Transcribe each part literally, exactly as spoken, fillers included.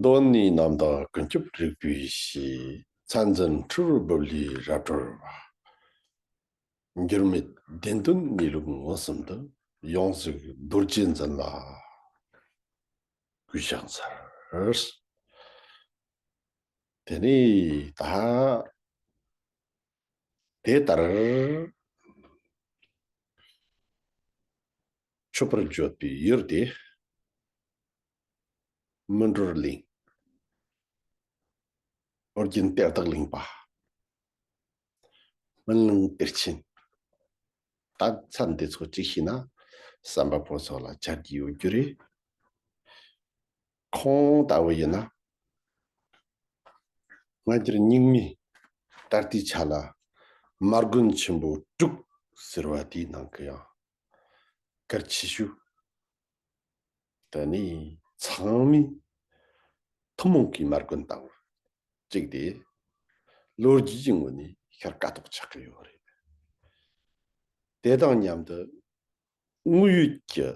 གདོད་ནས་རྣམ་དག་ཀུན་ཁྱབ་རིག་པའི་གཞི། མཚན་འཛིན་འཁྲུལ་བུ་ལས་རབ་གྲོལ་བ། འགྱུར་མེད་བདེན་དོན་གནས་ལུགས་མངོན་སུམ་དུ། ཡོངས་གཟིགས་རྡོ་རྗེ་འཛིན་ལ་གུས་ཕྱག་འཚལ། དེ་ནས་ད་དེ་ལྟར་མཆོད་པར་བརྗོད་པའི་ཡུལ་དེ་སྨིན་གྲོལ་གླིང་། ཨོ་རྒྱན་གཏེར་བདག་གླིང་པ། སྨིན་གླིང་གཏེར་ཆེན། ད་མཚན་འདི་ཚོ་གཅིག་ཤེས་ན་བསམ་པ་པོ་ཚོ་ལ་ཆ་རྒྱུས་ཡོད་རྒྱུ་རེད། ཁོང་ལྟ་བུ་ཡིན་ན་སྔ་འགྱུར་རྙིང་མའི་ད་ལྟའི་ཆ་ལ་མ་དགོན་ཆེན་པོ་དྲུག་ཟེར་བ་དེའི་ནང་གི་ཡང་གལ་ཆེ་ཤོས། དེ་ནི་ཚང་མའི་ཐུན་མོང་གི་མ་དགོན་དང་གཅིག་སྟེ། ལོ་རྒྱུས་ཀྱི་ངོས་ནས་ཤར་ཀ་ཐོག་ཆགས་ཀྱི་ཡོད་རེད། དེ་དང་མཉམ་དུ་དངོས་ཡོད་ཀྱི་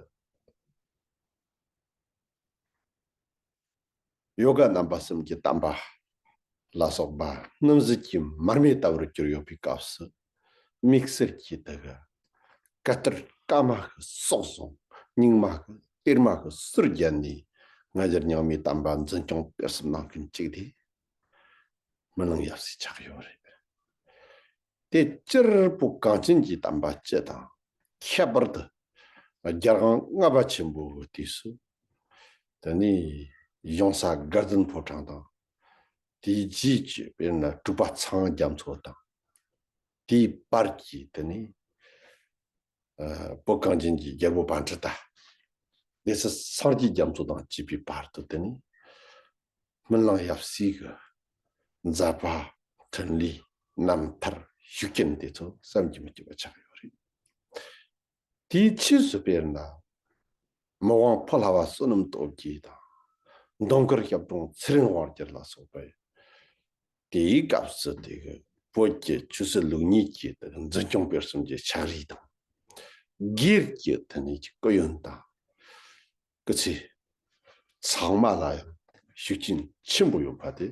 ཡོ་ག་རྣམ་པ་གསུམ་གྱི་བསྟན་པ་ལ་སོགས་པ་སྣུམ་ཟད་ཀྱི་མར་མེ་ལྟ་བུར་གྱུར་ཡོད་པའི་སྐབས་སུ། དམིགས་བསལ་གྱིས་དེ་གི་བཀའ་གཏེར་བཀའ་མ་གི་སྲོག་བཟུང་། རྙིང་མ་གི་གཏེར་མ་གི་ཟུར་བརྒྱབ་ནས་སྔ་འགྱུར་རྙིང་མའི་བསྟན་པ་འཛིན་སྐྱོང་སྤེལ་གསུམ་གནང་མཁན་གཅིག་དེ་སྨིན་གླིང་ཡབ་སྲས་ཆགས་ཡོད་རེད། དེ་སྤྱིར་བོད་གངས་ཅན་གྱི་བསྟན་པ་སྤྱི་དང་། ཁྱད་པར་དུ་རྒྱལ་དབང་ལྔ་པ་ཆེན་པོའི་དུས་སུ། དེ་ནས་གཞུང་ས་དགའ་ལྡན་ཕོ་བྲང་དང་། དེའི་རྗེས་ཀྱི་དཔེར་ན་གྲུབ་པ་ཚངས་རྒྱ་མཚོ་དང་། དེའི་བར་གྱི་དེ་ནས་ཨ་བོད་གངས་ཅན་གྱི་རྒྱལ་པོ་པཎྜི་ཏ། སྡེ་སྲིད་སངས་རྒྱས་རྒྱ་མཚོ་དང་བཅས་པའི་བར་དུ་དེ་ནས་སྨིན་གླིང་ཡབ་སྲས་ཀྱི་མཛད་པ། འཕྲིན་ལས། རྣམ་ཐར། ཤུགས་རྐྱེན་དེ་ཚོ་བསམ་གྱིས་མི་ཁྱབ་པ་ཆགས་ཡོད་རེད། དེའི་ཕྱིས་སུ་དཔེར་ན་མི་དབང་ཕོ་ལྷ་བ་བསོད་ནམས་སྟོབས་རྒྱས་དང་། མདུང་དཀར་ཞབས་དྲུང་ཚེ་རིང་དབང་རྒྱལ་ལ་སོགས་པ། དེའི་སྐབས་སུ་དེ་གི་བོད་ཀྱི་ཆོས་སྲིད་ལུགས་གཉིས་ཀྱི་དེ་གི་འཛིན་སྐྱོང་སྤེལ་གསུམ་གྱི་ཕྱག་བྲིས་དང་། སྒེར་གྱི་དེ་ནས་ཀྱི་སྐུ་ཡོན་དང་། སྐུ་ཚེ་ཚང་མ་ལ་ཡང་ཤུགས་རྐྱེན་ཆེན་པོ་ཡོད་པ་དེ་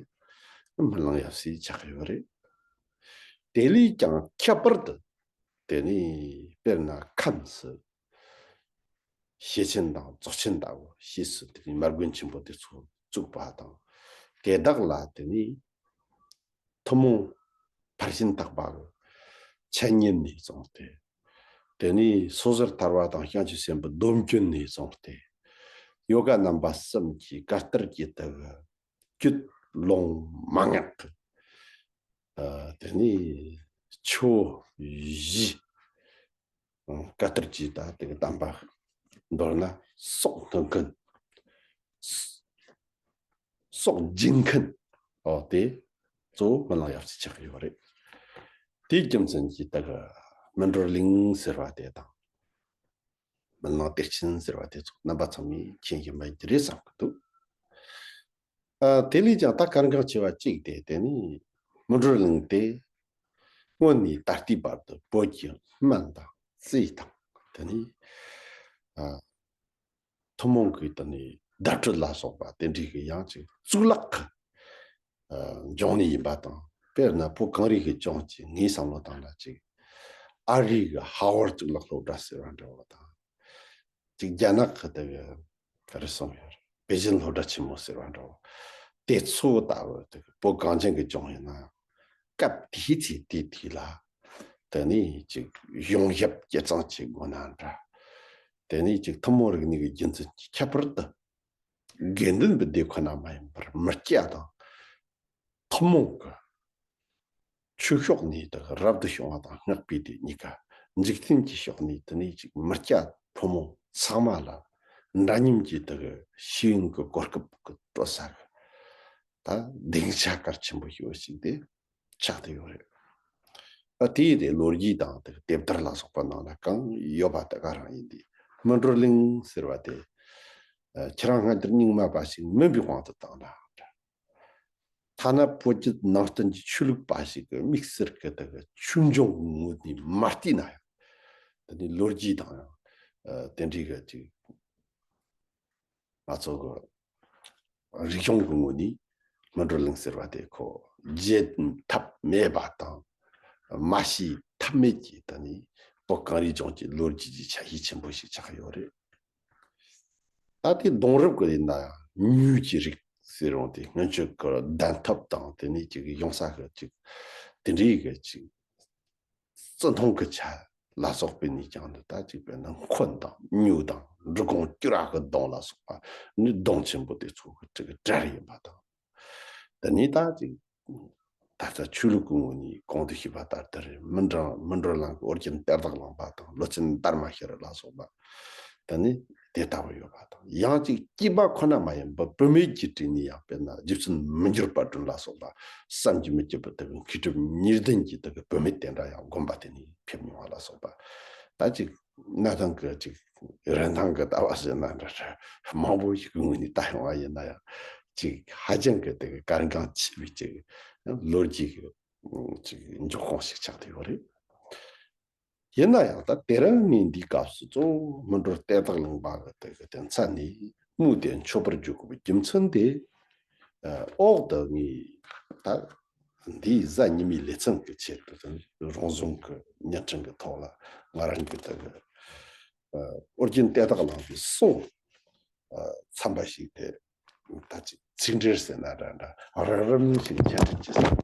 སྨིན་གླིང་ཡབ་སྲས་ཆགས་ཡོད་རེད། དེ་ལས་ཀྱང་ཁྱད་པར་དུ་དེ་ནི་དཔེར་ན་ཁམས་སུ་ཤེར་ཕྱིན་དང་རྫོགས་ཆེན་ལྟ་བུ་ཕྱིས་སུ་དེ་ནི་མ་དགོན་ཆེན་པོ་དེ་ཚོ་བཙུགས་པ་དང་། དེ་དག་ལ་དེ་ནི་ཐུན་མོང་ཕར་ཕྱིན་བརྟག་པ་གི་འཆད་ཉན་ནས་བཟུང་སྟེ། དེ་ནས་སོ་ཟུར་ཐར་པ་དང་བྱང་ཆུབ་སེམས་དཔའི་སྡོམ་རྒྱུན་ནས་བཟུང་སྟེ། ཡོ་ག་རྣམ་པ་གསུམ་གྱི་བཀའ་གཏེར་གྱི་དེ་གི་རྒྱུད་ལུང་མན་ངག་གི། ཨ་དེ་ནས་ཆོས་གཞི། བཀའ་གཏེར་གྱི་ད་དེ་གི་བསྟན་པ་མདོར་ན་སྲོག་བསྡུ་མཁན། སྲོག་སྦྱིན་མཁན། འོ་དེ་གཙོ་བོ་སྨིན་གླིང་ཡབ་སྲས་ཆགས་ཡོད་རེད། དེའི་རྒྱུ་མཚན་གྱིས་ད་གི་སྨིན་གྲོལ་གླིང་ཟེར་བ་དེ་དང་། སྨིན་གླིང་གཏེར་ཆེན་ཟེར་བ་དེ་ཚོ་རྣམ་པ་ཚང་མས་མཁྱེན་བཞིན་པ་ཡིན་གྱི་རེད་བསམ་གྱི་འདུག་ཨ་དེ་ལས་ཀྱང་ད་གལ་འགངས་ཆེ་བ་གཅིག་དེ་དེ་ནི་སྨིན་གྲོལ་གླིང་དེ་སྔོན་ནས་ད་ལྟའི་བར་དུ་བོད་ཀྱི་སྨན་དང་རྩིས་དང་དེ་ནི་ཨ་ཐུན་མོང་གི་དེ་ནི་བརྡ་སྤྲོད་ལ་སོགས་པ་དེ་འདྲའི་གི་ཡང་ཅིག་གཙུག་ལག་གི་ཨ་འབྱུང་གནས་ཡིན་པ་དང་། དཔེར་ན་བོད་གངས་རིའི་གི་ལྗོངས་ཀྱི་ངའི་བསམ་བློ་བཏང་ན་ཅིག་ཨ་རིའི་གི་ཧ་ཝར་གཙུག་ལག་སློབ་གྲྭ་ཟེར་བ་འདྲ་བོ་དང་། ཅིག་རྒྱ་ནག་གི་དེ་གི་ག་རེ་གསུངས་ཡོད་རེད། པེ་ཅིན་སློབ་གྲྭ་ཆེན་མོ་ཟེར་བ་འདྲ་བོ། དེ་ཚོ་ལྟ་བུ་དེ་གི་བོད་གངས་ཅན་གི་ལྗོངས་ཡིན་ན་སྐབས་དེའི་ཚེ་དེའི་དུས་ལ་དེ་ནི་ཅིག་ཡོངས་ཁྱབ་སྤྱི་གཙང་བྱེད་དགོས་ན་འདྲ། དེ་ནི་ཅིག་ཐུན་མོང་རིག་གནས་ཀྱི་རྒྱུ་མཚན་གྱིས་ཁྱད་པར་དུ་དགེ་འདུན་པའི་སྡེ་ཁོ་ན་མ་ཡིན་པར་མི་སྐྱ་དང་། ཐུན་མོང་གི་ཆོས་ཕྱོགས་ནས་དེ་རབ་ཏུ་བྱུང་བ་དང་སྔགས་པའི་སྡེ་གཉིས་ཀ། འཇིག་རྟེན་གྱི་ཕྱོགས་ནས་དེ་ནས་ཅིག་མི་སྐྱ་ཕོ་མོ་ཚང་མ་ལ་འདྲ་མཉམ་གྱི་དེ་གི་ཤེས་ཡོན་གྱི་གོ་སྐབས་ཀྱི་སྤྲོད་ས་གི་ད་སྡིངས་ཆ་གལ་ཆེན་པོ་ཞིག་ཅིག་དེ་ཆགས་བསྡད་ཡོད་རེད། ཨ་དེའི་དེ་ལོ་རྒྱུས་དང་དེ་གི་དེབ་ཐེར་ལ་སོགས་པ་ནང་ལ་གང་ཡོད་པ་དེ་ག་རང་ཡིན་ཏེ། སྨིན་གྲོལ་གླིང་ཟེར་བ་དེ་ཨ་ཁྱེད་རང་སྔ་འགྱུར་རྙིང་མ་པ་ཞིག་མིན་པའི་དབང་དུ་བཏང་ན། ཐ་ན་བོད་བརྒྱུད་ནང་བསྟན་གྱི་ཆོས་ལུགས་པ་ཞིག་གི་དམིགས་བསལ་གྱི་དེ་གི་ཆོས་འབྱུང་གི་ངོས་ནས་མ་བལྟས་ན་ཡང་། དེ་ནི་ལོ་རྒྱུས་དང་ཡང་དེ་འདྲའི་གི་ཅིག་ང་ཚོ་གི་ རིག་གཞུང་གི་ངོས་ནས་སྨིན་གྲོལ་གླིང་ཟེར་བ་དེ་ཁོ་བརྗེད་ཐབས་མེད་པ་དང་། མ་ཤེས་ཐབས་མེད་ཀྱི་ད་ནི་བོད་གངས་རིའི་ལྗོངས་ཀྱི་ལོ་རྒྱུས་ཀྱི་ཆ་ཤས་ཆེན་པོ་ཞིག་ཆགས་ཡོད་རེད། ད་ལྟའི་གདུང་རབས་ཀྱི་ཡིན་ན་ཡང་མྱུལ་གྱི་རིགས་ཟེར་རུང་དེ་སྔོན་ཆད་ཀྱི་གདན་ཐབས་དང་དེ་ནས་ཅིག་ཡོང་ས་གི་ཅིག་དེ་འདྲའི་གི་ཅིག་བརྩི་མཐོང་གི་ཆ་ལ་སོགས་པའི་ནས་ཀྱང་འདི་ལྟ་ཅིག་དཔེར་ན་འཁོན་དང་མྱུལ་དང་འབྲི་གུང་སྐྱུ་ར་གི་གདུང་ལ་སོགས་པ་ནི་གདུང་ཆེན་པོ་དེ་ཚོ་གི་ཅིག་གྲས་ཡིན་པ་དང་། དེ་ནས་ད་ཅིག་ད་ལྟ་ཆོས་ལུགས་ཀྱི་ངོས་ནས་གོང་དུ་ཞུས་པ་ལྟར་དེར་སྨིན་གྲོལ་སྨིན་གྲོལ་གླིང་གི་ཨོ་རྒྱན་གཏེར་བདག་གླིང་པ་དང་ལོ་ཆེན་དར་མ་ཤེར་ལ་སོགས་པ་དེ་ནི་དེ་ལྟ་བུ་ཡོད་པ་དང་། ཡང་ཅིག་སྐྱེས་པ་ཁོ་ན་མ་ཡིན་པར་བུད་མེད་ཀྱི་དྲིན་ནས་ཡང་དཔེར་ན་རྗེ་བཙུན་མི་འགྱུར་དཔལ་སྒྲོན་ལ་སོགས་པ་བསམ་གྱིས་མི་ཁྱབ་པའི་དེ་གི་མཁས་གྲུབ་གཉིས་ལྡན་གྱི་དེ་གི་བུད་མེད་དེ་འདྲ་ཡང་དགོན་པ་དེ་ནས་ཕེབས་མྱོང་བ་ལ་སོགས་པ། ད་ཅིག་གནའ་དེང་གི་ཅིག་རིན་ཐང་གི་ལྟ་བ་ཟེར་ན་འདྲ་འདྲ་མང་པོ་ཞིག་གི་ངོས་ནས་ལྟ་ཡོང་བ་ཡིན་ན་ཡང་ཅིག་ཧ་ཅང་གི་དེ་གི་གལ་འགངས་ཆེ་བའི་ཅིག་ལོ་རྒྱུས་ཀྱི་ཅིག་འབྱུང་ཁུངས་ཤིག་ཆགས་བསྡད་ཡོད་རེད། ཡིན་ན་ཡང་ད་དེ་རིང་ངས་འདིའི་སྐབས་སུ་གཙོ་བོ་སྨིན་གྲོལ་གཏེར་བདག་གླིང་པ་གི་དེ་གི་དེ་མཚན་ནས་དམིགས་ཏེ་མཆོད་པར་བརྗོད་དགོས་པའི་རྒྱུ་མཚན་དེ། ཨ། འོག་ཏུ་ངས་ད་འདིའི་གཟའ་ཉི་མའི་ལེ་ཚན་གྱི་ཆེད་དུ་དེ་རོང་ཟོམ་གྱི་བརྙན་འཕྲིན་གྱི་ཐོག་ལ་ང་རང་གི་དེ་གི་ཨ་ཨོ་རྒྱན་གཏེར་བདག་གླིང་པའི་གསུང་ཨ་ཚན་པ་ཞིག་དེ་ད་ཅིག་ཚིག་འགྲེལ་ཟེར་ན་འདྲ་འདྲ་རགས་རིམ་ཞིག་མཇལ་འཕྲད་བྱས་སོང་།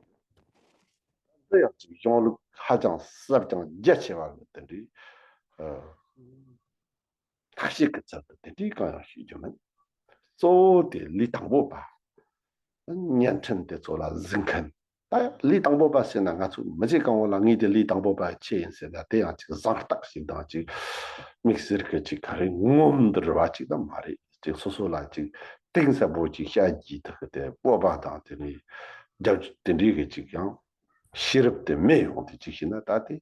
འདི་ཡང་ཅིག་གཞུང་ལུགས་ཧ་ཅང་ཟབ་ཅིང་རྒྱ་ཆེ་བ་གི་དེ་འདྲའི་ཨ་ཁ་ཤས་ཀྱི་ཚབ་ཏུ་དེ་འདྲའི་གང་ཡང་ཞུ་རྒྱུ་མིན། གཙོ་བོ་དེ་ལས་དང་པོ་པ། བརྙན་འཕྲིན་དེ་ཚོ་ལ་གཟིགས་མཁན། ད་ལས་དང་པོ་པ་ཟེར་ན་ང་ཚོ་མི་ཚེ་གང་བོ་ལ་ངས་དེ་ལས་དང་པོ་པ་ཁྱེད་ཡིན་ཟེར་ན་དེ་ཡང་ཅིག་བཟང་རྟགས་ཤིག་དང་ཅིག་དམིགས་བསལ་གྱི་ཅིག་ག་རེ་ངོམ་འདྲ་བ་ཅིག་ད་མ་རེད། ཅིག་སོ་སོ་ལ་ཅིག་གཏིང་ཟབ་པོ་ཅིག་བཤད་རྒྱུའི་ཐོག་གི་དེ་སྤོབས་པ་དང་དེ་ནས་རྒྱབ་དེ་འདྲའི་གི་ཅིག་ཡང་ཤེས་རབ་དེ་མེད་ཡོང་དུས་ཅིག་བྱས་ན་ད་དེ་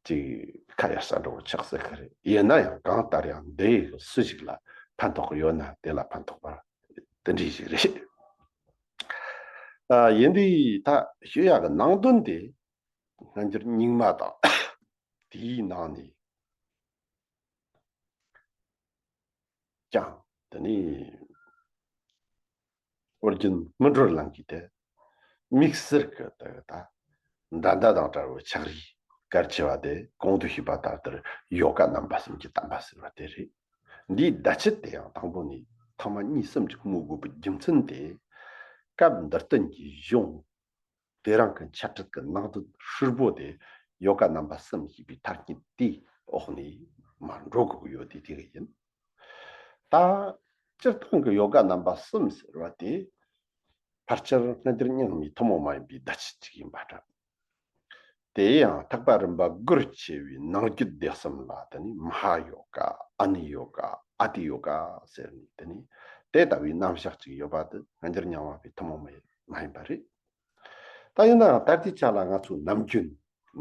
ཅིག་ཁ་ཡ་ས་འགྲོ་ཆགས་སྲིད་ཀྱི་རེད། ཡིན་ན་ཡང་གང་ལྟར་ཡང་འདི་སུ་ཞིག་ལ་ཕན་ཐོགས་ཡོད་ན་དེ་ལ་ཕན་ཐོགས་པ་དེ་འདྲ་ཞིག་རེད། ཨ། ཡིན་དུས་ད་ཞུ་ཡག་གི་ནང་དོན་དེ་སྔ་འགྱུར་རྙིང་མ་དང་དེའི་ནང་ནས་ཀྱང་དེ་ནི་ཨོ་རྒྱན་སྨིན་གྲོལ་གླིང་གི་དེ་དམིགས་བསལ་གྱི་དེ་ད་འགྲན་ཟླ་དང་བྲལ་བའི་ཕྱག་བྲིས་གལ་ཆེ་བ་དེ་གོང་དུ་ཞུས་པ་ལྟར་དེར་ཡོ་ག་རྣམ་པ་གསུམ་གྱི་བསྟན་པ་ཟེར་བ་དེ་རེད། འདིའི་བརྡ་ཆད་དེ་ཡང་དང་པོ་ནས་ཐེངས་མ་གཉིས་གསུམ་ཅིག་སྨོས་དགོས་པའི་རྒྱུ་མཚན་དེ། སྐབས་འདིར་བསྟན་གྱི་གཞུང་དེ་རང་གི་འཆད་ཁྲིད་ཀྱི་ནང་དོན་ཧྲིལ་པོ་དེ་ཡོ་ག་རྣམ་པ་གསུམ་ཞེས་པའི་ཐ་སྙད་དེའི་འོག་ནས་མར་འགྲོ་དགོས་ཀྱི་ཡོད་དེ་དེ་ག་ཡིན། ད་སྤྱིར་བཏང་གི་ཡོ་ག་རྣམ་པ་གསུམ་ཟེར་བ་དེ་ཕལ་ཆེར་སྔ་འགྱུར་རྙིང་མའི་ཐུན་མོང་མ་ཡིན་པའི་བརྡ་ཆད་ཅིག་ཡིན་པ་འདྲ། དེ་ཡང་ཐེག་པ་རིམ་པ་དགུར་ཕྱེ་བའི་ནང་རྒྱུད་སྡེ་གསུམ་ལ་དེ་ནི་མ་ཧཱ་ཡོ་ག་ཨ་ནི་ཡོ་ག་ཨ་ཏི་ཡོ་ག་ཟེར་ནས་དེ་ནི་དེ་ལྟ་བུའི་རྣམ་གཞག་ཅིག་ཡོད་པ་དེ་སྔ་འགྱུར་རྙིང་མ་པའི་ཐུན་མོང་མ་ཡིན་པ་རེད། ད་ཡིན་ནའང་ད་ལྟའི་ཆ་ལ་ང་ཚོ་ནམ་རྒྱུན་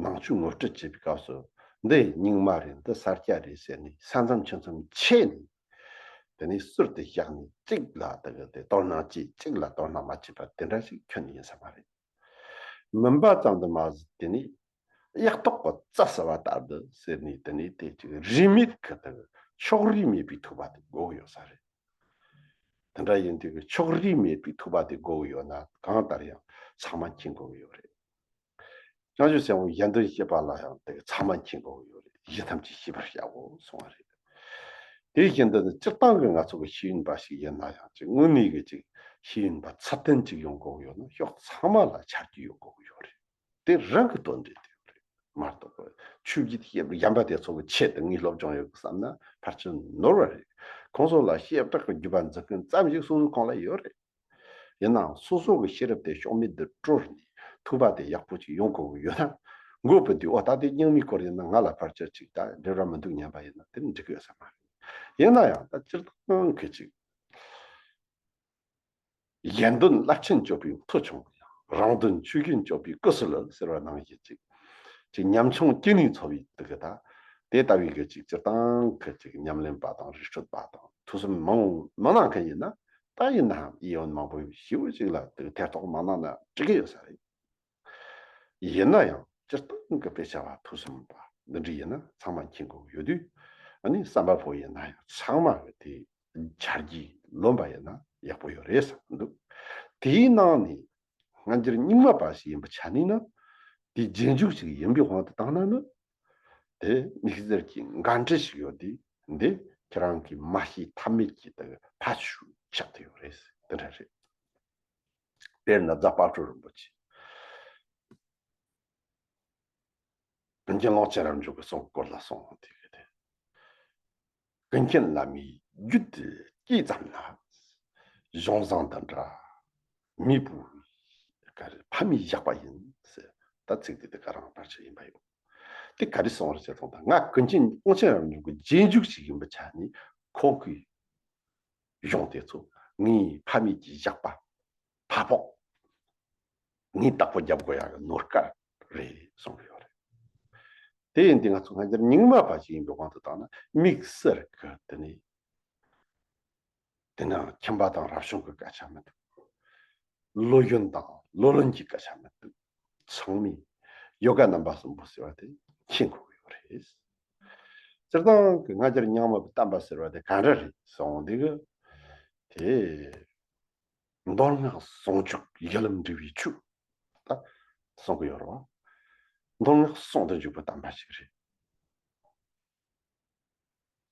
ནང་ཆོས་ངོ་སྤྲོད་བྱེད་པའི་སྐབས་སུ་འདི་རྙིང་མ་རེད་འདི་ས་སྐྱ་རེད་ཟེར་ནས་ས་མཚམས་ཆུ་མཚམས་ཕྱེ་ནས་དེ་ནས་ཟུར་དུ་བཞག་ནས་གཅིག་ལ་དེ་གི་དེ་དོ་སྣང་བྱེད་གཅིག་ལ་དོ་སྣང་མ་བྱེད་པ་དེ་འདྲ་ཞིག་ཁྱོན་ནས་ཡིན་ས་མ་རེད། མུན་པ་ཙམ་དུ་མ་ཟད་དེ་ནས་གཡག་ཐོག་གི་རྩྭ་ཟ་བ་ལྟར་དུ་ཟེར་ནས་དེ་ནས་དེ་ཅིག་རིས་མེད་ཀྱི་དེ་གི་ཕྱོགས་རིས་མེད་པའི་ཐུབ་པ་དེ་དགོས་ཀྱི་ཡོད་ས་རེད། དེ་འདྲ་ཡིན་དུས་ཀྱི་ཕྱོགས་རིས་མེད་པའི་ཐུབ་པ་དེ་དགོས་ཀྱི་ཡོད་ན་གང་ལྟར་ཡང་ཚང་མ་མཁྱེན་དགོས་ཀྱི་ཡོད་རེད། བྱང་ཆུབ་སེམས་དཔའི་གཞན་དོན་བྱེད་པ་ལ་ཡང་དེ་ཚང་མ་མཁྱེན་དགོས་ཀྱི་ཡོད་རེད། གཞི་ཐམས་ཅད་ཤེས་པར་བྱའོ་གསུང་བ་རེད། དེ་བཞིན་དུ་ནི་སྤྱིར་བཏང་གི་ང་ཚོ་གི་ཤེས་ཡོན་པ་ཞིག་ཡིན་ན་ཡང་ཅིག་དངོས་གནས་ཀྱི་ཅིག་ཤེས་ཡོན་པ་ཚད་ལྡན་ཅིག་ཡོང་དགོས་ཀྱི་ཡོད་ན་ཕྱོགས་ཚང་མ་ལ་ཆ་རྒྱུས་ཡོད་དགོས་ཀྱི་ཡོད་རེད། དེ་རང་གི་དོན་འགྲེལ་དེ་རེད་མ་གཏོགས་ཆོས་བརྒྱུད་གཞན་པ་དེ་ཚོ་གི་ཆེད་དུ་ངས་སློབ་སྦྱོང་ཡོད་གི་བསམ་ན་ཕལ་ཆེར་ནོར་བ་རེད། ཁོང་ཚོ་ལ་བྱེ་བྲག་གི་བརྒྱུད་པ་འཛིན་མཁན་ཙམ་ཞིག་སོ་སོའི་ཁོངས་ལ་ཡོད་རེད། ཡིན་ནའང་སོ་སོ་གི་ཤེས་རབ་དེ་ཕྱོགས་མེད་དུ་དཀྲོལ་ནས་ཐུབ་པ་དེ་ཡག་པོ་ཅིག་ཡོང་དགོས་ཀྱི་ཡོད་ན། མགོ་བུད་དུས་ཨོ་ད་དེ་རྙིང་མའི་སྐོར་ཡིན་ན་ང་ལ་ཕལ་ཆེར་ཅིག་ད་འབྲེལ་བ་མི་འདུག་སྙམ་པ་ཡིན་ན་དེ་འགྲིག་གི་ཡོད་ས་མ་རེད། ཡིན་ན་ཡང་ད་སྤྱིར་བཏང་གི་ཅིག་གཞན་དོན་རླབས་ཆེན་སྤྱོད་པའི་མཐུ་ཆུང་ཡང་། རང་དོན་ཆོས་གཞན་སྤྱོད་པའི་སྐུ་སྲོལ་ཟེར་བ་ནང་བཞིན་ཅིག་ཅིག་ཉམ་ཆུང་སྐྱེས་ནས་འཚོ་བའི་དུ་གི་ད་དེ་ལྟ་བུའི་གི་ཅིག་སྤྱིར་བཏང་གི་ཅིག་ཉམས་ལེན་པ་དང་རི་ཁྲོད་པ་དང་ཐོས་བསམ་མང་མང་གནང་མཁན་ཡིན་ན་ད་ཡིན་ནའང་ཨི་ཡོན་མང་པོ་ཞེ་པོ་ཅིག་ལ་དུ་ཐེ་གཏོགས་མང་གནང་ན་འགྲིག་གི་ཡོད་ས་རེད། ཡིན་ན་ཡང་སྤྱིར་བཏང་གི་དཔེ་ཆ་བ་ཐོས་བསམ་པ་འདི་འདྲ་ཡིན་ན་ཚང་མ་མཁྱེན་དགོས་ཡོད་དུས། ཨ་ནི་བསམ་པ་པོ་ཡིན་ན་ཡང་ཚང་མ་གི་དེ་ཆ་རྒྱུས་ ལོན་པ་ཡིན་ན་ཡག་པོ་ཡོད་རེད་བསམ་གྱི་འདུག་དེའི་ནང་ནས་སྔ་འགྱུར་རྙིང་མ་པ་ཞིག་ཡིན་པ་ཆ་ནས་ན། དེའི་རྗེས་འཇུག་ཅིག་ཡིན་པའི་དབང་དུ་བཏང་ན་ནི། དེ་དམིགས་བསལ་གྱི་འགན་འཁྲི་ཞིག་ཡོད་དེ། འདི་ཁྱེད་རང་གིས་མ་ཤེས་ཐབས་མེད་ཀྱི་དེ་ཕ་ཆུ་ཆགས་དུ་ཡོད་རེད། དེ་འདྲ་རེད། དཔེར་ན་རྫ་དཔལ་སྤྲུལ་རིན་པོ་ཆེ། ཀུན་མཁྱེན་ཀློང་ཆེན་རབ་འབྱམས་ཀྱི་གསུང་སྐོར་ལ་གསུངས་དེ་གི་དེ། ཀུན་མཁྱེན་བླ་མའི་རྒྱུད་དུ་སྐྱེས་ཙམ་ན། གཞུང་བཟང་འདི་འདྲ་མེད་པའི་ག་རེ་ཕ་མའི་བཞག་པ་ཡིན་ཟེར། ད་ཚིག་དེ་དེ་ག་རང་ཕལ་ཆེར་ཡིན་པ་ཡོད། དེ་ག་རེ་གསུངས་རེད་ཟེར་དང་། ད་ང་ཀུན་མཁྱེན་ཀློང་ཆེན་རབ་འབྱམས་ཀྱི་རྗེས་འཇུག་ཅིག་ཡིན་པའི་ཆ་ནས་ཁོང་གི་གཞུང་དེ་ཚོ་ངའི་ཕ་མེས་ཀྱི་བཞག་པ། ཕ་ཕོག་ངས་བདག་པོ་རྒྱབ་དགོས་ཡག་གི་ནོར་སྐལ་རེད་གསུང་གི་ཡོད་རེད། དེ་ཡིན་དུས་ང་ཚོ་སྔ་འགྱུར་རྙིང་མ་པ་ཞིག་ཡིན་པའི་དབང་དུ་བཏང་ན། དམིགས་བསལ་གྱི་དེ་ནི་དེ་ནི་ཁྱིམ་པ་དང་རབ་བྱུང་གི་སྐད་ཆ་མི་འདུག་ལོ་རྒྱུས་དང་ལོ་ལོན་གྱི་སྐད་ཆ་མི་འདུག་ཚང་མས་ཡོ་ག་རྣམ་པ་གསུམ་པོ་ཟེར་བ་དེ་མཁྱེན་དགོས་ཀྱི་ཡོད་རེད། སྤྱིར་བཏང་གི་སྔ་འགྱུར་རྙིང་མ་པའི་བསྟན་པ་ཟེར་བ་དེ་ག་འདྲ་རེད་གསུངས་དུས། དེ་མདོ་སྔགས་ཟུང་འཇུག་ཡུལ་ལམ་འབྲས་བུའི་ཆོས། ད་གསུང་གི་ཡོད་རེད་བ། མདོ་སྔགས་ཟུང་དུ་འཇུག་པའི་བསྟན་པ་ཞིག་རེད།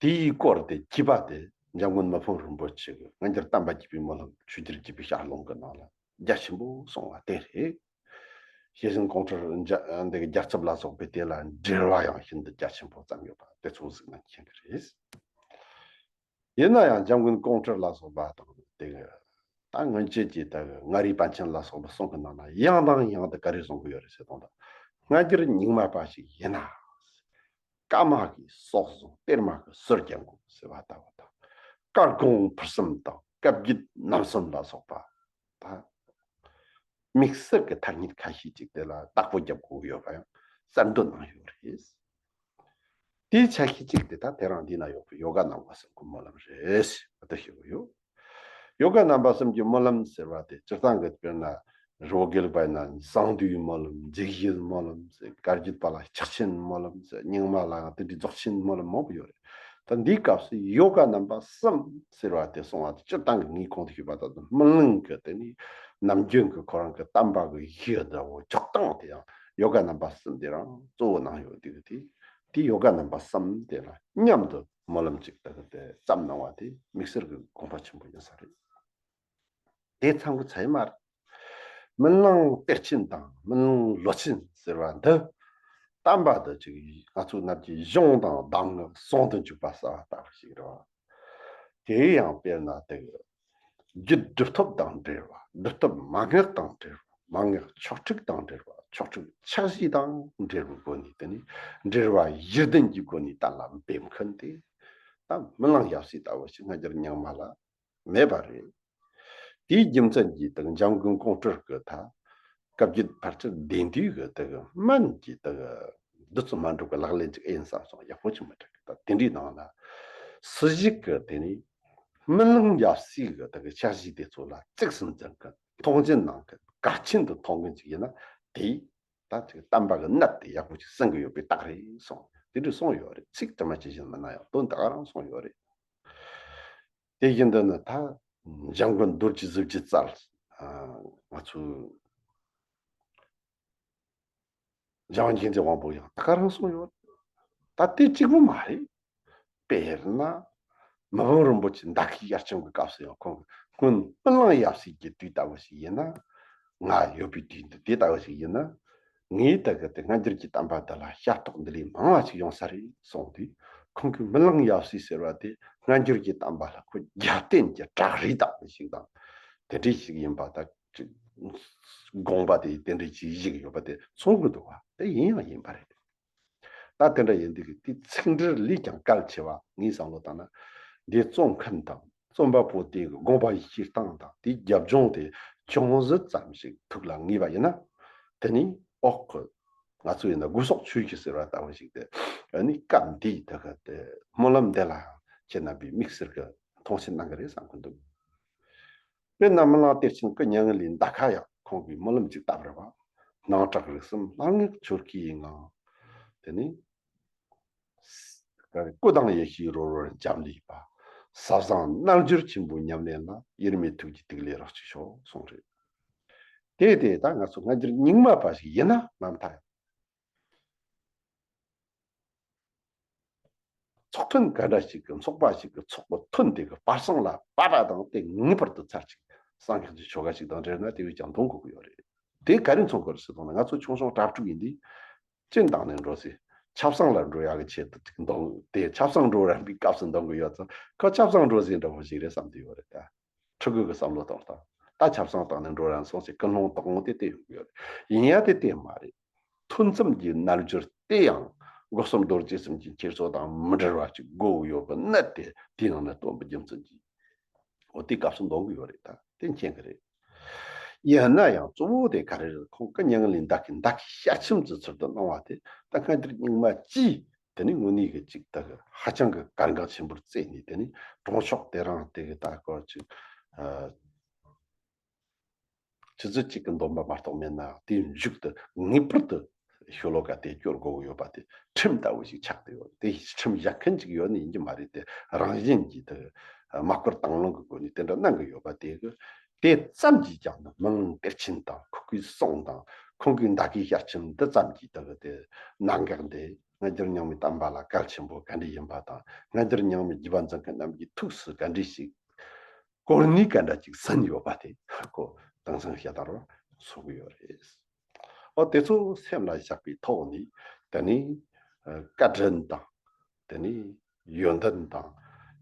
དེའི་སྐོར་དེ་གཅིག་པ་དེ་འཇམ་མགོན་མི་ཕམ་རིན་པོ་ཆེ་གི་སྔ་འགྱུར་བསྟན་པ་རྒྱས་པའི་སྨོན་ལམ་ཆོས་རྒྱལ་གྱི་པའི་ཞལ་ལུང་གི་ནང་ལ་རྒྱ་ཆེན་པོ་གསུངས་པ་དེ་རེད། ཞེ་ཆེན་ཀོང་སྤྲུལ་འདི་གི་རྒྱལ་ཚབ་ལ་སོགས་པའི་དེ་ལ་འགྲེལ་བ་ཡང་ཤིན་ཏུ་རྒྱ་ཆེན་པོ་བརྩམས་ཡོད་པ་དེ་ཚོ་གཟིགས་ན་མཁྱེན་གི་རེད། ཡིན་ན་ཡང་འཇམ་མགོན་ཀོང་སྤྲུལ་ལ་སོགས་པ་དང་དེ་གི་ད་སྔོན་ཆད་ཀྱི་ད་གི་མངའ་རིས་པཎ་ཆེན་ལ་སོགས་པ་གསུང་གི་ནང་ན་ཡང་དང་ཡང་དུ་ག་རེ་གསུང་གི་ཡོད་རེད་ཟེར་དང་། ད་སྔ་འགྱུར་རྙིང་མ་པ་ཞིག་ཡིན་ན། ཀརྨ་གི་སྲོག་བཟུང་གཏེར་མ་གི་ཟུར་རྒྱག་དགོས་ཟེར་བ་ལྟ་བུ་དང་། བཀའ་དགོངས་ཕུར་གསུམ་དང་བཀའ་བརྒྱུད་རྣམ་གསུམ་ལ་སོགས་པ། ད་དམིགས་བསལ་གྱི་ཐ་སྙད་ཁ་ཤས་ཅིག་དེ་ལ་བདག་པོ་རྒྱབ་དགོས་ཡོད་པ་ཡང་གསལ་འདོན་གནང་ཡོད་རེད། དེའི་ཆ་ཤས་གཅིག་དེ་ད་དེ་རང་འདི་ན་ཡོད་པའི་ཡོ་ག་རྣམ་པ་གསུམ་གྱི་སྨོན་ལམ་རེད་ཟེར་བ་དེ་ཞུ་གི་ཡོད། ཡོ་ག་རྣམ་པ་གསུམ་གྱི་སྨོན་ལམ་ཟེར་བ་དེ་སྤྱིར་བཏང་གི་དཔེར་ན་རི་བོ་དགེ་ལུགས་པ་ཡིན་ན་གསང་འདུས་སྨོན་ལམ། འཇིགས་བྱེད་སྨོན་ལམ་ཟེར། བཀའ་བརྒྱུད་པ་ལ་ཕྱག་ཆེན་སྨོན་ལམ་ཟེར། རྙིང་མ་ལ་ཡང་དེ་འདྲའི་རྫོགས་ཆེན་སྨོན་ལམ་མང་པོ་ཡོད་རེད། ད་འདིའི་སྐབས་སུ་ཡོ་ག་རྣམ་པ་གསུམ་ཟེར་བ་དེ་གསུང་བ་དེ་སྤྱིར་བཏང་གི་ངས་གོང་དུ་ཞུས་པ་ལྟར་དུ་སྨིན་གླིང་གི་དེ་ནི་ནམ་རྒྱུན་གྱི་ཁོ་རང་གི་བསྟན་པ་གི་གཞི་འདྲ་བོ་འཇོག་སྟངས་དེ་ཡང་ཡོ་ག་རྣམ་པ་གསུམ་དེ་རང་གཙོ་བོ་གནང་ཡོད་དེ་གི་དེ། དེ་ཡོ་ག་རྣམ་པ་གསུམ་དེ་ལ་མཉམ་དུ་སྨོན་ལམ་གཅིག་ལྟ་བུ་དེ་བརྩམས་གནང་བ་དེ་དམིགས་བསལ་གྱི་དགོངས་པ་ཆེན་པོ་ཡིན་ས་རེད། དེ་ཚང་གི་ཚད་མ་རེད། སྨིན་གླིང་གཏེར་ཆེན་དང་སྨིན་གླིང་ལོ་ཆེན་ཟེར་བ་འདི་བསྟན་པ་འདི་ཅིག་ང་ཚོ་ནམ་རྒྱུན་གཞུང་དང་གདམས་ངག་ཟུང་དུ་འཇུག་པ་ཟེར་བ་ལྟ་བུ་ཞིག་རེད་བ། དེ་ཡང་དཔེར་ན་དེ་གི་རྒྱུད་སྒྲུབ་ཐབས་དང་འབྲེལ་བ། སྒྲུབ་ཐབས་མན་ངག་དང་འབྲེལ་བ། མན་ངག་ཆོག་ཁྲིགས་དང་འབྲེལ་བ། ཆོག་ཁྲིགས་ཕྱག་བཞེས་དང་འབྲེལ་བའི་སྒོ་ནས། དེ་ནས་འབྲེལ་བ་བཞི་ལྡན་གྱི་སྒོ་ནས་གཏན་ལ་འབེབས་མཁན་དེ་ད་སྨིན་གླིང་ཡབ་སྲས་ལྟ་བུ་ཞིག་སྔ་འགྱུར་རྙིང་མ་ལ་མེད་པ་རེད། དེའི་རྒྱུ་མཚན་གྱིས་ད་འཇམ་མགོན་ཀོང་སྤྲུལ་གྱི་ད་བཀའ་བརྒྱུད་ཕལ་ཆེར་བདེན་དུས་ཀྱི་དེ་གི་སྨན་གྱི་དེ་གི་བདུད་རྩི་སྨན་སྒྲུབ་ཀྱི་ལག་ལེན་ཅིག་ཨེ་ཡིན་བསམ་སོང་། ཡག་པོ་ཅིག་མི་འགྲིག་གི། ད་དེ་འདྲའི་ནང་ན་སྲིད་ཞིག་གི་དེ་ནི་སྨིན་གླིང་ཡབ་སྲས་ཀྱི་དེ་གི་ཕྱག་བཞེས་དེ་ཚོ་ལ་གཙིགས་སུ་འཛིན་མཁན། མཐོང་ཆེན་གནང་མཁན། གལ་ཆེན་དུ་མཐོང་མཁན་ཅིག་ཡིན་ན། དེས་ད་ཅིག་བསྟན་པ་གི་གནད་དེ་ཡག་པོ་ཅིག་གསན་གི་ཡོད་པའི་རྟགས་རེད་གསུངས། དེ་འདྲ་གསུངས་ཡོད་རེད། ཚིག་དྲི་མ་ཇི་བཞིན་མིན་ན་ཡང་དོན་ད་ག་རང་གསུངས་ཡོད་རེད། དེ་བཞིན་དུ་ནི་ད་འཇམ་མགོན་རྡོ་རྗེ་གཟི་བརྗིད་རྩལ། ཨ། ང་ཚོའི་འཇམ་དབྱངས་མཁྱེན་བརྩེ་དབང་པོ་ཡང་ད་ག་རང་གསུངས་ཡོད། ད་དེ་གཅིག་པུ་མ་རེད། དཔེར་ན་མི་ཕམ་རིན་པོ་ཆེ་མདའ་ཁའི་ཡར་བྱོན་གྱི་སྐབས་སུ་ཡང་ཁོང་གིས་སྔོན་སྨིན་གླིང་ཡབ་སྲས་ཀྱི་དུས་ལྟ་བུ་ཞིག་ཡིན་ན། ང་ཡོད་པའི་དུས་འདི་དེ་ལྟ་བུ་ཞིག་ཡིན་ན། ངས་ད་གི་དེ་སྔ་འགྱུར་གྱི་བསྟན་པ་འདི་ལ་ཤ་རྟོགས་འདི་ལས་མང་བ་ཞིག་ཡོང་ས་རེད་གསུངས་དུས། ཁོང་གིས་སྨིན་གླིང་ཡབ་སྲས་ཟེར་བ་དེ་སྔ་འགྱུར་གྱི་བསྟན་པ་ལ་ཁོ་རྒྱབ་རྟེན་གྱི་བྲག་རི་ལྟ་བུ་ཞིག་དང་། དེ་འདྲ་ཞིག་ཡིན་པ་ད་ཅིག་དགོངས་པ་དེ་དེ་འདྲ་ཞིག་བཞེས་ཡོད་པ་དེ་མཚོན་གྱི་འདུག་བ། དེ་ཡིན་ཡང་ཡིན་པ་རེད། ད་དེ་འདྲ་ཡིན་དུས་ཀྱི་དེའི་ཚིག་འབྲུ་ལས་ཀྱང་གལ་ཆེ་བ་ངས་བསམ་བློ་བཏང་ན། འདི་རྩོམ་མཁན་དང་རྩོམ་པ་པོ་དེ་གི་དགོངས་པ་བཞེས་སྟངས་དང་དེའི་རྒྱབ་ལྗོངས་དེ་ཅུང་ཟད་ཙམ་ཞིག་ཐུགས་ལ་ངེས་པ་ཡིན་ན། དེ་ནི་འོག་གི་ང་ཚོ་ཡིན་ན་དགོས་སོགས་ཆོས་བཞི་ཟེར་བ་ལྟ་བུ་ཞིག་དེ། ཨ་ནི་སྐབས་འདིའི་ད་ག་དེ་སྨོན་ལམ་འདི་ལ་ཁྱེད་རྣམ་པས་དམིགས་བསལ་གྱི་མཐོང་ཆེན་གནང་གི་རེད་བསམ་གྱི་འདུག་དཔེར་ན་སྨིན་གླིང་གཏེར་ཆེན་སྐུ་མྱ་ངན་ལས་འདའ་ཁ་ཡང་ཁོང་གིས་སྨོན་ལམ་ཅིག་བཏབ་རེད་བ། སྣང་གྲགས་རིག་གསུམ་ལྷང་ངེར་ཆོས་སྐུའི་ངང་། དེ་ནི་སྐུ་དང་ཡེ་ཤེས་རོལ་བར་འབྱམས་ཀླས་པ། ཟབ་གསང་རྣལ་འབྱོར་ཆེན་པོའི་ཉམས་ལེན་ལ། དབྱེར་མེད་ཐུགས་ཀྱི་ཐིག་ལེ་རགས་ཅིག་ཤོག་གསུངས་རེད། དེ་དེ་ད་ང་ཚོ་སྔ་འགྱུར་རྙིང་མ་པ་ཞིག་ཡིན་ན་མ་མཐའ་ཡང་ཚོགས་ཐུན་ག་འདྲ་ཞིག་གི་ཚོགས་པ་ཞིག་གི་ཚོགས་པ་ཐུན་དེ་གི་བར་གསེང་ལ་བབས་པ་དང་། དེ་ངེས་པར་དུ་ཚར་གཅིག་སངས་རྒྱས་ཀྱི་ཆོ་ག་ཞིག་དང་འབྲེལ་ན་དེ་བས་ཀྱང་འདོན་དགོས་ཀྱི་ཡོད་རེད། དེ་ག་རེ་མཚོན་གྱི་རེད་ཟེར་དུས་ན། ང་ཚོ་ཆུང་ཆུང་གྲྭ་ཕྲུག་ཡིན་དུས་སྤྱན་བཏང་ནས་འགྲོ་ཟེར། ཆབ་གསང་ལ་འགྲོ་ཡག་གི་ཆེད་དུ་ཅིག་འདོན། དེ་ཆབ་གསང་འགྲོ་རན་པའི་སྐབས་སུ་འདོན་གྱི་ཡོད་ཙང་། ཁོ་ཆབ་གསང་འགྲོ་ཟེར་འདྲ་པོ་ཞིག་རེད་བསམ་གྱི་ཡོད་རེད་ད། ཕྲུ་གུ་གི་བསམ་བློ་གཏོང་སྟངས། ད་ཆབ་གསང་བཏང་ནས་འགྲོ་རན་སོང་ཞེས་ཀུན་སློང་དོག་མོ་དེ་དེ་ཡོང་གི་ཡོད་རེད། ཡིན་ཡང་དེ་དེ་མ་རེད། ཐུན་མཚམས་ཀྱི་རྣལ་འབྱོར་དེ་ཡང་སྒོ་གསུམ་རྡོ་རྗེ་གསུམ་གྱི་འཁྱེར་སོ་དང་མི་འབྲལ་བ་ཅིག་དགོས་ཡོད་པ་ནི་དེ་དེའི་ནང་ནས་སྟོན་པའི་རྒྱུ་མཚན་གྱིས། འོ་དེ་སྐབས་སུ་འདོན་གྱི་ཡོད་རེད། ད་དེ་མཁྱེན་གྱི་རེད། ཡིན་ན་ཡང་གཙོ་བོ་དེ་ག་རེ་རེད། ཁོང་སྐུ་མྱ་ངན་ལས་འདས་ཀྱི་འདས་ཀྱི་ཞལ་ཆེམས་ཀྱི་ཚུལ་དུ་གནང་བ་དེ་ད་སྔ་འགྱུར་རྙིང་མ་སྤྱིའི་དེ་ནི་དངོས་གནས་ཀྱི་ཅིག་ད་ཧ་ཅང་གི་གལ་འགངས་ཆེན་པོར་བརྩིས་ནས། དེ་ནི་གྲོང་ཆོག་དེ་རང་དེ་གི་ད་སྐོར་ཅིག་ཨ། ཆུ་ཚོད་གཅིག་གི་འདོན་པ་མ་གཏོགས་མེད་ན། དེའི་མཇུག་ཏུ་ངེས་པར་དུ་ཤོ་ལོ་ཀ་དེ་སྐྱོར་དགོས་ཡོད་པ་དེ་ཁྲིམས་ལྟ་བུ་ཞིག་ཆགས་བསྡད་ཡོད། དེ་ཁྲིམས་བཞག་མཁན་ཅིག་ཡོད་ནི་ཡིན་གྱི་མ་རེད་དེ། རང་བཞིན་གྱིས་དེ་མ་བསྐུལ་དང་བླངས་ཀྱི་སྒོ་ནས་དེ་འདྲ་གནང་གི་ཡོད་པ་དེ་གི། དེ་ཙམ་གྱིས་ཀྱང་ནི་མི་ངོམ་གཏེར་ཆེན་དང་ཁོ་གི་གསུང་དང་ཁོང་གི་འདས་ཀྱི་ཞལ་ཆེམས་འདི་ཙམ་གྱིས་དེ་གི་དེ་གནད་འགག་འདི་སྔ་འགྱུར་རྙིང་མའི་བསྟན་པ་ལ་གལ་ཆེན་པོ་ག་འདྲ་ཡིན་པ་དང་། སྔ་འགྱུར་རྙིང་མའི་རྒྱུད་པ་འཛིན་མཁན་རྣམས་ཀྱི་ཐུགས་སུ་ག་འདྲ་ཞིག་གོ་གནས་ག་འདྲ་ཅིག་ཟིན་ཡོད་པ་དེ་ཁོ་དེང་སང་ཤ་སྟག་རུ་མཚོན་གྱི་ཡོད་རེད། ཨོ་དེ་ཚོ་སེམས་ལ་བཞག་པའི་ཐོག་ནས། དེ་ནས་ཨ་བཀའ་དྲིན་དང་། དེ་ནས་ཡོན་ཏན་དང་།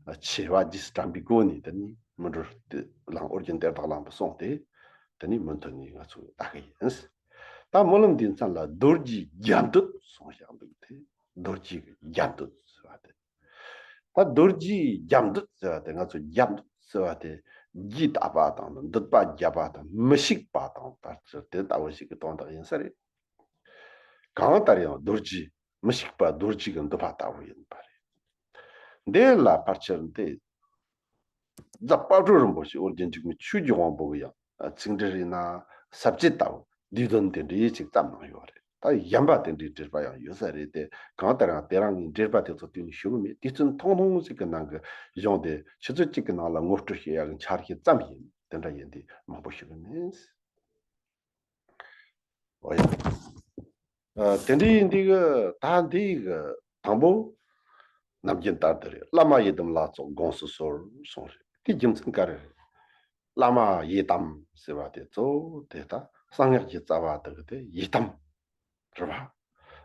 ཨ་ཆེ་བ་རྗེས་སུ་དྲན་པའི་སྒོ་ནས། དེ་ནས་མི་འགྲོ་གླིང་ཨོ་རྒྱན་གཏེར་བདག་གླིང་དུ་སོང་སྟེ། དེ་ནས་མུ་མཐུད་ནས་ང་ཚོ་ལྟ་གི་ཡིན། ད་སྨོན་ལམ་འདིའི་མཚན་ལ་རྡོ་རྗེའི་རྒྱ་མདུད་གསུངས་བཞག་འདུག་སྟེ། རྡོ་རྗེའི་རྒྱ་མདུད་ཟེར་བ་དེ། ད་རྡོ་རྗེའི་རྒྱ་མདུད་ཟེར་བ་དེ། ང་ཚོ་རྒྱ་མདུད་ཟེར་བ་དེ་རྒྱས་བཏབ་པ་དང་། མདུད་པ་བརྒྱབ་པ་དང་། མི་ཤིགས་པ་དང་། ད་ཚུལ་དེ་ལྟ་བུ་ཞིག་གི་དོན་དག་ཡིན་ས་རེད། གང་ལྟར་ཡང་རྡོ་རྗེ། མི་ཤིགས་པ་རྡོ་རྗེ་གི་མདུད་པ་ལྟ་བུ་ཡིན་པ་རེད། འདི་ལ་ཕལ་ཆེར་འདི་རྫ་དཔལ་སྤྲུལ་རིན་པོ་ཆེ་ཨོ་རྒྱན་འཇིགས་མེད་ཆོས་ཀྱི་དབང་པོ་གི་ཡང་ཚིག་འགྲེལ་ཡིན་ན་ས་བཅད་ལྟ་བུ་བསྡུས་དོན་དེ་འདྲའི་ཅིག་བརྩམས་གནང་ཡོད་རེད། ད་གཞན་པ་དེ་འདྲའི་འགྲེལ་པ་ཡང་ཡོད་ས་རེད་དེ། གང་ལྟར་ཡང་དེ་རིང་ངས་འགྲེལ་པ་དེ་ཚོ་བསྟུན་ནས་ཞུ་གི་མེད། དུས་ཚོད་ཐུང་ཐུང་ཞིག་གི་ནང་གི་གཞུང་དེ་ཆུ་ཚོད་གཅིག་གི་ནང་ལ་ངོ་སྤྲོད་བྱེད་ཡག་གི་འཆར་གཞི་ཙམ་ཡིན། དེ་འདྲ་ཡིན་དུས་མང་པོ་ཞུ་གི་མེད། འོ་ཡ། ཨ་དེ་འདྲའི་འདི་གི་ད་འདི་གི་དང་པོ་ནམ་རྒྱུན་ལྟར་དུ་རེད། བླ་མ་ཡི་དམ་ལ་སོགས་དགོངས་སུ་གསོལ་གསུངས་རེད། དེ་རྒྱུ་མཚན་ག་རེ་རེད། བླ་མ་ཡི་དམ་ཟེར་བ་དེ་གཙོ་བོ་དེ་ད་གསང་སྔགས་ཀྱི་རྩ་བ་དེ་གི་དེ་ཡི་དམ་རེད་བ།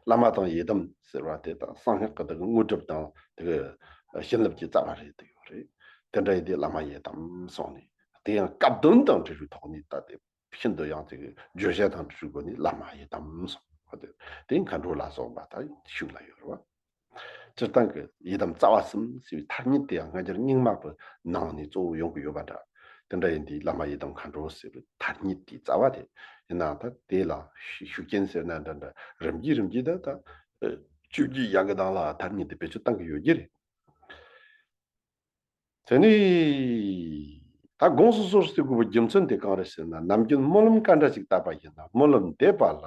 བླ་མ་དང་ཡི་དམ་ཟེར་བ་དེ་ད་གསང་སྔགས་ཀྱི་དེ་གི་དངོས་གྲུབ་དང་དེ་གི་བྱིན་རླབས་ཀྱི་རྩ་བ་རེད་དེ་ཡོད་རེད། དེ་འདྲ་ཡིན་དུས་བླ་མ་ཡི་དམ་གསུངས་ནས། དེ་ཡང་སྐབས་དོན་དང་འབྲེལ་བའི་ཐོག་ནས་ད་དེ། ཤིན་ཏུ་ཡང་དེ་གི་བརྗོད་བྱ་དང་འབྲེལ་སྒོ་ནས་བླ་མ་ཡི་དམ་གསུངས་པ་དེ། དེ་མཁའ་འགྲོ་ལ་སོགས་པ་ད་ཤུགས་ལ་ཡོད་རེད་བ། སྤྱིར་བཏང་གི་ཡི་དམ་རྩ་བ་གསུམ་ཟེར་བའི་ཐ་སྙད་དེ་ཡང་སྔ་འགྱུར་རྙིང་མ་པའི་ནང་ནས་གཙོ་བོ་ཡོང་གི་ཡོད་པ་འདྲ། དེ་འདྲ་ཡིན་དུས་བླ་མ་ཡི་དམ་མཁའ་འགྲོ་ཟེར་བའི་ཐ་སྙད་དེའི་རྩ་བ་དེ། ཡིན་ནའང་ད་དེ་ལ་ཤུགས་རྐྱེན་ཟེར་ན་འདྲ་འདྲ་རིམ་གྱིས་རིམ་གྱིས་ད་ད་ཨ་བཅོས་བསྒྱུར་ཡག་གི་སྟངས་ལ་ཐ་སྙད་དེ་བེད་སྤྱོད་གཏང་གི་ཡོད་ཀྱི་རེད། དེ་ནས་ད་དགོངས་སུ་གསོལ་ཟེར་དགོས་པའི་རྒྱུ་མཚན་དེ་གང་རེད་ཟེར་ན། ནམ་རྒྱུན་སྨོན་ལམ་ག་འདྲ་ཞིག་བཏབ་པ་ཡིན་ན། སྨོན་ལམ་འདེབས་པ་ལ་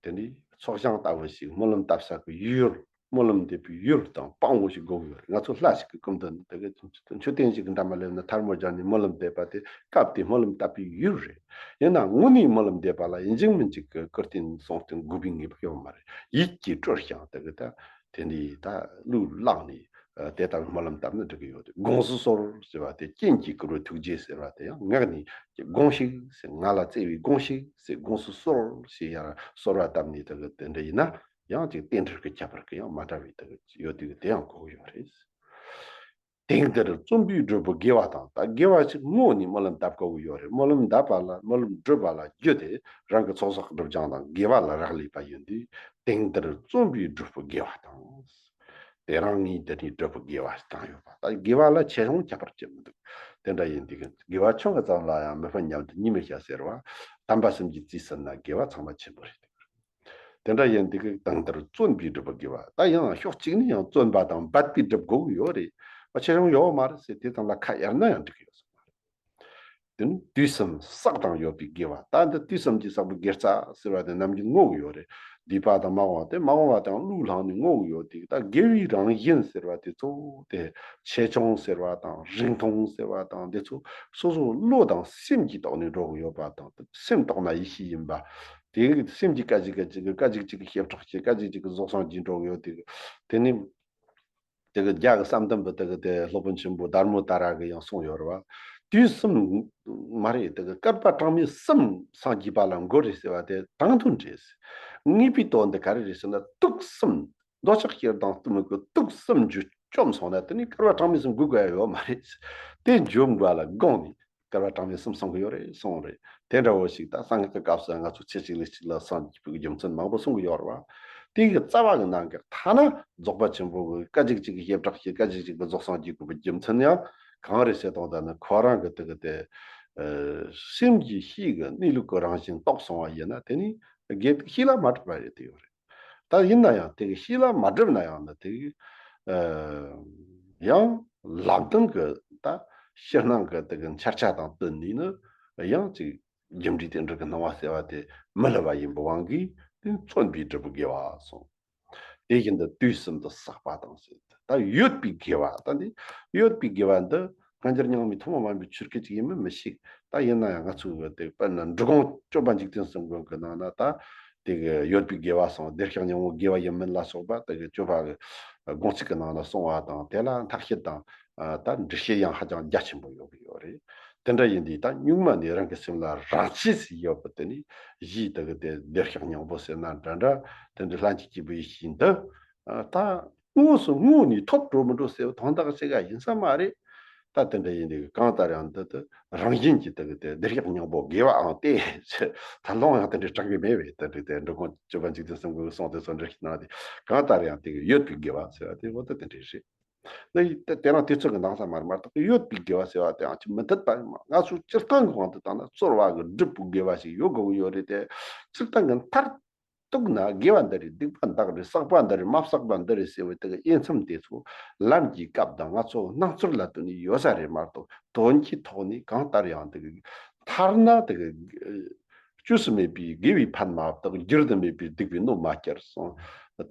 དེ་ནས་ཚོགས་ཞིང་ལྟ་བུ་ཞིག་སྨོན་ལམ་བཏབ་ས་གི་ཡུལ། སྨོན་ལམ་འདེབས་པའི་ཡུལ་དང་དཔང་པོ་ཞིག་དགོས་ཀྱི་ཡོད་རེད། ང་ཚོ་ལྷ་ཞིག་གི་སྐུ་མདུན་དེ་གི་མཆོད་རྟེན་ཞིག་གི་འགྲམ་མ་སླེབས་ན་ཐལ་མོ་སྦྱར་ནས་སྨོན་ལམ་འདེབས་པ་དེ་སྐབས་དེ་སྨོན་ལམ་བཏབ་པའི་ཡུལ་རེད། ཡིན་ནའང་དངོས་གནས་སྨོན་ལམ་འདེབས་པ་ལ་ཡིན་གཅིག་མིན་གཅིག་གི་བཀུར་རྟེན་གསུང་རྟེན་དགོས་པའི་ངེས་པ་ཡོད་མ་རེད། ཡིད་ཀྱིས་སྤྲུལ་ཞིང་དེ་གི་ད། དེ་འདི་ད་གླུ་བླངས་ནས་ཨ་དེ་ལྟར་སྨོན་ལམ་བཏབ་ན་འགྲིག་གི་ཡོད་དེ། དགོངས་སུ་གསོལ་ཟེར་བ་དེ་སྤྱན་གྱིས་བསྐུལ་བའི་ཐུགས་རྗེ་ཟེར་བ་དེ་ཡང་ངག་ནས་དགོངས་ཤིག་ཟེར། ང་ལ་བརྩེ་བའི་དགོངས་ཤིག་ཟེར། དགོངས་སུ་གསོལ་ཞེས་ཡང་གསོལ་བ་བཏབ་ནས་དེ་གི་དེ་འདྲ་ཡིན་ན་ཡང་ཅིག་རྟེན་འབྲེལ་གྱི་ཁྱད་པར་གྱི་ཡང་མ་འདྲ་བའི་དེ་གི་ཡོད་དེ་གི་དེ་ཡང་གོ་གི་ཡོད་རེད། དེང་འདིར་བརྩོན་པས་བསྒྲུབས་པའི་དགེ་བ་དང་། ད་དགེ་བ་ཞིག་བསྔོ་ནས་སྨོན་ལམ་བཏབ་དགོས་ཀྱི་ཡོད་རེད། སྨོན་ལམ་བཏབ་པ་ལ་སྨོན་ལམ་བསྒྲུབས་པ་ལ་རྒྱུ་དེ་རང་གི་ཚོགས་བསགས་སྒྲིབ་སྦྱང་དང་དགེ་བ་ལ་རག་ལས་པ་ཡིན་དུས། དེང་འདིར་བརྩོན་པས་བསྒྲུབས་པའི་དགེ་བ་དང་། དེ་རིང་ངས་འདི་ནས་བསྒྲུབས་པའི་དགེ་བ་བཏང་ཡོད་པ། ད་དགེ་བ་ལ་ཆེ་ཆུང་ཁྱད་པར་ཅི་མི་འདུག་དེ་འདྲ་ཡིན་དུས་དགེ་བ་ཆུང་ངུ་ཙམ་ལ་ཡང་མི་ཕན་མཉམ་དུ་གཉིས་མི་བྱ་ཟེར་བ། དམ་པ་གསུམ་གྱིས་རྩིས་ཟིན་ན་དགེ་བ་ཚང་མ་ཆེན་པོ་རེད། དེ་འདྲ་ཡིན་དུས་དེང་འདིར་བརྩོན་པས་བསྒྲུབས་པའི་དགེ་བ། ད་ཡང་ཕྱོགས་གཅིག་ནས་ཡང་བརྩོན་པ་དང་འབད་པས་བསྒྲུབ་དགོས་ཀྱི་ཡོད་རེད། ཆེ་ཆུང་ཡོད་མ་རེད་ཟེར་དེ་ཙམ་ལ་ཁ་གཡར་ན་ཡང་འགྲིག་གི་ཡོད་ས་མ་རེད། དེ་ནི་དུས་གསུམ་བསགས་དང་ཡོད་པའི་དགེ་བ། ད་འདི་དུས་གསུམ་གྱིས་བསགས་པའི་དགེ་རྩ་ཟེར་བ་དེ་ནམ་རྒྱུན་བསྔོ་གི་ཡོད་རེད། སྡིག་པ་དང་མ་འོངས་པ་དེ། མ་འོངས་པ་དང་བློས་བསླངས་ནས་བསྔོ་གི་ཡོད་དེ། ད་དགེ་བའི་རང་བཞིན་ཟེར་བ་དེ་ཚོ་དེ་ཆེ་ཆུང་ཟེར་བ་དང་རིང་ཐུང་ཟེར་བ་དང་འདི་ཚོ་སོ་སོ་བློ་དང་སེམས་ཀྱི་ཐོག་ནས་འགྲོ་གི་ཡོད་པ་དང་། སེམས་རྟོགས་ན་ཡེ་ཤེས་ཡིན་པ། དེ་སེམས་ཀྱིས་སྐད་ཅིག་སྐད་ཅིག་གིས་སྐད་ཅིག་གཅིག་གིས་བྱེ་བྲག་བྱས། སྐད་ཅིག་གཅིག་གིས་རྫོགས་སངས་རྒྱས་འགྲོ་གི་ཡོད་དེ། དེ་ནི། དེ་གི་རྒྱ་གི་བསམ་གཏན་པའི་དེ་གི་དེ་སློབ་དཔོན་ཆེན་པོ་དྷརྨོ་ཏཱ་ར་གིས་ཡང་གསུངས་ཡོད་རེད་བ། དུས་གསུམ་མ་རེད། དེ་གི་བསྐལ་པ་གྲངས་མེད་གསུམ་སངས་རྒྱས་པ་ལ་འགོད་རེད་ཟེར་བ་དེ་དྲང་དོན་རེད། ངེས་པའི་དོན་དེ་ག་རེ་རེད་ཟེར་ན། དུས་གསུམ། འདོད་ཆགས་ཞེ་སྡང་གཏི་མུག་གི་དུས་གསུམ་རྒྱུད་བཅོམ་སོང་ན། དེ་ནི་བསྐལ་པ་གྲངས་མེད་གསུམ་འགོད་དགོས་ཡ་ཡོད་མ་རེད། དེ་འཇོམས་དགོས་ལ་དགོངས་ནས། བསྐལ་པ་གྲངས་མེད་གསུམ་སོང་གི་ཡོད་རེད། སོང་རེད། དེ་འདྲ་བོ་ཞིག་ད་གསང་སྔགས་ཀྱི་སྐབས་སུ་ང་ཚོ་ཚེ་གཅིག་ལུས་གཅིག་ལ་སངས་རྒྱས་པའི་རྒྱུ་མཚན་མང་པོ་གསུང་གི་ཡོད་རེད་བ། དེ་གི་རྩ་བ་གི་ནང་གི་ཐ་ན་རྫོགས་པ་ཆེན་པོ་གི་སྐད་ཅིག་གཅིག་གིས་བྱེ་བྲག་བྱས། སྐད་ཅིག་གཅིག་གིས་རྫོགས་སངས་རྒྱས་དགོས་པའི་རྒྱུ་མཚན་ཡང་གང་རེད་ཟེར་དང་། ད་ནི་ཁོ་རང་གི་དེ་གི་དེ་སེམས་ཀྱི་གཤིས་ཀྱི་གནས་ལུགས་ཀྱི་རང་བཞིན་རྟོགས་སོང་བ་ཡིན་ན། དེ་ནི་དགེ་སྡིག་གཤིས་ལ་མ་གྲུབ་པ་རེད། དེ་ཡོད་རེད། ད་ཡིན་ན་ཡང་དེ་གི་གཤིས་ལ་མ་གྲུབ་ན་ཡང་ནི། དེ་གི་ཡང་ལམ་སྟོན་གི་ད་ཕྱི་ནང་གི་དེ་གི་འཆར་ཆ་དང་བསྟུན་ནས་ནི། ཡང་ཅིག་རྒྱུ་འབྲས་རྟེན་འབྲེལ་གྱི་སྣང་བ་ཟེར་བ་དེ་མི་སླུ་བ་ཡིན་པའི་དབང་གིས། དེ་མཚོན་པའི་སྒྲུབ་པའི་དགེ་བ་གསུངས། དེ་བཞིན་དུ་དུས་གསུམ་དུ་བསགས་པ་དང་ཟེར། ད་ཡོད་པའི་དགེ་བ། ད་འདི་ཡོད་པའི་དགེ་བ་འདི་སྔ་འགྱུར་རྙིང་མའི་ཐུན་མོང་མ་ཡིན་པའི་ཆོས་སྐད་ཅིག་ཡིན་མིན་མི་ཤེས། ད་ཡིན་ན་ཡང་ང་ཚོའི་དེ་དཔེར་ན་འབྲི་གུང་སྤྱོད་པ་འཇིག་རྟེན་གསུམ་མགོན་གྱི་ནང་ན། ད་དེ་གི་ཡོད་པའི་དགེ་བ་སོགས། བདེ་གཤེགས་སྙིང་པོ་དགེ་བ་ཡིན་མིན་ལ་སོགས་པ་དེ་གི་སྤྱོད་པ་གི་དགོངས་ཚིག་གི་ནང་ན་གསུངས་པ་དང་། དེ་ལ་མཐར་བཤད་དང་ད་འགྲེལ་བཤད་ཡང་ཧ་ཅང་རྒྱ་ཆེན་པོ་ཡོད་ཀྱི་ཡོད་རེད། དེ་འདྲ་ཡིན་དུས་ད་གཉུག་མ་ནས་རང་གི་སེམས་ལ་རང་ཆས་སུ་ཡོད་པ་དེ་ནི། གཞི་དེ་གི་དེ་བདེ་གཤེགས་སྙིང་པོ་ཟེར་ན་འདྲ་འདྲ། དེ་འདྲ་ལྷན་སྐྱེས་ཀྱི་བུའི་ཞིང་དུ་ད་དངོས་སུ་དངོས་ནས་ཐོབ་འགྲོ་མི་འགྲོ་ཟེར་བ་དོན་དག་ཅིག་ག་ཡིན་ས་མ་རེད། ད་དེ་འདྲ་ཡིན་དུས་གང་ལྟར་ཡང་འདི་དེ་རང་བཞིན་གྱིས་དེ་གི་དེ་བདེ་གཤེགས་སྙིང་པོ་དགེ་བའང་སྟེ། ད་ལོང་ཡང་དེ་འདྲའི་དྲང་གི་མེད་པས། དེ་འདྲའི་དེ་འབྲི་གུང་སྤྱོད་པ་འཇིག་རྟེན་གསུམ་མགོན་གྱིས་གསུངས་དེ་ཚོ་འགྲེལ་བཤད་གནང་སྟེ། གང་ལྟར་ཡང་དེ་གི་ཡོད་པའི་དགེ་བ་ཟེར་བ་དེ་འོ་ད་དེ་འདྲ་རེད། ནི་དེ་དེ་རང་དུས་ཚོད་ཀྱི་འདང་ས་མ་རེད། མ་གཏོགས་ཡོད་པའི་དགེ་བ་ཟེར་བ་དེའང་ཅིག་མི་འཐད་པ་ཡིན་མ། ང་ཚོ་སྤྱིར་བཏང་གི་དབང་དུ་བཏང་ན་རྩོལ་བ་གི་སྒྲུབ་པའི་དགེ་བ་ཞིག་ཡོད་དགོས་ཀྱི་ཡོད་རེད་དེ། སྤྱིར་བཏང་གི་མཐར་གཏུགས་ན་དགེ་བ་འདི་རེད། སྡིག་པ་འདི་རེད། བསགས་པ་འདི་རེད། མ་བསགས་པ་འདི་རེད་ཟེར་བའི་དེ་གི་དབྱེ་མཚམས་དེ་ཚོ་ལམ་གྱི་སྐབས་དང་ང་ཚོ་སྣང་ཚུལ་ལ་ལྟོས་ནས་ཡོད་ས་རེད། མ་གཏོགས་དོན་གྱི་ཐོག་ནས་གང་ལྟར་ཡང་དེ་གི་མཐར་ན་དེ་གི་བཅོས་སུ་མེད་པའི་དགེ་བའི་ཕན་མ་གཏོགས་བསྒྱུར་དུ་མེད་པའི་སྡིག་པའི་སྣོད་མ་བསྐྱར་གསུངས།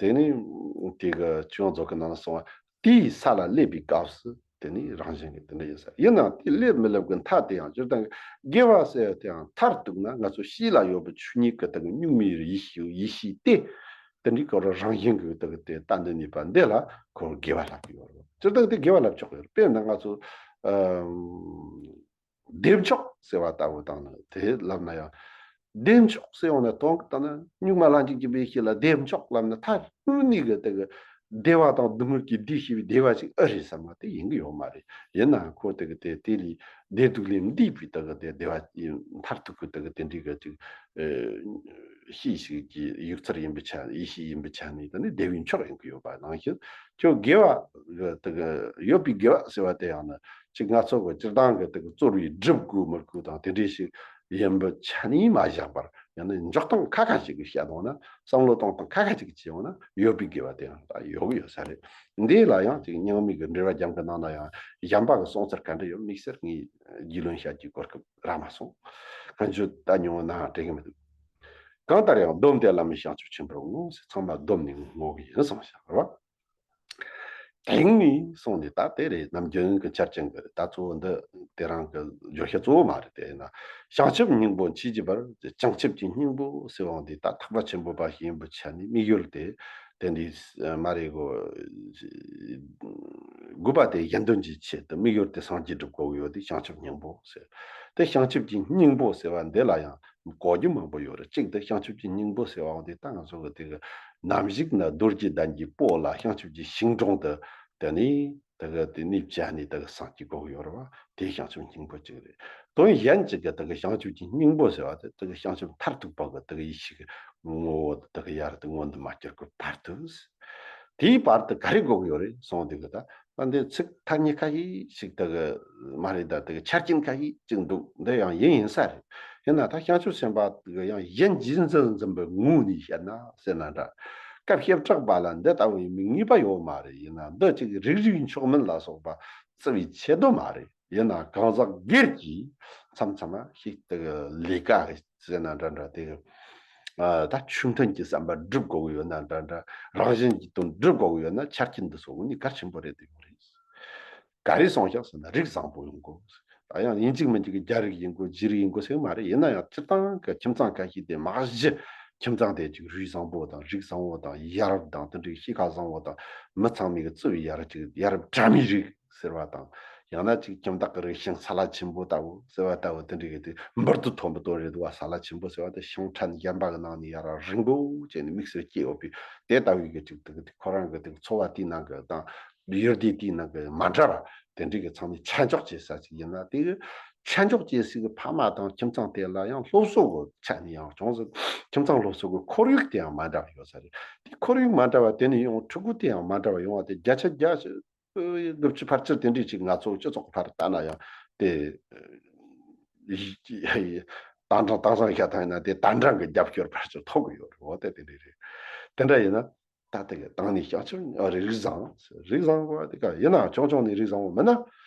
དེ་ནི་དེ་གི་ཆོས་དབྱིངས་རྫོགས་ཀྱི་ནང་ན་གསུངས་པ། དེའི་ས་ལ་སླེབས་པའི་སྐབས་སུ་དེ་ནི་རང་བཞིན་གྱིས་དེ་འདྲ་ཡིན་ས་ཡིན་ནའང་། དེ་སླེབས་མི་སླེབས་ཀྱི་མཐའ་དེ་ཡང་སྤྱིར་བཏང་གི་དགེ་བ་ཟེར་ཡ་དེའང་མཐར་གཏུགས་ན་ང་ཚོ་གཤིས་ལ་ཡོད་པའི་ཆོས་ཉིད་ཀྱི་དེ་གི་གཉུག་མའི་ཡེ་ཤེས། ཡེ་ཤེས་དེ་དེ་འདྲའི་སྐོར་རང་བཞིན་གྱིས་དེ་གི་དེ་ལྟ་འདི་ནུས་པ་འདི་ལ་ཁོ་དགེ་བ་ལབ་ཀྱི་ཡོད་རེད། སྤྱིར་བཏང་དེ་དགེ་བ་ལབ་ཆོག་གི་རེད། དཔེར་ན་ང་ཚོ་ཨ། བདེ་མཆོག་ཟེར་བ་ལྟ་བུ་དང་ནི་དེ་ལབ་ན་ཡང་། བདེ་མཆོག་ཟེར་ཡོང་ན་དོན་གྱི་ལྟ་ན་གཉུག་མ་ལྷན་ཅིག་སྐྱེས་པའི་ཡེ་ཤེས་ལ་བདེ་མཆོག་ལབ་ན། མཐར་གཏུགས་ནས་གི་དེ་གི་བདེ་བ་དང་སྡུག་བསྔལ་གྱི་བདེ་ཞེས་པའི་བདེ་བ་ཞིག་ཨེ་རེད་བསམ་ན་དེ་ཡིན་གྱི་ཡོད་མ་རེད། ཡིན་ནའང་ཁོ་དེ་གི་དེ་དེ་ལས་བདེ་སྡུག་ལས་འདས་པའི་དེ་གི་དེ་བདེ་བ་ཡིན། མཐར་ཐུག་གི་དེ་གི་དེ་འདྲའི་གི་ཅིག་ཨེ་ཤེས་ཤིག་གི་ཡུལ་ཚུལ་ཡིན་པའི་ཆ། ཡེ་ཤེས་ཡིན་པའི་ཆ་ནས་དེ་ནི་བདེ་བའི་མཆོག་ཡིན་གྱི་ཡོད་པ་ནང་བཞིན། ཁྱོད་དགེ་བ་གི་དེ་གི་ཡོད་པའི་དགེ་བ་ཟེར་བ་དེ་ཡང་ནི། ཅིག་ང་ཚོ་གི་སྤྱིར་བཏང་གི་དེ་གི་རྩོལ་བའི་སྒྲུབ་དགོས་མི་དགོས་དང་དེ་འདྲའི་ཞིག་ཡིན་པའི་ཆ་ནས་མ་བཞག་པར། ཡང་ན་འཇོག་སྟངས་ཁ་ཁ་ཅིག་གིས་བཤད་བཏང་ན། བསམ་བློ་གཏོང་སྟངས་ཁ་ཁ་ཅིག་གིས་བྱས་ཡོང་ན་ཡོད་པའི་དགེ་བ་དེ་ཡང་ད་ཡོད་གི་ཡོད་ས་རེད། འདི་ལ་ཡང་ཅིག་རྙིང་མའི་གི་འགྲེལ་པ་རྒྱམ་གི་ནང་ན་ཡང་གཞན་པ་གི་གསུང་ཚུལ་ག་འདྲ་ཡོད་དམིགས་བསལ་ངས་རྒྱུས་ལོན་བྱ་རྒྱུའི་གོ་སྐབས་རག་མ་སོང་། གང་བྱུང་ད་ཉུང་ན་དྲན་གི་མི་འདུག་གང་ལྟར་ཡང་སྡོམ་དེ་བླ་མའི་བྱང་ཆུབ་ཆེན་པོར་བསྔོ་ཟེར། ཚང་མ་སྡོམ་ནས་བསྔོ་གི་ཡིན་གསུངས་བཞག་རེད་བ། དེང་ནས་གསུངས་ནས། ད་དེ་རེད། ནམ་རྒྱུན་གྱི་ཆ་རྐྱེན་གྱི་རེད། ད་གཙོ་བོ་འདི་དེ་རང་གི་བརྗོད་བྱ་གཙོ་བོ་མ་རེད། དེ་ཡིན་ན་བྱང་ཆུབ་སྙིང་པོ་མཆིས་ཀྱི་བར། བྱང་ཆུབ་ཀྱི་སྙིང་པོ་ཟེར་བ་འདི་ད་ཐེག་པ་ཆེན་པོ་པ་ཞིག་ཡིན་པའི་ཆ་ནས་དམིགས་ཡུལ་དེ་དེ་འདི་མ་རེད་གོ། དགོས་པ་དེ་གཞན་དོན་གྱི་ཆེད་དུ་དམིགས་ཡུལ་དེ་སངས་རྒྱས་སྒྲུབ་དགོས་ཀྱི་ཡོད་དེ། བྱང་ཆུབ་སྙིང་པོ་ཟེར། དེ་བྱང་ཆུབ་ཀྱི་སྙིང་པོ་ཟེར་བ་འདི་ལ་ཡང་གོ་རྒྱུ་མང་པོ་ཡོད་རེད། གཅིག་དེ་བྱང་ཆུབ་ཀྱི་སྙིང་པོ་ཟེར་བ་འདི་ད་ང་ཚོ་གི་དེ་གི་ནམ་ཞིག་ན་རྡོ་རྗེ་གདན་གྱི་སྤོ་ལ་བྱང་ཆུབ་ཀྱི་ཞིང་དྲུང་དུ་དེ་ནི་དེ་གི་དེ་ནི་བྱ་ནི་དེ་གི་སངས་རྒྱས་དགོས་ཀྱི་ཡོད་རེད་བ། དེ་བྱང་ཆུབ་སྙིང་པོ་གཅིག་རེད། དོན་གཞན་གཅིག་གི་དེ་གི་བྱང་ཆུབ་ཀྱི་སྙིང་པོ་ཟེར་བ་དེ་དེ་གི་བྱང་ཆུབ་མཐར་ཐུག་པ་གི་དེ་གི་ཡེ་ཤེས་ཀྱི་ངོ་བོ་དེ་གི་ཡར་དུ་མངོན་དུ་མ་གྱུར་གི་བར་དུ། དེའི་བར་དུ་ག་རེ་དགོས་ཀྱི་ཡོད་རེད་གསུངས་དུས་གི། ད་ད་འདི་ཚིག་ཐ་སྙད་ཁ་ཤས་ཤིག་དེ་གི་མ་རེད། ད་དེ་གི་ཆ་རྐྱེན་ཁ་ཤས་ཅིག་འདུག་འདི་ཡང་ཡིན་ཡིན་ས་རེད། ཡིན་ན་ད་བྱང་ཆུབ་སེམས་དཔའ་དེ་གི་ཡང་གཞན་རྗེས་འཛིན་འཛིན་པའི་ངོས་ནས་བཤད་ན་ཟེར་ན་འདྲ། སྐབས་བྱེ་བྲག་པ་ལ་འདི་ལྟ་བུ་ཡིན་མིན་ངེས་པ་ཡོད་མ་རེད། ཡིན་ན་འདི་ཅིག་རིགས་རུས་མཆོག་དམན་ལ་སོགས་པ་བརྩི་བའི་ཆེད་དུ་མ་རེད། ཡིན་ན་གང་ཟག་སྒེར་གྱིས་མཚམས་མཚམས་ཤིག་དེ་གི་ལས་ཀ་ཟེར་ན་འདྲ་འདྲ། དེ་གི་ ཨ་ད་ཆོས་མཐུན་གྱི་བསམ་པ་སྒྲུབ་དགོས་ཀྱི་ཡོད་ན་འདྲ་འདྲ། རང་བཞིན་གྱི་དོན་སྒྲུབ་དགོས་ཀྱི་ཡོད་ན་ཆ་རྐྱེན་འདི་ཚོ་དངོས་གནས་གལ་ཆེན་པོ་རེད་འདུག་ཡོད་རེད། ག་རེ་སོང་ཤག་ཟེར་ན་རིགས་བཟང་པོ་ཡོང་དགོས། ད་ཡང་ཡིན་གཅིག་མིན་གཅིག་གི་རྒྱ་རིགས་ཡིན་དགོས་རྗེས་རིགས་ཡིན་དགོས་ཟེར་གི་མ་རེད། ཡིན་ན་ཡང་སྤྱིར་བཏང་གི་ཁྱིམ་ཚང་ཁ་ཤས་དེ་མ་གཞི་ཁྱིམ་ཚང་དེ་ཅིག་རིགས་བཟང་པོ་དང་རིགས་བཟང་བོ་དང་ཡ་རབས་དང་དེ་འདྲའི་གཤིས་ཀ་བཟང་བོ་དང་མི་ཚང་མས་གི་བརྩི་བའི་ཡ་རབས་ཅིག་ཡ་རབས་དྲ་མིག་རིགས་ཟེར་བ་དང་། ཡང་ན་ཅིག་ཁྱིམ་བདག་གི་རིགས་ཤིང་ས་ལ་ཆེན་པོ་ལྟ་བུ་ཟེར་བ་ལྟ་བུ་དེ་འདྲའི་གི་དེ་འབུར་དུ་ཐོན་པོ་དོན་རེད་འདུག་བ། ས་ལ་ཆེན་པོ་ཟེར་བ་དེ་ཤིང་ཕྲན་གཞན་པ་གི་ནང་ནས་ཡ་རབས་རིང་པོ་བྱས་ནས་དམིགས་བསལ་སྐྱེས་ཡོད་པའི་དེ་ལྟ་བུའི་གི་ཅིག་དེ་གི་དེ་ཁོ་རང་གི་དེ་འཚོ་བ་དེའི་ནང་གི་དང་། ཡུལ་སྡེ་དེའི་ནང་གི་མ་འདྲ་བ་དེ་འདྲའི་གི་ཚང་མས་ཆ་འཇོག་བྱེད་ས་ཅིག་ཡིན་ན། དེ་གི་ཆ་འཇོག་བྱེད་སའི་གི་ཕ་མ་དང་ཁྱིམ་ཚང་དེ་ལ་ཡང་སློབ་གསོ་གི་ཆ་ནས་ཡང་ཅུང་ཟད་ཁྱིམ་ཚང་སློབ་གསོ་གི་ཁོར་ཡུག་དེ་ཡང་མ་འདྲ་བ་ཡོད་ས་རེད། དེ་ཁོར་ཡུག་མ་འདྲ་བ་དེ་ནས་ཡང་ཕྲུ་གུ་དེ་ཡང་མ་འདྲ་བ་ཡོང་བ་དེ་བརྒྱ་ཆ་བརྒྱ་དགུ་བཅུ་ཕལ་ཆེར་དེ་འདྲའི་ཅིག་ང་ཚོ་སྤྱི་ཚོགས་ཀྱི་ཕར་ལྟ་ན་ཡང་དེ། དང་སང་དང་སང་བཤད་སྟངས་ཡིན་ན་དེ་དང་སང་གི་རྒྱབ་སྐྱོར་ཕལ་ཆེར་ཐོབ་གི་ཡོད་རེད། འོ་དེ་དེ་འདྲ་རེད། དེ་འདྲ་ཡིན་ན་ད་དེ་གི་དང་ནས་བཤད་ཆོག་རིགས་བཟང་། རིགས་བཟང་བ་དེ་ག་ཡིན་ན་ཆུང་ཆུང་ནས་རིགས་བཟང་བོ་མིན་ན།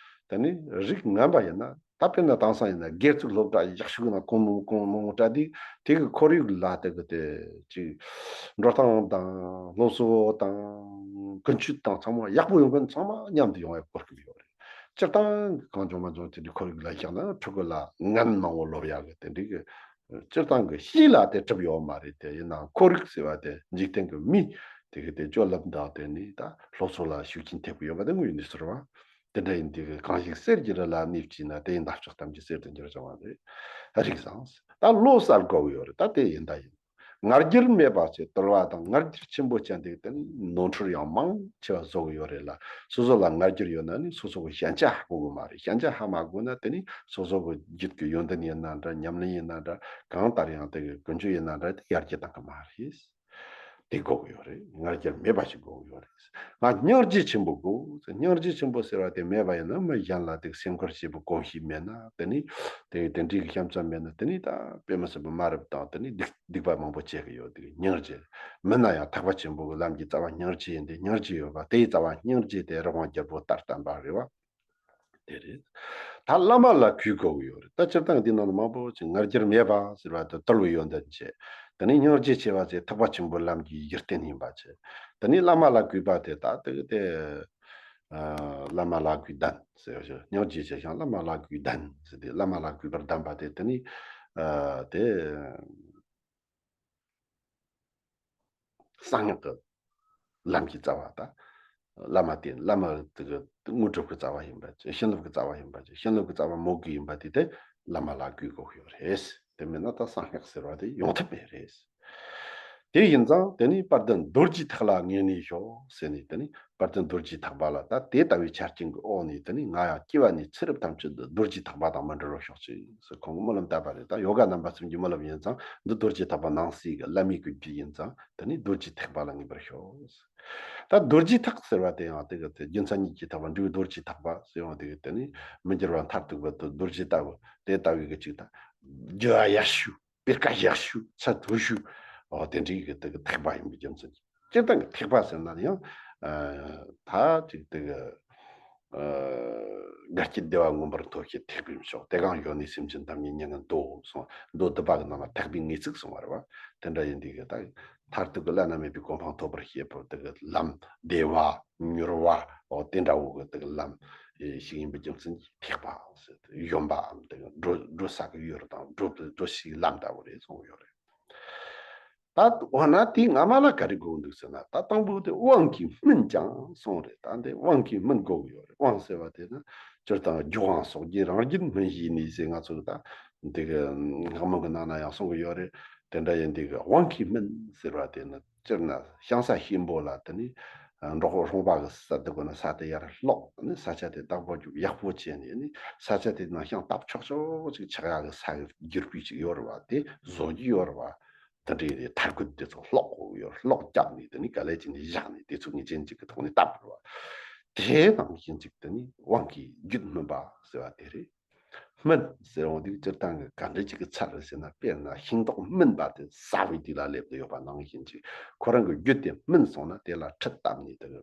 དེ་ནི་རིགས་ངན་པ་ཡིན་ན། ད་དཔེར་ན་དེང་སང་ཡིན་ན་སྒེར་ཚུགས་སློབ་གྲྭ་ཡག་ཤོས་ན་གོང་མང་གོང་མང་བཀྲ་དེ་དེ་གི་ཁོར་ཡུག་ལ་དེ་གི་དེ་ཅིག་འགྲོ་སྟངས་དང་སློབ་གསོ་དང་ཀུན་སྤྱོད་དང་ཚང་མ་ཡག་པོ་ཡོང་མཁན་ཚང་མ་མཉམ་དུ་ཡོང་བའི་གོ་སྐབས་ཡོད་རེད། སྤྱིར་བཏང་གི་གང་བྱུང་མ་བྱུང་དེ་འདྲའི་ཁོར་ཡུག་ལ་བཞག་ན་ཕྲུ་གུ་ལ་ངན་མང་བོ་སློབ་ཡག་གི་དེ་འདྲའི་གི་སྤྱིར་བཏང་གི་གཤིས་ལ་དེ་གྲུབ་ཡོད་མ་རེད། དེ་ཡིན་ནའང་ཁོར་ཡུག་ཟེར་བ་དེ་འཇིག་རྟེན་གི་མི་དེ་གི་དེ་སྤྱོད་ལམ་དང་དེ་ནི་ད་སློབ་གསོ་ལ་ཤུགས་རྐྱེན་ཐེབས་གི་ཡོད་པ་དེ་དངོས་ཡོད་གནས་ཚུལ་རེད་བ། དེ་འདྲ་ཡིན་དུས་གང་ཞིག་གསེར་གྱི་རི་ལ་གནས་པ་ཅིག་ན་དེ་ཡི་འདབ་ཆགས་ཐམས་ཅད་གསེར་དུ་འགྱུར་བྱུང་བ་རེད། རིགས་བཟང་། ད་བློ་གསལ་དགོས་ཀྱི་ཡོད་རེད། ད་དེ་ཡིན་ད་ཡིན། ང་རྒྱལ་མེད་པ་ཞིག་དུལ་བ་དང་ང་རྒྱལ་ཆེན་པོ་ཅན་དེ་དེ་ནི་ནོར་འཁྲུལ་ཡང་མང་ཆེ་བ་བཟོ་གི་ཡོད་རེད་ལ། སོ་སོ་ལ་ང་རྒྱལ་ཡོད་ན་ནི་སོ་སོ་གི་ཞན་ཆ་ཧ་གོ་གི་མ་རེད། ཞན་ཆ་ཧ་མ་གོ་ན་དེ་ནི་སོ་སོ་གི་རྒྱུད་ཀྱི་ཡོན་ཏན་ཡིན་ན་འདྲ། ཉམས་ལེན་ཡིན་ན་འདྲ། གང་ལྟར་ཡང་དེ་གི་ཀུན་སྤྱོད་ཡིན་ན་འདྲ་དེ་ཡར་རྒྱས་བཏང་གི་མ་རེད། དེ་དགོས་ཀྱི་ཡོད་རེད། ང་རྒྱལ་མེད་པ་ཞིག་དགོས་ཀྱི་ཡོད་རེད། ང་སྙིང་རྗེ་ཆེན་པོ་དགོས། སྙིང་རྗེ་ཆེན་པོ་ཟེར་བ་དེ་མེད་པ་ཡིན་ན་མི་གཞན་ལ་དེ་སེམས་ཁུར་བྱེད་པའི་གོམས་གཤིས་མེད་ན། དེ་ནི་དེ་དེ་འདྲའི་གི་བྱམས་བརྩེ་མེད་ན་དེ་ནི་ད་དཔེ་མི་སྲིད་པའི་མ་རབས་དང་དེ་ནི་སྡིག་སྡིག་པ་མང་པོ་བྱེད་ཀྱི་ཡོད། དེ་སྙིང་རྗེ་མིན་ན་ཡང་ཐེག་པ་ཆེན་པོ་གི་ལམ་གྱི་རྩ་བ་སྙིང་རྗེ་ཡིན་ཏེ། སྙིང་རྗེ་ཡོད་པ་དེའི་རྩ་བ་སྙིང་རྗེ་དེ་རི་དབང་རྒྱལ་པོ་ལྟར་བརྟན་པ་རེད་བ། དེ་རེད། ད་བླ་མ་ལ་གུས་དགོས་ཀྱི་ཡོད་རེད། ད་སྤྱིར་བཏང་འདི་ནང་ལ་མང་པོ་ཅིག་ང་རྒྱལ་མེད་པ་ཟེར་བ་དེ་དུལ་བའི་ཡོན་ཏན་བྱེད། དེ་ནས་སྙིང་རྗེ་ཆེ་བ་ཟེར་ཐེག་པ་ཆེན་པོའི་ལམ་གྱི་རྒྱུ་རྟེན་ཡིན་པ་བྱེད། དེ་ནས་བླ་མ་ལ་གུས་པ་དེ་ད་དེ་གི་དེ་ཨ་བླ་མ་ལ་གུས་ལྡན་ཟེར་བ་ཞིག་སྙིང་རྗེ་ཆེ་ཞིང་བླ་མ་ལ་གུས་ལྡན་ཟེར་ཏེ་བླ་མ་ལ་གུས་པར་ལྡན་པ་དེ་དེ་ནས་ཨ་དེ། གསང་སྔགས་ཀྱི་ལམ་གྱི་རྩ་བ་དང་། བླ་མ་དེ་བླ་མ་དེ་གི་དངོས་གྲུབ་ཀྱི་རྩ་བ་ཡིན་པ་ཅིག་བྱིན་རླབས་ཀྱི་རྩ་བ་ཡིན་པ་ཅིག་བྱིན་རླབས་ཀྱི་རྩ་བ་མོས་གུས་ཡིན་པ་དེ་དེ་བླ་མ་ལ་གུས་དགོས་ཀྱི་ཡོད་རེད། དེ་མིན་ན་ད་གསང་སྔགས་ཟེར་བ་དེ་ཡོང་ཐབས་མེད་རེད། དེ་ཡིན་ཙང་དེ་ནི་དཔལ་ལྡན་རྡོ་རྗེ་ཐེག་ལ་ངེས་གནས་ཤོག་ཟེར་ནས། དེ་ནི་དཔལ་ལྡན་རྡོ་རྗེ་ཐེག་པ་ལ་ད་དེ་ལྟ་བུའི་ཆ་རྐྱེན་གྱི་འོག་ནས་དེ་ནི་ང་ཡང་སྐྱེ་བ་ནས་ཚེ་རབས་ཐམས་ཅད་དུ་རྡོ་རྗེ་ཐེག་པ་དང་མི་འབྲལ་བར་ཤོག་ཅིག་ཟེར་ཁོང་གིས་སྨོན་ལམ་བཏབ་པ་རེད། ད་ཡོ་ག་རྣམ་པ་གསུམ་གྱི་སྨོན་ལམ་ཡིན་ཙང་འདི་རྡོ་རྗེ་ཐེག་པ་ནང་གསེས་ཀྱི་བླ་མའི་གི་རྒྱུད་ཡིན་ཙང་དེ་ནི་རྡོ་རྗེ་ཐེག་པ་ལ་ངེས་པར་ཤོག་ད་རྡོ་རྗེ་ཐེག་ཟེར་བ་དེ་ཡང་དེ་གི་དེ་རྒྱུ་མཚན་ཉིད་ཀྱི་ཐེག་པ་འབྲས་བུ་རྡོ་རྗེ་ཐེག་པ་ཟེར་ཡང་དེ་གི་དེ་ནི་མི་འགྱུར་བ་མཐར་ཐུག་པ་དེ་རྡོ་རྗེ་ལྟ་བུ་དེ་ལྟ་བུའི་གི་ཅིག་ད་རྒྱུ་བ་ཡག་ཤོས། སྤེལ་ཀ་ཡག་ཤོས་ཚད་མཐོ་ཤོས། འོ་དེ་འདྲའི་གི་དེ་གི་ཐེག་པ་ཡིན་པའི་རྒྱུ་མཚན་གྱིས། སྤྱིར་བཏང་གི་ཐེག་པ་ཟེར་ན་ཡང་ཨ་ད་ཅིག་དེ་གི་ཨ་འགལ་རྐྱེན་བདེ་བ་མངོན་པར་མཐོ་ཞིང་ཐེག་པའི་མཆོག་དེ་གང་ཡོད་ནས་སེམས་ཅན་ཐམས་ཅད་མྱ་ངན་འདའོ་གསུངས། མདོ་སྡུད་པ་གི་ནང་ལ་ཐེག་པའི་ངེས་ཚིག་གསུངས་པ་རེད་བ། དེ་འདྲ་ཡིན་དུས་གི་ད་མཐར་ཐུག་གི་བླ་ན་མེད་པའི་གོ་འཕང་ཐོབ་པར་བྱེད་པོ་དེ་གི་ལམ་བདེ་བ་མྱུར་བ་འོ་དེ་འདྲ་བོ་གི་དེ་གི་ལམ་ཞིག་ཡིན་པའི་རྒྱུ་མཚན་གྱིས་ཐེག་པ་ཟེར་ཏེ་གཞོན་པའམ་དེ་འགྲོ་འགྲོ་ས་གི་ཡུལ་དང་འགྲོ་འགྲོ་ཞིག་ལམ་ལྟ་བུ་རེད་གསུངས་ཡོད་རེད། ད་འོ་ན་དེའི་སྔ་མ་ལ་ག་རེ་དགོས་འདུག་ཟེར་ན། ད་དང་པོ་དེ་དབང་གིས་སྨིན་ཀྱང་གསུངས་རེད། ད་འདི་དབང་གིས་སྨིན་དགོས་ཀྱི་ཡོད་རེད། དབང་ཟེར་བ་དེ་ནི་སྤྱིར་བཏང་རྒྱུ་དབང་སོགས་ཀྱིས་རང་རྒྱུད་སྨིན་བྱས་ནས་ཟེར་ང་ཚོ་གི་ད་འདི་གི་སྔགས་སྨོན་གི་ནང་ན་ཡང་གསུང་གི་ཡོད་རེད། དེ་འདྲ་ཡིན་དུས་གི་དབང་གིས་སྨིན་ཟེར་བ་དེ་ནི་སྤྱིར་ན་ཞིང་ས་གཤིན་པོ་ལ་དེ་ནི་འབྲོག་ལུང་པ་གི་ས་དེ་གོ་ན་ས་དེ་ཡར་སློག་ནི་ས་ཆ་དེ་བདག་པོ་རྒྱུག་ཡག་པོ་བྱས་ནས་ནི་ས་ཆ་དེ་ནང་ཤིང་བཏབ་ཆོག་ཆོག་ཅིག་ཆགས་ཡག་གི་ས་གི་རྒྱུ་སྤུས་ཅིག་ཡོད་རེད་བ། དེ་བཟོ་རྒྱུ་ཡོད་རེད་བ། དེ་འདྲའི་རེད། ཐར་རྒོད་དེ་ཚོ་སློག་དགོས་ཡོད། སློག་བརྒྱབ་ནས་དེ་ནི་ག་ལེ་བྱས་ནས་བཞག་ནས་དེ་ཚོ་ངེས་ཅན་ཅིག་གི་ཐོག་ནས་བཏབ་རེད་བ། དེ་ནང་བཞིན་ཅིག་དེ་ནི་དབང་གིས་རྒྱུད་སྨིན་པ་ཟེར་བ་དེ་རེད། སྨིན་ཟེར་འོང་དུས་སྤྱིར་བཏང་གི་ག་འདྲ་ཅིག་གི་ཚད་རེད་ཟེར་ན། དཔེར་ན་ཤིང་ཏོག་སྨིན་པ་དེ་ཟ་བའི་དུས་ལ་སླེབས་ཏེ་ཡོད་པ་ནང་བཞིན་ཅིག་ཁོ་རང་གི་རྒྱུད་དེ་སྨིན་སོང་ན་དེ་ལ་ཁྲིད་བཏབ་ནས་དེ་གི་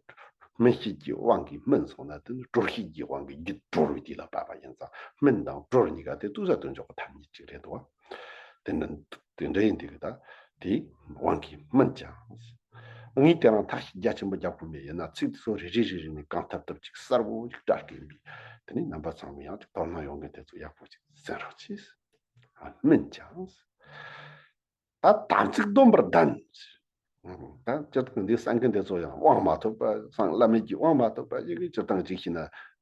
སྨིན་བྱེད་ཀྱི་དབང་གིས་སྨིན་སོང་ན་དེ་ནི་གྲོལ་བྱེད་ཀྱི་དབང་གིས་རྒྱུད་གྲོལ་བའི་དུས་ལ་བབ་པ་ཡིན་ཙང་། སྨིན་དང་གྲོལ་གཉིས་ཀ་དེ་ཏུ་ས་དོན་འཇོག་གི་ཐ་སྙད་ཅིག་རེད་འདུག་བ། དེ་ནི་དེ་འདྲ་ཡིན་དུས་ཀྱི་ད་ དེ་དབང་གིས་སྨིན་ཀྱང་། ངས་དེ་རིང་ཐག་ཞིག་རྒྱ་ཆེན་པོ་རྒྱག་དགོས་མེད། ཡིན་ན་ཚིག་དེ་ཚོ་རེ་རེ་རེ་རེ་ནས་གང་ཐུབ་ཐུབ་ཅིག་གསལ་པོ་ཅིག་བཀྲལ་གིན་པས། དེ་ནས་རྣམ་པ་ཚང་མས་ཡང་ཅིག་དོ་སྣང་ཡོང་མཁན་དེ་ཚོ་ཡག་པོ་ཅིག་གསན་རོགས་གྱིས། སྨིན་ཀྱང་། ད་དམ་ཚིག་སྡོམ་པར་གདན། ད་སྤྱིར་བཏང་འདི་གསན་མཁན་དེ་ཚོ་ཡང་དབང་མ་ཐོབ་པ། སངས་བླ་མེད་ཀྱི་དབང་མ་ཐོབ་པ་ཞིག་གིས་སྤྱིར་བཏང་ཅིག་ཤེས་ན་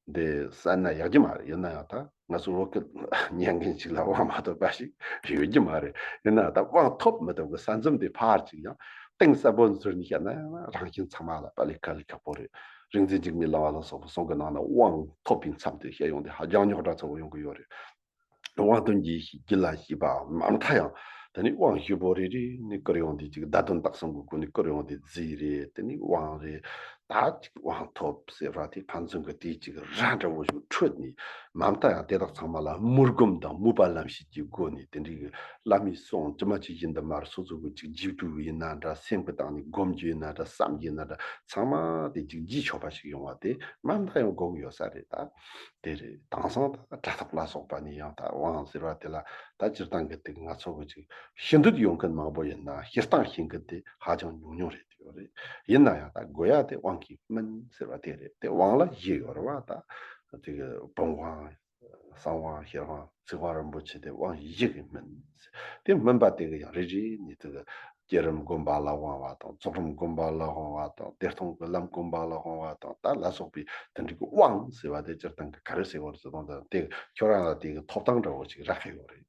འདི་གསན་ན་ཡག་གི་མ་རེད། ཡིན་ན་ཡང་ད་ང་ཚོ་བོད་སྐད་ཉན་མཁན་ཞིག་ལ་དབང་མ་ཐོབ་པ་ཞིག་ཡོད་ཀྱི་མ་རེད། ཡིན་ན་ད་དབང་ཐོབ་མི་ཐོབ་ཀྱི་ས་མཚམས་དེ་ཕར་ཅིག་ཡང་གཏིང་ཟབ་པོ་ཚུར་ནས་བཤད་ན་ཡང་རང་གཞན་ཚང་མ་ལ་དཔེ་ལས་དཀའ་ལས་ཁག་པོ་རེད། རིག་འཛིན་འཇིགས་མེད་ལྷ་དབང་ལ་སོགས་པའི་གསུང་གི་ནང་ན་དབང་ཐོབ་པའི་མཚམས་དེ་བཤད་ཡོང་དུས་ཧ་ཅང་རྙོག་དྲ་ཚ་པོ་ཡོང་གི་ཡོད་རེད། དབང་དོན་གྱི་རྒྱུད་ལ་ཞུགས་པའམ་མ་མཐའ་ཡང་དེ་ནས་དབང་ཞུ་བོ་རེ་རེ་ནས་བསྐུར་ཡོང་དུས་ཅིག་བརྡ་དོན་དག་གསུམ་གྱི་སྒོ་ནས་བསྐུར་ཡོང་དུས་རྫས་རེད། དེ་ནས་དབང་རེད། ད་ཅིག་དབང་ཐོབ་ཟེར་བ་དེ་ཕན་ཚུན་གྱི་དེ་ཅིག་ར་འདྲ་བོ་ཞིག་འཕྲོད་ནས་མ་མཐའ་ཡང་དེ་དག་ཚང་མ་ལ་མུར་སྒོམ་དང་མོས་པ་ལམ་ཤེས་ཀྱི་སྒོ་ནས་དེ་འདྲའི་གི་བླ་མའི་གསུང་ཇི་མ་ཇི་བཞིན་དུ་མར་སོ་སོ་གི་ཅིག་རྗེས་འགྲོ་ཡིན་ན་འདྲ། སེམས་ཀྱི་སྟེང་ནས་སྒོམ་རྒྱུ་ཡིན་ན་འདྲ། བསམ་རྒྱུ་ཡིན་ན་འདྲ། ཚང་མ་དེ་ཅིག་རྗེས་ཆོག་པ་ཞིག་ཡོང་བ་དེ་མ་མཐའ་ཡང་དགོས་ཀྱི་ཡོད་ས་རེད་ད། དེ་རེད། དེང་སང་ད་དྲ་ཐོག་ལ་སོགས་པ་ནས་ཡང་ད་དབང་ཟེར་བ་དེ་ལ་ད་སྤྱིར་བཏང་གི་དེ་ང་ཚོ་གི་ཅིག་ཤེས་འདོད་ཡོད་མཁན་མང་པོ་ཡིན་ན་བྱེད་སྟངས་ཤེས་མཁན་དེ་ཧ་ཅང་ཉུང་ཉུང་རེད་ཡོད་རེད། ཡིན་ན་ཡང་ད་དགོས་ཡ་དེ་དབང་གིས་སྨིན་ཟེར་བ་དེ་རེད། དེ་དབང་ལ་བཞི་ཡོད་རེད་བ། ད་དེ་གི་བུམ་དབང་། གསང་དབང་། ཤེར་དབང་། ཚིག་དབང་རིན་པོ་ཆེ་དེ་དབང་བཞི་གིས་སྨིན། དེ་སྨིན་པ་དེ་གི་ཡང་རེ་རེ་ནས་དེ་གི་བསྐྱེད་རིམ་སྒོམ་པ་ལ་དབང་བ་དང་། རྫོགས་རིམ་སྒོམ་པ་ལ་དབང་བ་དང་། བདེ་སྟོང་གི་ལམ་སྒོམ་པ་ལ་དབང་བ་དང་། ད་ལ་སོགས་པའི་དེ་འདྲའི་གི་དབང་ཟེར་བ་དེ་སྤྱིར་བཏང་གི་ག་རེ་ཟེར་བ་རེད་ཟེར་དང་། དེ་ཁྱོད་རང་ལ་དེ་གི་ཐོབ་ཐང་འདྲ་བོ་ཞིག་རག་གི་ཡོད་རེད།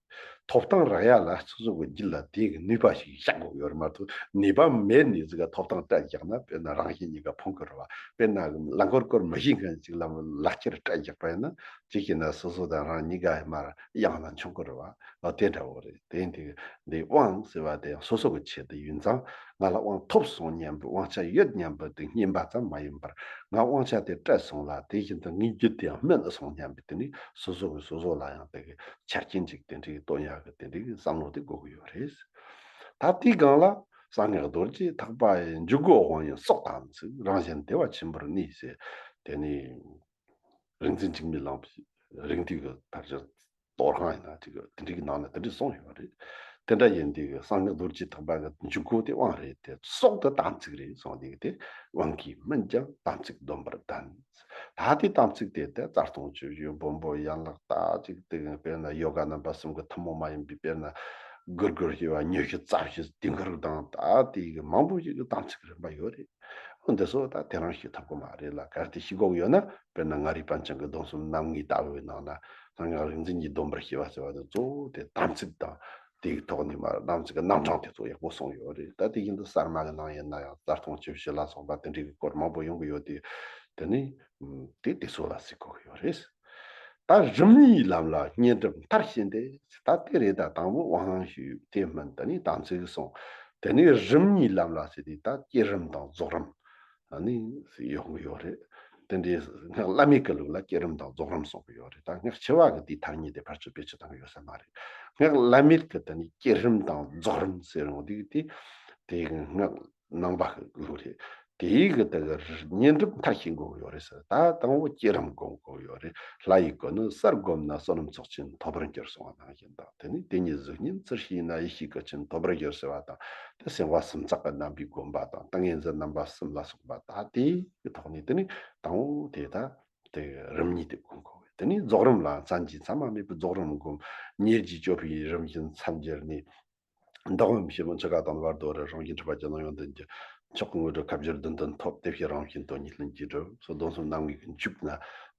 ཐོབ་ཐང་རག་ཡ་ལ་སོ་སོ་གི་རྒྱུད་ལ་དེ་གི་ནུས་པ་ཞིག་བཞག་དགོས་ཡོད་རེད་མ་གཏོགས། ནུས་པ་མེད་ནས་ཟིག་ག་ཐོབ་ཐང་སྤྲད་བཞག་ན་དཔེར་ན་རང་གཞན་གཉིས་ཀ་ཕོངས་གི་རེད་བ། དཔེར་ན་རླངས་འཁོར་བསྐོར་མི་ཤེས་མཁན་ཅིག་ལ་ལག་ཁྱེར་སྤྲད་བཞག་པ་ཡིན་ན། ཅིག་བྱས་ན་སོ་སོ་དང་རང་གཉིས་ཀ་མར་གཡང་ལ་མཆོང་གི་རེད་བ། ཨ་དེ་འདྲ་བོ་རེད། དེ་འདི་འདི་དབང་ཟེར་བ་དེ་ཡང་སོ་སོ་གི་ཆེད་དུ་ཡིན་ཙང་། ང་ལ་དབང་ཐོབ་སོང་སྙམ་པའི་དབང་ཆ་ཡོད་སྙམ་པའི་དེ་སྙན་པ་ཙམ་མ་ཡིན་པར། ང་དབང་ཆ་དེ་སྤྲད་སོང་ལ་དེ་བཞིན་དུ་ངའི་རྒྱུད་དེ་ཡང་སྨིན་སོང་སྙམ་པའི་དེ་ནི་སོ་སོ་གི་སོ་སོ་ལ་ཡང་དེ་གི་ཆ་རྐྱེན་ཅིག་དེ་འདྲའི་སྟོན་ཡག་གི་དེ་འདྲའི་བསམ་བློ་དེ་དགོས་ཀྱི་ཡོད་རེད། ད་དེའི་སྒང་ལ་གསང་སྔགས་རྡོ་རྗེ་ཐེག་པ་ཡི་འཇུག་སྒོ་དབང་ཡིན་སོགས་དམ་ཚིག་རང་གཞན་བདེ་བ་ཆེན་པོར་གནས་ཟེར། དེ་ནི་རིག་འཛིན་འཇིགས་མེད་གླིང་པའི་རིག་འདུས་ཀྱི་ཕལ་ཆེར་དོ་སྣང་ཡིན་ན་ཅིག་དེ་འདྲའི་གི་ནང་ན་དེ་འདྲའི་གསུངས་ཡོད་རེད། དེ་འདྲ་ཡིན་དུས་གསང་སྔགས་རྡོ་རྗེ་ཐེག་པ་གི་འཇུག་སྒོ་དེ་དབང་རེད། དེ་སོགས་དེ་དམ་ཚིག་རེད་གསུངས་དུས་དེ་དབང་གིས་སྨིན་ཀྱང་དམ་ཚིག་སྡོམ་པར་གདན། ད་དེ་དམ་ཚིག་དེ་དེ་རྩ་ལྟུང་བཅུ་བཞི་སྦོམ་པོ་ཡན་ལག་ད་ཅིག་དེ་དཔེར་ན་ཡོ་ག་རྣམ་པ་གསུམ་གི་ཐུན་མོང་མ་ཡིན་པའི་དཔེར་ན་སྒུར་སྒུར་ཞེས་པ་མྱུ་གུ་རྩ་བཞི་དེ་འགུར་དང་ད་དེ་གི་མང་པོ་ཞིག་གི་དམ་ཚིག་རིམ་པ་ཡོད་རེད། འདི་ཚོ་ད་དེ་རིང་ཤེས་ཐུབ་ཀྱི་མ་རེད་ལ། གལ་ཏེ་ཤེས་དགོས་ཀྱི་ཡོད་ན་དཔེར་ན་མངའ་རིས་པཎ་ཆེན་གྱི་སྡོམ་གསུམ་རྣམ་ངེས་ལྟ་བུའི་ནང་ན་གསང་སྔགས་རིག་འཛིན་གྱི་སྡོམ་པར་བྱེད་པ་ཟེར་བ་དེ་གཙོ་བོ་དེ་དམ་ཚིག་དང་དེའི་ཐོག་ནས་མར་དམ་ཚིག་གི་རྣམ་གྲངས་དེ་ཚོ་ཡག་པོ་གསུངས་ཡོད་རེད། ད་དེ་བཞིན་དུ་གསར་མ་གི་ནང་ཡིན་ན་ཡང་རྩ་ལྟུང་བཅུ་བཞི་ལ་སོགས་པ་དེ་འདྲའི་གི་སྐོར་མང་པོ་ཡོང་གི་ཡོད་དེ། དེ་ནི་དེ་དེ་ཚོ་ལ་གཟིགས་དགོས་ཀྱི་ཡོད་རེད། ད་རིམ་གཉིས་ལམ་ལ་བསྙེན་སྒྲུབ་མཐར་ཕྱིན་ཏེ། ད་དེ་རེད། ད་དང་པོ་དབང་ཞུས། དེ་སྨིན། དེ་ནས་དམ་ཚིག་གསུངས། དེ་ནས་རིམ་གཉིས་ལམ་ལ་ཟེར་དུས་ད་བསྐྱེད་རིམ་དང་རྫོགས་རིམ་ཨ་ནི་ཡོང་གི་ཡོད་རེད། དེ་འདྲའི་སྔགས་བླ་མེད་ཀྱི་ལུགས་ལ་བསྐྱེད་རིམ་དང་རྫོགས་རིམ་གསུངས་ཀྱི་ཡོད་རེད། ད་སྔགས་ཕྱི་པ་གི་དེའི་ཐ་སྙད་དེ་ཕལ་ཆེར་བེད་སྤྱོད་གཏོང་གི་ཡོད་ས་མ་རེད། སྔགས་བླ་མེད་ཀྱི་དེ་ནི་བསྐྱེད་རིམ་དང་རྫོགས་རིམ་ཟེར་ཡོང་དུས་དེ་དེ་སྔགས་ནང་པ་གི་ལུགས་རེད། དེའི་གི་དེ་གི་བསྙེན་སྒྲུབ་མཐར་ཕྱིན་དགོས་ཀྱི་ཡོད་རེད་ཟེར། ད་དང་པོ་བསྐྱེད་རིམ་སྒོམ་དགོས་ཀྱི་ཡོད་རེད། ལྷ་ཡི་སྒོ་ནི་གསལ་བསྒོམས་ན། བསོད་ནམས་ཚོགས་ཆེན་ཐོབ་པར་འགྱུར་གསུངས་པ་ནང་བཞིན་དང་། དེ་ནས་དེ་ཉིད་གཟུགས་བརྙན་ཚུལ་ཤེས་ན། ཡེ་ཤེས་སྐུ་ཆེན་ཐོབ་པར་འགྱུར་ཟེར་བ་དང་། དེ་སེམས་དཔའ་སུམ་ཚོགས་ཀྱི་རྣམ་པའི་སྒོམ་པ་དང་། ཏིང་ངེ་འཛིན་རྣམ་པ་གསུམ་ལ་སོགས་པ། ད་དེའི་གི་ཐོག་ནས་དེ་ནས་དང་པོ་དེ་ད་དེ་རིམ་གཉིས་དེ་སྒོམ་དགོས་པས། དེ་ནས་རྫོགས་རིམ་ལ་མཚན་གྱི་མཚན་མ་མེད་པའི་རྫོགས་རིམ་སྒོམ། ཉེར་བཞིའི་སྤྱོད་པའི་རིམ་བཞིན་མཚམས་སྦྱར་ནས། འདི་ཀུན་ཕྱི་མ་འཆི་ཁ་དང་བར་དོ་རུ། རང་བཞིན་འཁྲུལ་པ་ཇི་སྣང་ཡོན་ཏན་གྱི། མཆོག་གི་དངོས་གྲུབ་ཁ་བསྒྱུར་བདུན་ལྡན་ཐོབ། དེ་ཕྱིར་རང་བཞིན་དོན་གཉིས་ལྷུན་གྱིས་གྲུབ། སོ་སྡོམ་གསུམ་རྣམ་ངེས་ཀྱི་མཇུག་ན།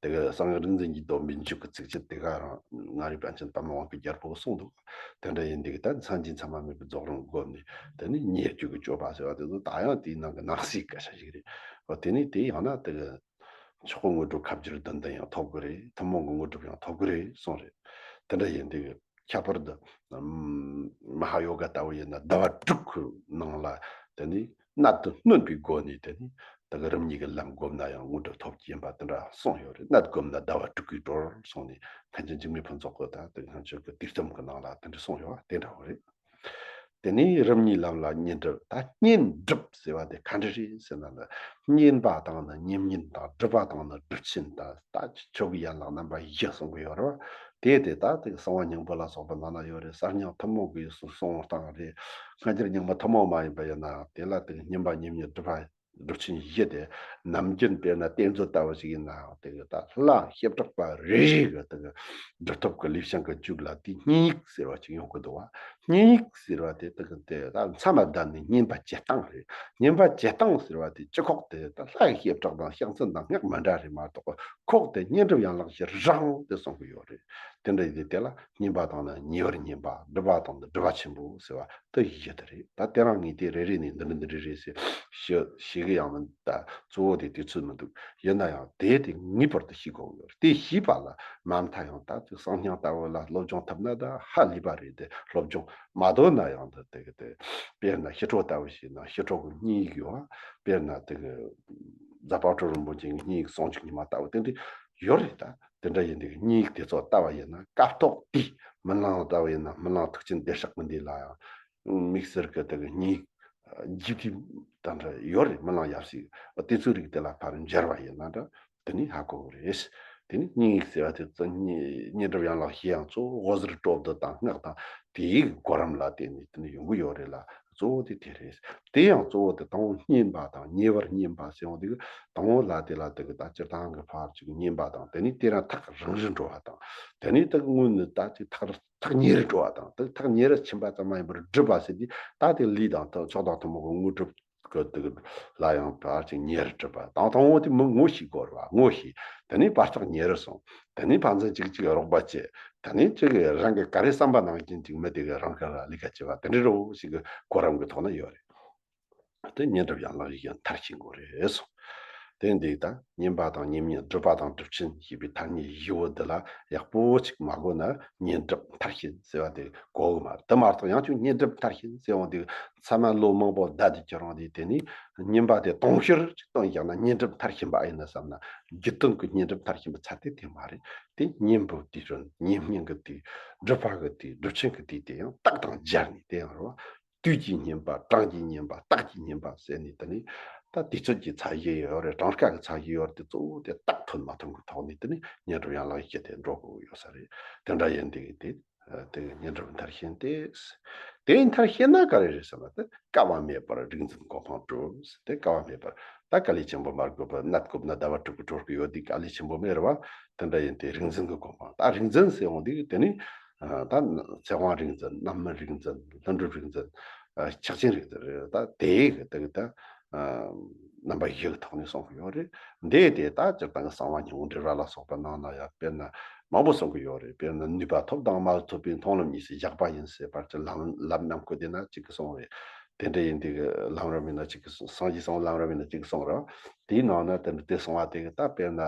དེ་གི་གསང་སྔགས་རིག་འཛིན་གྱི་སྡོམ་པའི་མཇུག་གི་ཚིགས་བཅད་དེ་ག་རང་མངའ་རིས་པཎ་ཆེན་པདྨ་དབང་གི་རྒྱལ་པོ་གིས་གསུངས་འདུག། དེ་འདྲ་ཡིན་དུས་ད་མཚན་གྱི་མཚན་མ་མེད་པའི་རྫོགས་རིམ་བསྒོམས་ནས། དེ་ནས་ཉེར་བཞི་གི་སྤྱོད་པ་ཟེར་བ་དེ་ཚོ་ད་ཡང་དེའི་ནང་གི་ནང་གསེས་སྐད་ཆ་ཞིག་རེད། འོ་དེ་ནས་དེ་ཡང་ན་དེ་གི་མཆོག་གི་དངོས་གྲུབ་ཁ་བསྒྱུར་བདུན་ལྡན་ཡང་ཐོབ་གི་རེད། ཐུན་མོང་གི་དངོས་གྲུབ་ཡང་ཐོབ་གི་རེད་གསུངས་རེད། དེ་འདྲ་ཡིན་དུས་ཁྱད་པར་དུ་ཨམ་མ་ཧཱ་ཡོ་ག་ལྟ་བུ་ཡིན་ན་ཟླ་བ་དྲུག་གི་ནང་ལ་དེ་ནི་གནད་དུ་སྣོན་པའི་སྒོ་ནས་དེ་ནི་དེ་གི་རིམ་གཉིས་ཀྱི་ལམ་བསྒོམས་ན་ཡང་དངོས་གྲུབ་ཐོབ་ཀྱི་ཡིན་པ་དེ་འདྲ་གསུངས་ཡོད་རེད། གནད་བསྒོམས་ན་ཟླ་བ་དྲུག་གིས་གྲོལ་གསུངས་ནས་མཁན་ཆེན་འཇིགས་མེད་ཕུན་ཚོགས་ཀྱིས་ད་དེ་སྔ་ཕྱི་གི་དུས་གཏམ་གྱི་ནང་ལ་དེ་འདྲ་གསུངས་ཡོད་པ་དེ་འདྲ་བོ་རེད། དེ་ནས་རིམ་གཉིས་ལམ་ལ་བསྙེན་སྒྲུབ། ད་བསྙེན་སྒྲུབ་ཟེར་བ་དེ་ག་འདྲ་རེད་ཟེར་ན་ལ། བསྙེན་པ་དང་ནི་བསྙེན་གཉེན་དང་། སྒྲུབ་པ་དང་ནི་སྒྲུབ་ཆེན་དང་། ད་ཆོ་གའི་ཡན་ལག་རྣམ་པ་བཞི་གསུང་གི་ཡོད་རེད་བ། དེ་དེ་ད་དེ་གསང་བ་སྙིང་པོ་ལ་སོགས་པ་ནང་ན་ཡོད་རེད། གསར་རྙིང་ཐུན་མོང་གི་གསུང་སྟངས་རེད། སྔ་འགྱུར་རྙིང་མ་ཐུན་མོང་མ་ཡིན་པ་ཡིན་ན་ཡང་དེ་ལ་དེ་བསྙེན་པ་བསྙེན་གཉེན་སྒྲུབ་པ་སྒྲུབ་ཆེན་བཞི་དེ་ནམ་རྒྱུན་དཔེར་ན་གཏེར་མཛོད་ལྟ་བུ་ཞིག་ཡིན་ན་ཡང་དེ་གི་ད་ལྷ་བྱེ་བྲག་པ་རེ་རེ་གི་དེ་གི་སྒྲུབ་ཐབས་ཀྱི་ལེའུ་བྱང་གི་མཇུག་ལ་དེ་བསྙེན་ཡིག་ཟེར་བ་ཅིག་ཡོང་གི་འདུག་བ། བསྙེན་ཡིག་ཟེར་བ་དེ་དེ་གི་དེ་ད་མཚམས་མ་བསྡམས་ནས་བསྙེན་པ་བྱེད་སྟངས་རེད། བསྙེན་པ་བྱེད་སྟངས་ཟེར་བ་དེ་སྤྱི་ཁོག་དེ་ད་ལྷ་ཡི་བྱེ་བྲག་དང་ཕྱག་མཚན་དང་སྔགས་མི་འདྲ་རེད་མ་གཏོགས། ཁོག་དེ་བསྙེན་སྒྲུབ་ཡན་ལག་བཞི་རང་དེ་གསུང་གི་ཡོད་རེད། དེ་འདྲ་ཡིན་དུས་དེ་ལ་བསྙེན་པ་དང་ནི་ཉེ་བར་བསྙེན་པ། སྒྲུབ་པ་དང་ནི་སྒྲུབ་པ་ཆེན་པོ་ཟེར་བ་དེ་བཞི་དེ་རེད། ད་དེ་རང་ངས་དེ་རེ་རེ་ནས་འདི་འདྲ་འདི་འདྲ་རེད་ཟེར་ཞུ་ཞུ་གི་ཡང་མིན། ད་གཙོ་བོ་དེ་དུས་ཚོད་མི་འདུག་ཡིན་ན་ཡང་དེ་དེ་ངེས་པར་དུ་ཤེས་དགོས་ཡོད། དེ་ཤེས་པ་ལ་མ་མཐའ་ཡང་ད་དེ་གསང་སྙིང་ལྟ་བུ་ལ་སློབ་སྦྱོང་ཐུབ་ན་ད་ཧ་ལས་པ་རེད། དེ་སློབ་སྦྱོང་མ་ཐུབ་ན་ཡང་ད་དེ་གི་དེ་དཔེར་ན་ཞི་ཁྲོ་ལྟ་བུ་ཞིག་ན་ཞི་ཁྲོ་གི་བསྙེན་ཡིག་ཡོད། དཔེར་ན་དེ་གི་རྫ་དཔལ་སྤྲུལ་རིན་པོ་ཆེ་གི་བསྙེན་ཡིག་ཟུང་འཇུག་ཉི་མ་ལྟ་བུ་དེ་འདྲ་ཡོད་རེད། ད་དེ་འདྲ་ཡིན་དུས་བསྙེན་ཡིག་དེ་ཚོ་ལྟ་བ་ཡིན་ན་སྐབས་ཐོག་དེའི་སྨིན་གླིང་ལྟ་བ་ཡིན་ན་སྨིན་གླིང་ཐུགས་ཆེན་བདེ་གཤེགས་ཀུན་ལྡན་ལ་ཡང་དམིགས་བསལ་གྱི་དེ་གི་བསྙེན་ཡིག་རྒྱས་བསྡུས་དང་འདྲ་ཡོད་རེད། སྨིན་གླིང་ཡབ་སྲས་དེ་ཚོའི་རིགས་དེ་ལ་ཕར་མཇལ་བ་ཡིན་ན་འདྲ་དེ་ནི་ཧ་གོ་གི་རེད། དེ་ནི་བསྙེན་ཡིག་ཟེར་བ་དེ་ཚོ་བསྙེན་སྒྲུབ་ཡན་ལག་བཞི་ཡང་གཙོ་བོ་འོད་ཟེར་སྤྲོ་བསྡུ་དང་སྔགས་དང་དེའི་གོ་རིམ་ལ་བརྟེན་ནས་དེ་ནི་ཡོང་གི་ཡོད་རེད་ལ། གཙོ་བོ་དེ་དེ་རེད། དེ་ཡང་གཙོ་བོ་དེ་དང་པོ་བསྙེན་པ་དང་ཉེ་བར་བསྙེན་པ་ཟེར་ཡོང་དུས་དང་པོ་ལ་དེ་ལ་དེ་གི་ད་སྤྱིར་བཏང་གི་ཕར་ཅིག་བསྙེན་པ་དང་། དེ་ནས་དེ་རང་ཐག་རིང་རུ་འགྲོ་བ་དང་། དེ་ནས་དེ་གི་སྔོན་ནས་ད་ཅིག་ཐག་ཐག་ཉེ་རུ་འགྲོ་བ་དང་། དེ་ཐག་ཉེ་རུ་ཕྱིན་པ་ཙམ་མ་ཡིན་པར་སྒྲུབ་པ་ཟེར་དུས་ད་དེ་ལུས་དང་ཐོག་མཆོག་དང་ཐུན་མོང་གི་དངོས་གྲུབ་གི་དེ་གི་ལ་ཡང་ཕར་ཅིག་ཉེ་རུ་སྒྲུབ་པ་དང་། དང་པོ་དེ་མི་ངོ་ཤེས་དགོས་རེད་བ། ངོ་ཤེས། དེ་ནས་བར་ཐག་ཉེ་རུ་སོང་། དེ་ནས་ཕན་ཚུན་གཅིག་གཅིག་རོགས་པ་བྱེད། དེ་ནས་གཅིག་གིས་རང་གི་ག་རེ་བསམ་པ་ནང་བཞིན་གཅིག་མི་དེ་གིས་རང་གི་ལ་ལས་ཀ་བྱེད་པ་དེ་འདྲ་རུ་ཞིག་གི་གོ་རིམ་གྱི་ཐོག་ན་ཡོད་རེད། དེ་བསྙེན་སྒྲུབ་ཡན་ལག་བཞི་ཡང་མཐར་ཕྱིན་དགོས་རེད་གསུངས། དེ་འདི་ད་བསྙེན་པ་དང་ཉེ་བསྙེན་སྒྲུབ་པ་དང་སྒྲུབ་ཆེན་ཞེས་པའི་ཐ་སྙད་བཞི་བོ་འདི་ལ་ཡག་པོ་ཅིག་མ་གོ་ན་བསྙེན་སྒྲུབ་མཐར་ཕྱིན་ཟེར་བ་དེ་གོ་གི་མ་རེད། དེ་མ་གཏོགས་ཡང་ཅིག་བསྙེན་སྒྲུབ་མཐར་ཕྱིན་ཟེར་ཡོང་དུས་མཚམས་མ་ལོ་མང་པོ་བསྡད་དེ་ཁྱེད་རང་དེ་དེ་ནས་བསྙེན་པ་དེ་དུང་ཕྱུར་ཅིག་བཏང་བཞག་ན་བསྙེན་སྒྲུབ་མཐར་ཕྱིན་པ་ཡིན་ན་བསམ་ན། རྒྱུད་དོན་གྱི་བསྙེན་སྒྲུབ་མཐར་ཕྱིན་པའི་ཚད་དེ་དེ་མ་རེད། དེ་བསྙེན་པའི་དུས་ཚོད། ཉེ་བསྙེན་གྱི་དུས། སྒྲུབ་པ་གི་དུས། སྒྲུབ་ཆེན་གྱི་དུས། དེ་ཡང་རྟགས་དང་སྦྱར་ནས་དེ་ཡང་རེད་བ། དུས་ཀྱིས་བསྙེན་པ། གྲངས་ཀྱིས་བསྙེན་པ། རྟགས་ཀྱིས་བསྙེན་པ་ཟེར་ནས། དེ་ནས་ད་དུས་ཚོད་ཀྱི་ཚད་གཞི་ཡོད་རེད། གྲངས་ཀ་གི་ཚད་གཞི་ཡོད་རེད། དེ་གཙོ་བོ་དེ་རྟགས་ཐོན་མ་ཐོན་གྱི་ཐོག་ནས་དེ་ནས་བསྙེན་སྒྲུབ་ཡན་ལག་བཞི་དེ་འགྲོ་དགོས་ཡོད་ས་རེད། དེ་འདྲ་ཡིན་དུས་དེ་དེ་བསྙེན་སྒྲུབ་མཐར་ཕྱིན་ཏེ། དེ་མཐར་ཕྱིན་ན་ག་རེ་རེད་ཟེར་ན། དེ་བསྐལ་པ་མེད་པར་རིག་འཛིན་གོ་འཕང་འགྲུབ། དེ་བསྐལ་པ་མེད་པར་ད་དཀའ་ལས་ཆེན་པོ་མ་དགོས་པར་གནས་སྐབས་ན་ཟླ་བ་དྲུག་གི་གྲོལ་གྱི་ཡོད་དུས་དཀའ་ལས་ཆེན་པོ་མེད་རེད་བ། དེ་འདྲ་ཡིན་དུས་རིག་འཛིན་གྱི་གོ་འཕང་། ད་རིག་འཛིན་ཟེར་ཡོང་དུས་དེ་ནི་ད་ཚེ་དབང་རིག་འཛིན། རྣམ་སྨིན་རིག་འཛིན། ལྷུན་གྲུབ་རིག་འཛིན། ཕྱག་ཆེན་རིག་འཛིན་རེད། ད་དེ་གི་དེ་གི་ད་རྣམ་པ་བཞི་གི་ཐོག་ནས་གསུང་གི་ཡོད་རེད། འདི་དེ་ད་སྤྱིར་བཏང་གི་གསང་བ་སྙིང་པོ་འགྲེལ་པ་ལ་སོགས་པ་ནང་ན་ཡང་དཔེར་ན་མང་པོ་གསུང་གི་ཡོད་རེད། དཔེར་ན་ནུས་པ་ཐོབ་དང་མ་ཐོབ་པའི་མཐོང་ལམ་གཉིས་སུ་བཞག་པ་ཡིན་ཟེར་བར་གྱི་ལམ་ལམ་རྣམ་བཀོད་དེ་ན་གཅིག་གི་གསུང་རེད། དེ་འདྲ་ཡིན་དུས་ཀྱི་ལམ་རིམ་ཡིན་ན་གཅིག་གི་གསུང་། སངས་རྒྱས་གསུང་ལམ་རིམ་ཡིན་ན་གཅིག་གི་གསུང་རེད། དེའི་ནང་ན་དེ་འདྲ་དེ་གསུང་བ་དེ་གི་ད་དཔེར་ན་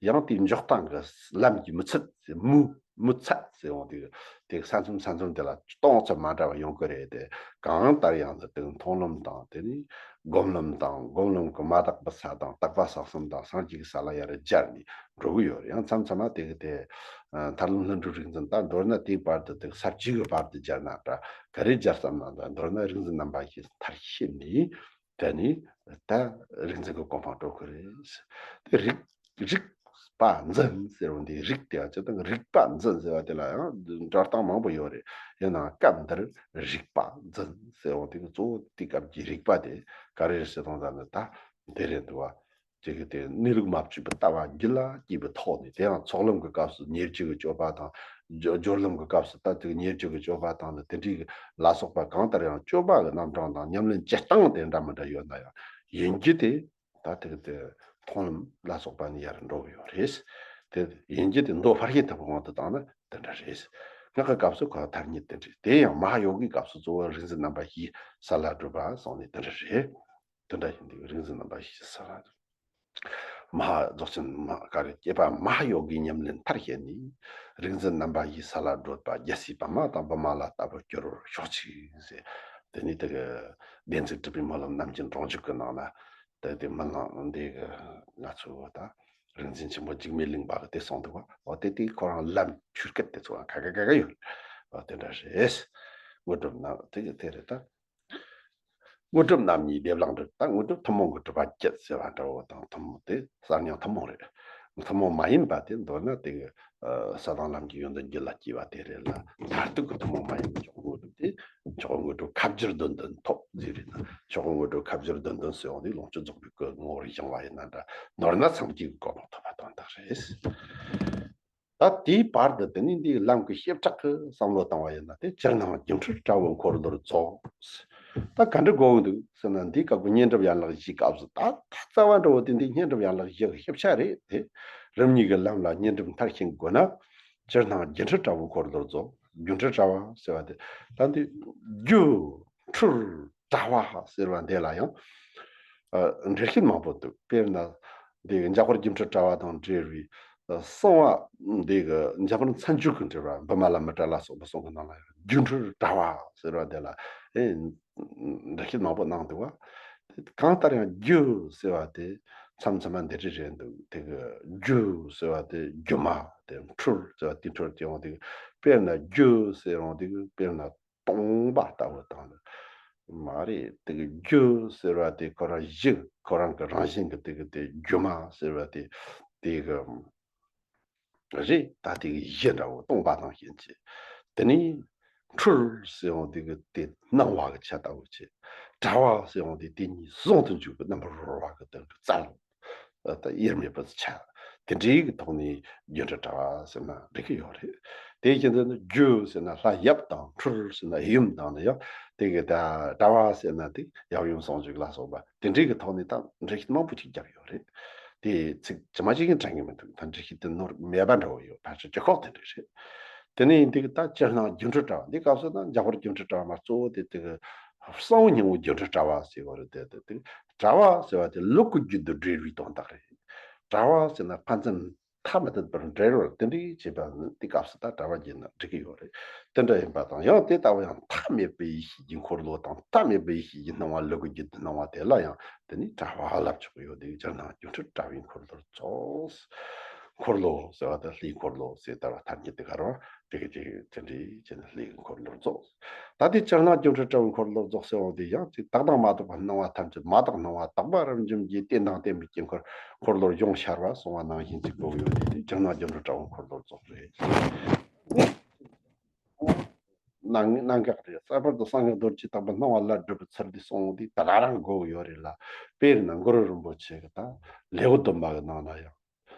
ཡང་དེའི་འཇོག་སྟངས་ཀྱི་ལམ་གྱི་མུ་ཚད་མུ་མུ་ཚད་ཟེར་འོང་དེ་གི་དེ་ས་མཚམས་ས་མཚམས་དེ་ལ་སྟོང་ཚད་མ་འདྲ་བ་ཡོང་གི་རེད་དེ། གང་ལྟར་ཡང་དེ་དེ་མཐོང་ལམ་དང་། དེ་ནས་སྒོམ་ལམ་དང་། སྒོམ་ལམ་གྱི་མ་དག་པའི་ས་དང་། དག་པ་ས་གསུམ་དང་། སངས་རྒྱས་ཀྱི་ས་ལ་ཡར་སྦྱར་ནས་འགྲོ་གི་ཡོད་རེད། ཡང་མཚམས་མཚམས་མ་དེ་གི་དེ་ཨ་མཐར་ལམ་ལྷུན་གྲུབ་རིག་འཛིན། ད་མདོར་ན་དེའི་བར་དུ་དེ་ས་བཅུ་གི་བར་དུ་སྦྱར་ན་འདྲ། ག་རེ་སྦྱར་བསམ་ན་འདྲ། མདོར་ན་རིག་འཛིན་རྣམ་པ་བཞི་མཐར་ཕྱིན་ནས། དེ་ནས་ད་རིག་འཛིན་གྱི་གོ་འཕང་འགྲོ་གི་རེད། དེ་རིག་རིག་པ་འཛིན་ཟེར་བ་འདི་རིག་དེ་ཡང་སྤྱིར་བཏང་རིག་པ་འཛིན་ཟེར་བ་དེ་ལ་ཡང་འགྲོ་སྟངས་མང་པོ་ཡོད་རེད། ཡིན་ནའང་སྐབས་འདིར་རིག་པ་འཛིན་ཟེར་བ་དེ་གཙོ་བོ་དེ་སྐབས་ཀྱི་རིག་པ་དེ་ག་རེ་རེད་ཟེར་དང་ད་ནི་ད་དེ་རེད་འདུག་བ། དེ་གི་དེ་གནས་ལུགས་མ་བཅོས་པའི་ལྟ་བ་རྒྱུད་ལ་སྐྱེས་པའི་ཐོག་ནས། དེ་ཡང་ཚོགས་ལམ་གྱི་སྐབས་སུ་ཉེར་སྤྱོད་ཀྱི་སྤྱོད་པ་དང་། སྦྱོར་སྦྱོར་ལམ་གྱི་སྐབས་སུ་ད་དེ་ཉེར་སྤྱོད་ཀྱི་སྤྱོད་པ་དང་དེ་འདྲའི་ལ་སོགས་པ་གང་ལྟར་ཡང་སྤྱོད་པ་གི་རྣམ་གྲངས་དང་ཉམས་ལེན་བྱེད་སྟངས་དེ་འདྲ་མི་འདྲ་ཡོད་ན་ཡང་། ཡིན་རྒྱུ་དེ་ད་དེ་གི་དེ་མཐོང་ལམ་ལ་སོགས་པ་ནི་ཡར་འགྲོ་གི་ཡོད་རེད། དེ་ཡིན་རྒྱུ་དེ་མདོ་ཕར་ཕྱིན་ཐུབ་པའི་དབང་དུ་བཏང་ན་དེ་འདྲ་རེད། སྔགས་ཀྱི་སྐབས་སུ་ཁོ་ཐ་སྙད་དེ་འདྲ། དེ་ཡང་མ་ཧཱ་ཡོ་གའི་སྐབས་སུ་གཙོ་བོ་རིག་འཛིན་རྣམ་པ་བཞི་ས་ལ་སྒྲུབ་པ་སོགས་ནི་དེ་འདྲ་རེད། དེ་འདྲ་ཡིན་དུས་རིག་འཛིན་རྣམ་པ་བཞི་ས་ལ་སྒྲུབ། མ་ཧཱ་རྫོགས་ཆེན་མ་ཧཱ་ག་རེ་བསྐྱེད་པ་མ་ཧཱ་ཡོ་གའི་ཉམས་ལེན་མཐར་ཕྱིན་ནས། རིག་འཛིན་རྣམ་པ་བཞི་ས་ལ་བགྲོད་པ། རྒྱལ་སྲས་པདྨ་དང་པདྨ་ལ་ལྟ་བུར་གྱུར་པར་ཤོག་ཅིག་ཟེར། དེ་ནས་དེ་གི་བདེན་ཚིག་སྒྲུབ་པའི་སྨོན་ལམ་རྣམ་མཁྱེན་སྒྲོག་འཇུག་གི་ནང་ན། དེ་དེ་སྨོན་ལམ་འདི་གི་ང་ཚོ་ད་རིག་འཛིན་ཆེན་པོ་འཇིགས་མེད་གླིང་པ་གི་དེ་གསུངས་འདུག་བ། འོ་དེ་དེ་ཁོ་རང་ལམ་ཆུ་སྐད་དེ་ཚོ་ཁ་ཁ་ཁ་ཁ་ཡོད། འོ་དེ་འདྲ་རེད། དངོས་གྲུབ་རྣམ་དེ་གི་དེ་རེད་ད། དངོས་གྲུབ་རྣམ་གཉིས་སྡེབ་ལེགས་འགྲུབ། ད་དངོས་གྲུབ་ཐུན་མོང་གི་གྲུབ་པ་བརྒྱད་ཟེར་བ་འདྲ་བོ་དང་ཐུན་མོང་དེ་གསར་རྙིང་ཐུན་མོང་རེད། ཐུན་མོང་མ་ཡིན་པ་དེ་མདོར་ན་དེ་གི་ས་དང་ལམ་གྱི་ཡོན་ཏན་རྒྱུད་ལ་སྐྱེས་པ་དེ་རེད་ལ། མཐར་ཐུག་གི་ཐུན་མོང་མ་ཡིན་པའི་མཆོག་དངོས་གྲུབ་དེ་མཆོག་དངོས་གྲུབ་ཁ་བསྒྱུར་དོན་ལྡན་ཐོབ་ཟེར་རེད་ན། མཆོག་དངོས་གྲུབ་ཁ་བསྒྱུར་དོན་ལྡན་ཟེར་བ་འདི་ལོངས་སྤྱོད་རྫོགས་པའི་སྐུ་ངོ་བོར་བཞེངས་པ་ཡིན་ན་འདྲ། མདོར་ན་སངས་རྒྱས་ཀྱི་གོ་འཕང་ཐོབ་པ་དོན་དག་རེད། ད་དེའི་བར་དུ་དེ་ནས་འདིའི་ལམ་གྱི་བྱེ་བྲག་གི་བསམ་བློ་བཏང་བ་ཡིན་ན། དེ་ཇི་སྣང་སྒྱུ་འཕྲུལ་དྲ་བའི་འཁོར་ལོར་རྫོགས། ད་ག་འདྲ་དགོས་འདུག་ཟེར་ན། འདི་སྐབས་ཀྱི་བསྙེན་སྒྲུབ་ཡན་ལག་བཞིའི་སྐབས་སུ་ད་ད་རྩ་བ་འདྲ་བོ་དེ་འདི་བསྙེན་སྒྲུབ་ཡན་ལག་བཞི་གི་ཞིབ་ཆ་རེད་དེ། རིམ་གཉིས་ཀྱི་ལམ་ལ་བསྙེན་སྒྲུབ་མཐར་ཕྱིན་དགོས་ན། ཇི་སྣང་སྒྱུ་འཕྲུལ་དྲ་བའི་འཁོར་ལོར་རྫོགས། སྒྱུ་འཕྲུལ་དྲ་བ་ཟེར་བ་དེ་ད་འདི་སྒྱུ་འཕྲུལ་དྲ་བ་ཟེར་བ་འདི་ལ་ཡང་འགྲེལ་བཤད་མང་པོ་འདུག་དཔེར་ན། འདི་གི་འཇམ་དཔལ་སྒྱུ་འཕྲུལ་དྲ་བ་དང་འབྲེལ་བའི་གསང་བ། འདི་གི་འཇམ་དཔལ་མཚན་བརྗོད་ཀྱི་འགྲེལ་པ་བི་མ་ལ་མི་ཏྲ་ལ་སོགས་པ་གསུང་གི་ནང་ལ་ཡང་སྒྱུ་འཕྲུལ་དྲ་བ་ཟེར་བ་འདི་ལ་ཨེ་འགྲེལ་བཤད་མང་པོ་གནང་འདུག་བ། གང་ལྟར་ཡང་སྒྱུ་ཟེར་བ་དེ་མཚམས་མཚམས་མ་འདི་འདྲ་རེད་འདུག་དེ་གི་སྒྱུ་ཟེར་བ་དེ་སྒྱུ་མ། དེ་འཕྲུལ་ཟེར་བ་དེ་འཕྲུལ་དེ་ཡང་དེ་གི་དཔེར་ན་སྒྱུ་ཟེར་ཡང་དེ་གི་དཔེར་ན། སྟོང་པ་ལྟ་བུ་དང་། མ་རེད། དེ་གི་སྒྱུ་ཟེར་བ་དེ་ཁོ་རང་གཞི། ཁོ་རང་གི་རང་བཞིན་གྱི་དེ་གི་དེ་སྒྱུ་མ་ཟེར་བ་དེ་དེ་གི་རེད། ད་དེ་གི་གཞི་འདྲ་བོ་སྟོང་པ་དང་ཞེན་གྱི། དེ་ནས་འཕྲུལ་ཟེར་ཡང་དེ་གི་དེ་སྣང་བ་གི་ཆ་ལྟ་བུ་བྱས། དྲ་བ་ཟེར་ཡང་དེ་དེ་གཉིས་ཟུང་དུ་འཇུག་པའི་རྣམ་པར་རོལ་བ་གི་དེ་གི་རྩལ། ད་དབྱེར་མེད་པར་ཆ། དེ་འདྲའི་གི་ཐོག་ནས་སྒྱུ་འཕྲུལ་དྲ་བ་ཟེར་ན་འགྲིག་གི་ཡོད་རེད། དེ་བཞིན་དུ་ནི་སྒྱུ་ཟེར་ན་ལྷ་ཡབ་དང་། འཕྲུལ་ཟེར་ན་ཡུམ་དང་ནི་ཡང་དེ་གི་ད་དྲ་བ་ཟེར་ན་དེ་ཡབ་ཡུམ་ཟུང་འཇུག་ལ་སོགས་པ་དེ་འདྲའི་གི་ཐོག་ནས་ད་འགྲེལ་བཤད་མང་པོ་ཅིག་བརྒྱབ་ཡོད་རེད། དེ་ཚིག་ཇི་མ་ཇི་བཞིན་དྲན་གི་མི་འདུག་ད་འགྲེལ་བཤད་དེ་ནོར་མེད་པ་འདྲ་བོ་ཡོད། ཕལ་ཆེར་ལྗིད་ཁོག་དེ་འདྲ་རེད། དེ་ནས་འདི་གི་ད་ཇི་སྣང་སྒྱུ་འཕྲུལ་དྲ་བ། འདི་སྐབས་སུ་ད་འཇམ་དཔལ་སྒྱུ་འཕྲུལ་དྲ་བ་མ་གཙོ་བོ་དེ་དེ་གི་གསང་བ་སྙིང་པོ་སྒྱུ་འཕྲུལ་དྲ་བ་ཟེར་བ་རེད། དེ་དེ་དེ་དྲ་བ་ཟེར་བ་དེ་ལུགས་ཀྱི་རྒྱུད་དུ་འབྲེལ་བའི་དོན་དག་རེད། དྲ་བ་ཟེར་ན་ཕན་ཚུན་ཐ་མི་དད་པར་འབྲེལ་བར་དེ་འདྲའི་བྱེད་པ་ནི་དེ་སྐབས་སུ་ད་དྲ་བ་བརྒྱུད་ན་འགྲིག་གི་ཡོད་རེད། དེ་འདྲ་ཡིན་པ་དང་། ཡང་དེ་ལྟ་བུ་ཡང་ཐ་མལ་པའི་ཡེ་ཤེས་ཀྱི་འཁོར་ལོ་དང་། ཐ་མལ་པའི་ཡེ་ཤེས་ཀྱི་སྣང་བ་ལུགས་ཀྱི་རྒྱུད་དུ་སྣང་བ་དེ་ལ་ཡང་དེ་ནི་དྲ་བ་ལབ་ཆོག་གི་ཡོད། དེ་ཇི་སྣང་སྒྱུ་འཕྲུལ་དྲ་བའི་འཁོར་ལོར་རྫོགས། འཁོར་ལོ་ཟེར་བ་དང་ལྷའི་འཁོར་ལོ་ཟེར་ལྟ་བ་ཐམས་ཅད་དེ་ག་རང་དེ་གི་དེ་དེ་འདྲའི་བྱས་ནས་ལྷའི་འཁོར་ལོར་རྫོགས། ད་དེ་ཇི་སྣང་སྒྱུ་འཕྲུལ་དྲ་བའི་འཁོར་ལོར་རྫོགས་ཟེར་བ་དེ་ཡང་ཅིག་དག་དང་མ་དག་པའི་སྣང་བ་ཐམས་ཅད། མ་དག་སྣང་བ་དག་པ་རབ་འབྱམས་ཀྱི་རྟེན་དང་བརྟེན་པའི་དཀྱིལ་འཁོར་འཁོར་ལོར་ཡོངས་ཤར་བ་གསུངས་པ་ནང་བཞིན་ཅིག་དགོས་ཡོད་དེ། དེ་ཇི་སྣང་སྒྱུ་འཕྲུལ་དྲ་བའི་འཁོར་ལོར་རྫོགས་རེད། གནང་གནང་གག་རེད། གསར་པར་དུ་གསང་སྔགས་རྡོ་རྗེ་ཐེག་པའི་སྣང་བ་ལ་སྒྲུབ་པའི་ཚུལ་འདི་གསུངས་འདི་ད་ག་རང་དགོས་ཡོད་རེད་ལ། དཔེར་ན་གུ་རུ་རིན་པོ་ཆེ་གི་ད་ལེའུ་བདུན་པ་གི་ནང་ན་ཡང་།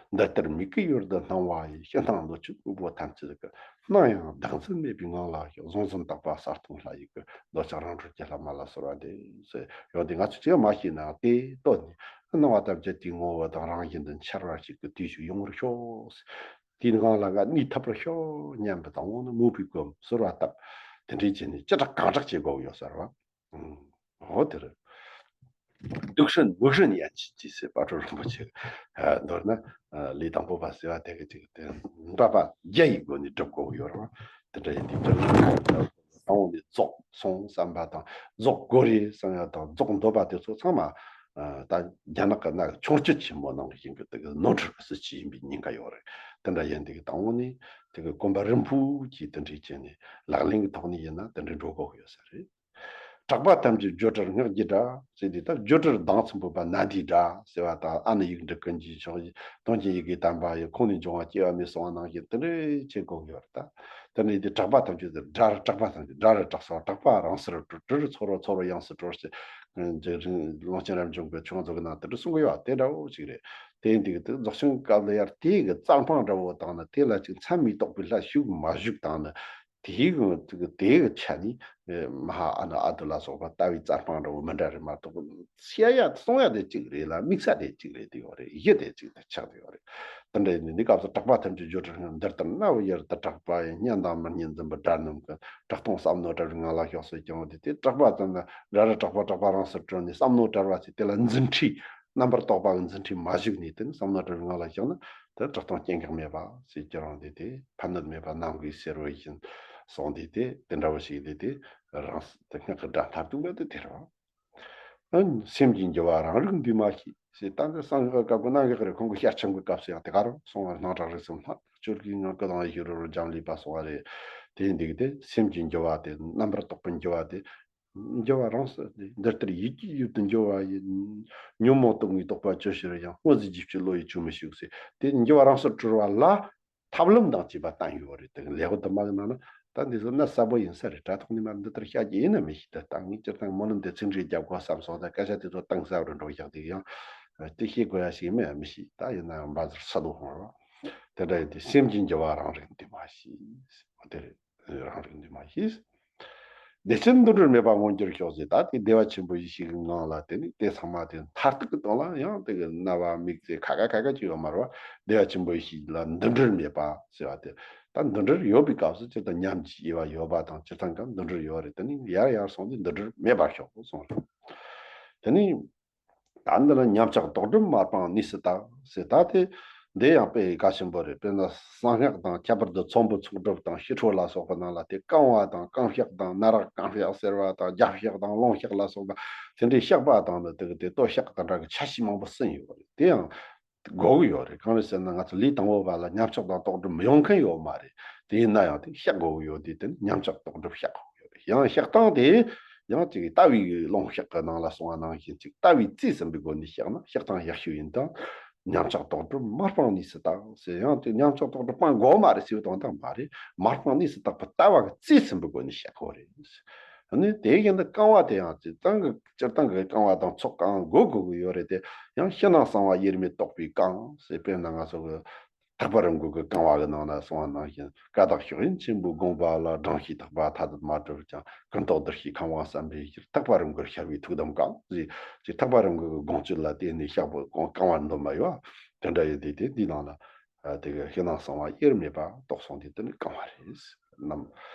འདི་ལྟར་མིག་གི་ཡུལ་དུ་སྣང་བ་ཡི། ཕྱི་སྣང་བློ་ཆོས་དངོས་པོ་ཐམས་ཅད་ཀྱི། སྣང་ཡང་བདག་འཛིན་མེད་པའི་ངང་ལ་ཞོག། གཟུང་འཛིན་དག་པ་གསལ་སྟོང་ལྷ་ཡི་སྐུ། འདོད་ཆགས་རང་གྲོལ་གྱི་ལྷ་མ་ལ་གསོལ་བ་འདེབས་ཟེར་ཡོད་དེ། ང་ཚོས་ཅི་ཡང་མ་ཤེས་ནའང་དེ་བཏོན་ནས་སྣང་བ་ཐམས་ཅད་དེའི་ངོ་བོ་དང་རང་བཞིན་དུ་འཆར་བ་ཞིག་གི་དུས་ཤིག་ཡོང་བར་ཤོག། དེའི་ངང་ལ་ང་གནས་ཐུབ་པར་ཤོག་སྙམ་པའི་དང་པོ་ནི་མོས་པའི་སྒོམ་གསོལ་བ་བཏབ། དེ་འདྲའི་བྱས་ནས་ཅི་དྲག་གང་དྲག་བྱེད་དགོས་ཡོད་ཟེར་བ། འོ་དེ་རེད། དུག་སྲིན་མིག་སྲིན་ཡན་ཆད་ཀྱིས་ཟེར། དཔལ་སྤྲུལ་རིན་པོ་ཆེ་མདོར་ན་ལས་དང་པོ་པ་ཟེར་བ་དེ་གི་ཅིག་དེ་འདྲ་པ་བརྒྱ་ཡི་སྒོ་ནས་སྒྲུབ་དགོས་ཡོད་རེད་བ། དེ་འདྲ་ཡིན་དུས་དང་པོ་ནས་རྫོགས་སོང་བསམ་པ་དང་། རྫོགས་དགོས་རེད་བསམ་ཡ་དང་། རྫོགས་འདོད་པ་དེ་ཚོ་ཚང་མ་ད་རྒྱ་ནག་གི་ནང་ཆོས་སྤྱོད་ཆེན་མོ་ནང་བཞིན་གྱི་དེ་གི་ནོར་འཁྲུལ་གྱི་སྲིད་བྱུས་ཡིན་པའི་ཉེན་ཁ་ཡོད་རེད། དེ་འདྲ་ཡིན་དུས་དང་པོ་ནས་དེ་གི་གོམ་པ་རིམ་བུ་གྱིས་དེ་འདྲའི་བྱས་ནས་ལག་ལེན་གྱི་ཐོག་ནས་ཡིན་ན་དེ་འདྲའི་འགྲོ་དགོས་ཡོད་ས་རེད། གྲགས་པ་ཐམས་ཅད་སྦྱོར་བྲལ་སྔགས་ཀྱི་སྒྲ་ཟེར་དུས། ད་སྦྱོར་བྲལ་མདངས་ཚིམ་པོ་པ་ནཱ་དའི་སྒྲ་ཟེར་བ་དང་། ཨ་ནི་ཡིག་འབྲུ་ཀུན་གྱི་མཆོག་ཡིན། དོན་གྱི་ཡི་གེ་དམ་པ་ཡི། ཁོང་ནས་འབྱུང་བ་སྐྱེ་བ་མེད་གསུང་བ་ནང་བཞིན་དེ་འདྲའི་བྱེད་དགོས་ཀྱི་ཡོད་རེད། ད་དེ་འདྲ་ཡིན་དུས་གྲགས་པ་ཐམས་ཅད་དེ་སྒྲ་རེད། གྲགས་པ་ཐམས་ཅད་སྒྲ་རེད། གྲགས་སོ་གྲགས་པ་རང་སར་གྲོལ། གྲོལ་རེད་ཚོར་བ་ཚོར་བ་ཡང་སར་གྲོལ་ཟེར། རྒྱུད་རིང་ཀློང་ཆེན་རབ་འབྱམས་ཀྱི་ཆོས་མཛོད་ཀྱི་ནང་དེ་འདྲ་གསུང་གི་ཡོད་པ་དེ་འདྲ་བོ་ཞིག་རེད། དེ་ཡིན་དུས་དེ་རྫོགས་ཆེན་སྐབས་ལ་ཡར་དེ་གི་རྩ་འཕངས་འདྲ་བོ་བཏང་ན། དེ་ལ་ཅིག་མཚམས་མི་གཏོགས་པའི་ལྷ་ཞུགས་མ་ཞུགས་བཏང་ན། དེའི་གི་དེ་གི་ཆ་ནས་མ་ཧཱ་ཨ་ནུ་ཨ་ཏི་ལ་སོགས་པ་ལྟ་བའི་རྩ་འཕངས་འདྲ་བོ་མི་འདྲ་རེད་མ་གཏོགས། བཤད་ཡ་གསུང་ཡ་དེ་གཅིག་རེད་ལ། དམིགས་ས་དེ་གཅིག་རེད། དེ་ཡོད་རེད། གཞི་དེ་གཅིག་ཏུ་ཆགས་བསྡད་ཡོད་རེད། དེ་འདྲ་ཡིན་དུས་འདི་སྐབས་སུ་གྲགས་པ་ཐམས་ཅད་སྦྱོར་བྲལ་སྔགས། འདི་ལྟར་སྣང་བའི་ཡུལ་དུ་གྲགས་པ་ཡི། སྙན་དང་མི་སྙན་འཛིན་པའི་སྒྲ་རྣམས་ཀུན། གྲགས་སྟོང་བསམ་མནོ་བྲལ་བའི་ངང་ལ་ཞོག་ཟེར་ཀྱང་། དེ་དེ་གྲགས་པ་ཙམ་ན་སྒྲ་རེད། གྲགས་པ་གྲགས་པ་རང་སར་གྲོལ་ནས་བསམ་མནོ་བྲལ་བ་ཟེར། དེ་ལ་འཛིན་ཁྲིད། རྣམ་པར་རྟོག་པ་གི་འཛིན་ཁྲིད་མ་ཞུགས་ནས། དེ་ནི་བསམ་མནོ་བྲལ་བའི་ངང་ལ་བཞག་ན་དེ་གྲགས་སྟོང་སྐྱེ་འགག་མེད་པ་ཟེར་ཀྱང་རུང་། དེ་དེ་ཕན་གནོད་མེད་པ་ནམ་མཁའི་ཟེར་བ་བཞིན་སོང་། དེ་དེ་དེ་འདྲ་བོ་ཞིག་དེ་དེ་རང་དེ་སྔགས་ཀྱི་སྒྲ་མཐར་ཐུག་ན་དེ་དེ་རེད་བ། སེམས་ཀྱི་འགྱུ་བ་རང་རིག་འདུས་མ་བྱས་ཟེར། ད་འདི་གསང་སྔགས་སྐབས་ཀྱི་གནང་གི་རེད། ཁོང་གི་ཞལ་ཆེམས་ཀྱི་སྐབས་སུ་ཡང་དེ་ག་རང་གསུང་བ། སྣང་གྲགས་རིག་གསུམ་ལྷ་སྤྱོད་ཀྱི་ངང་སྐུ་དང་ཡི་ཤེས་རོ་རོ་འབྱམས་ཀླས་པ་གསུང་བ་རེད། དེ་ཡིན་དུས་དེ་སེམས་ཀྱི་འགྱུ་བ་དེ་རྣམ་པར་རྟོག་པའི་འགྱུ་བ་དེ། འགྱུ་བ་རང་སར་ཏེ། འདི་ལྟར་ཡིད་ཀྱི་ཡུལ་དུ་འགྱུ་བ་ཡི། ཉོན་མོངས་སྟོབས་ལྔས་རྟོག་པ་ཇི་ཕྱིར་ཡང་། སྔོ་ཟས་རྒྱུ་སྤྱོད་བློ་ཡིས་ཆུད་མི་ཞུགས་ཟེར། དེ་འགྱུ་བ་རང་སར་གྲོལ་བ་ལ་ཐབས་ལམ་དང་བཅས་པ་བསྟན་ཡོད་རེད། དེ་ལེའུ་དུ་མ་གི་ནང་ན་ད་འདི་ཚོ་གནད་གསལ་པོ་ཡིན་ས་རེད། དྲ་ཐོག་ནས་མར་འདི་ལྟར་བཤད་རྒྱུ་ཡིན་ན་མི་ཤེས། ད་ད་ངས་སྤྱིར་བཏང་སྨོན་ལམ་དེ་ཚིག་འགྲེལ་རྒྱབ་དགོས་བསམ་སོང་། ད་སྐད་ཆ་དེ་ཚོ་གཏིང་ཟབ་རུ་འགྲོ་བཞག་དེ་ཡང་དེ་ཤེས་དགོས་ཡ་ཞིག་མེད་མི་ཤེས། ད་ཡིན་ན་ཡང་འབའ་ཟུར་ས་ལོ་ཧོང་རོ། དེ་འདྲ་ཡིན་དུས་སེམས་ཀྱི་འགྱུ་བ་རང་རིག་འདུས་མ་བྱས། དེ་རེད། རང་རིག་འདུས་མ་བྱས། བདེ་ཆེན་འདུ་འབྲལ་མེད་པ་མངོན་གྱུར་ཤོག་ཟེར། ད་དེ་བདེ་བ་ཆེན་པོ་ཡེ་ཤེས་ཀྱི་ངང་ལ་དེ་ནི་དེ་ཚང་མ་དེ་མཐར་ཐུག་གི་དོན་ལ་ཡང་དེ་གི་རྣ་བ་མིག་ཟེར་ཁ་ཁ་ཁ་ཁ་ཅིག་ཡོད་མ་རེད་བ། བདེ་བ་ཆེན་པོ་ཡེ་ཤེས་ལ་འདུ་འབྲལ་མེད་པ་ཟེར་བ་དེ། ད་འདུ་འབྲལ་ཡོད་པའི་སྐབས་སུ་སྤྱིར་བཏང་ཉམས་ཀྱི་དབྱེ་བ་ཡོད་པ་དང་། སྤྱིར་བཏང་གང་འདུ་འབྲལ་ཡོད་རེད། དེ་ནི་ཡར་ཡར་སོང་སྟེ་འདུ་འབྲལ་མེད་པར་ཤོག་གསུངས་རེད། དེ་ནི། ད་འདི་ལ་ཉམས་ཆག་དོག་སྒྲིབ་མ་སྤངས་གནས་སུ་དག་ཟེར། ད་དེ་འདི་ཡང་དཔེ་གལ་ཆེན་པོ་རེད། དཔེར་ན་གསང་སྔགས་དང་། ཁྱད་པར་དུ་ཚོམ་བུ་ཚོགས་སྒྲུབ་དང་། ཞི་ཁྲོ་ལ་སོགས་པའི་ནང་ལ་དེ་བསྐང་བ་དང་། བསྐང་བཤགས་དང་། ན་རག་བསྐང་བཤགས་ཟེར་བ་དང་། རྒྱབ་བཤགས་དང་། རླུང་བཤགས་ལ་སོགས་པ་དེ་འདྲའི་བཤགས་པ་དང་ནི་དེ་གི་དེ་བསྟོད་བཤགས་དང་འདྲ་གི་ཆ་ཤས་མང་པོ་ཟིན་ཡོད་རེད། དེ་ཡང་དགོས་ཀྱི་ཡོད་རེད། གང་རེད་ཟེར་ན་ང་ཚོ་ལུས་དང་པོ་བ་ལ་ཉམས་ཆག་དང་དོག་སྒྲིབ་མི་ཡོང་མཁན་ཡོད་མ་རེད། དེ་ཡིན་ན་ཡང་དེ་བཤགས་དགོས་ཀྱི་ཡོད་དུས་དེ་ནི་ཉམས་ཆག་དོག་སྒྲིབ་བཤགས་དགོས་ཀྱི་ཡོད་རེད། ཡང་བཤགས་སྟངས་དེ་ཡང་ཅིག་ལྟ་བའི་རླུང་བཤགས་ཀྱི་ནང་ལ་གསུངས་པ་ནང་བཞིན་ཅིག་ལྟ་བའི་རྩིས་ཟིན་པའི་སྒོ་ནས་བཤགས་ན་བཤགས་སྟངས་ཡག་ཤོས་ཡིན་དང་། ཉམས་ཆག་དོག་སྒྲིབ་མ་སྤངས་གནས་སུ་དག་ཟེར། ཡང་དེ་ཉམས་ཆག་དོག་སྒྲིབ་སྤང་དགོས་མ་རེད་ཟེར་བའི་དོན་དག་མ་རེད། མ་སྤངས་གནས་སུ་དག་པའི་ལྟ་བ་གི་རྩིས་ཟིན་པའི་སྒོ་ནས་བཤགས་དགོས་རེད། ཨ་ནི་དེ་བཞིན་དུ་བསྐང་བ་དེ་ཡང་སྤྱིར་བཏང་གི་སྤྱིར་བཏང་གི་བསྐང་བ་དང་ཚོགས་བསྐང་དགོས་དགོས་ཀྱི་ཡོད་རེད་དེ། ཡང་ཕྱི་ནང་གསང་བ་དབྱེར་མེད་རྟོགས་པའི་བསྐང་ཟེར། དཔེར་ན་ང་ཚོ་གི་ཐེག་པ་རིམ་དགུ་གི་བསྐང་བ་གི་ནང་ན་གསུངས་པ་ནང་བཞིན། ཀ་དག་ཤུགས་ཡིན་ཆེན་པོའི་དགོངས་པ་ལ། སྦྲང་ཤིང་ཐག་པ་ཐ་དད་མ་གྲུབ་ཀྱང་། ཀུན་རྟོག་བདུད་བཞིའི་ཁམས་དབང་བསམ་པའི་ཕྱིར། ཐེག་པ་རིམ་དགུར་ཤར་བའི་ཐུགས་དམ་བསྐང་ཟེར། ཅིག་ཐེག་པ་རིམ་དགུ་གི་དགོངས་བཅུད་ལ་བརྟེན་ནས་བཤགས་པ་བསྐང་བ་འདོན་པ་ཡོད། དེ་འདྲ་ཡོད་དུས་དེ་འདི་ནང་ལ། ཨ། དེ་གི་ཕྱི་ནང་གསང་བ་དབྱེར་མེད་པ་རྟོགས་སོང་དུས་དེ་ནི་བསྐང་བ་རེད། ནམ།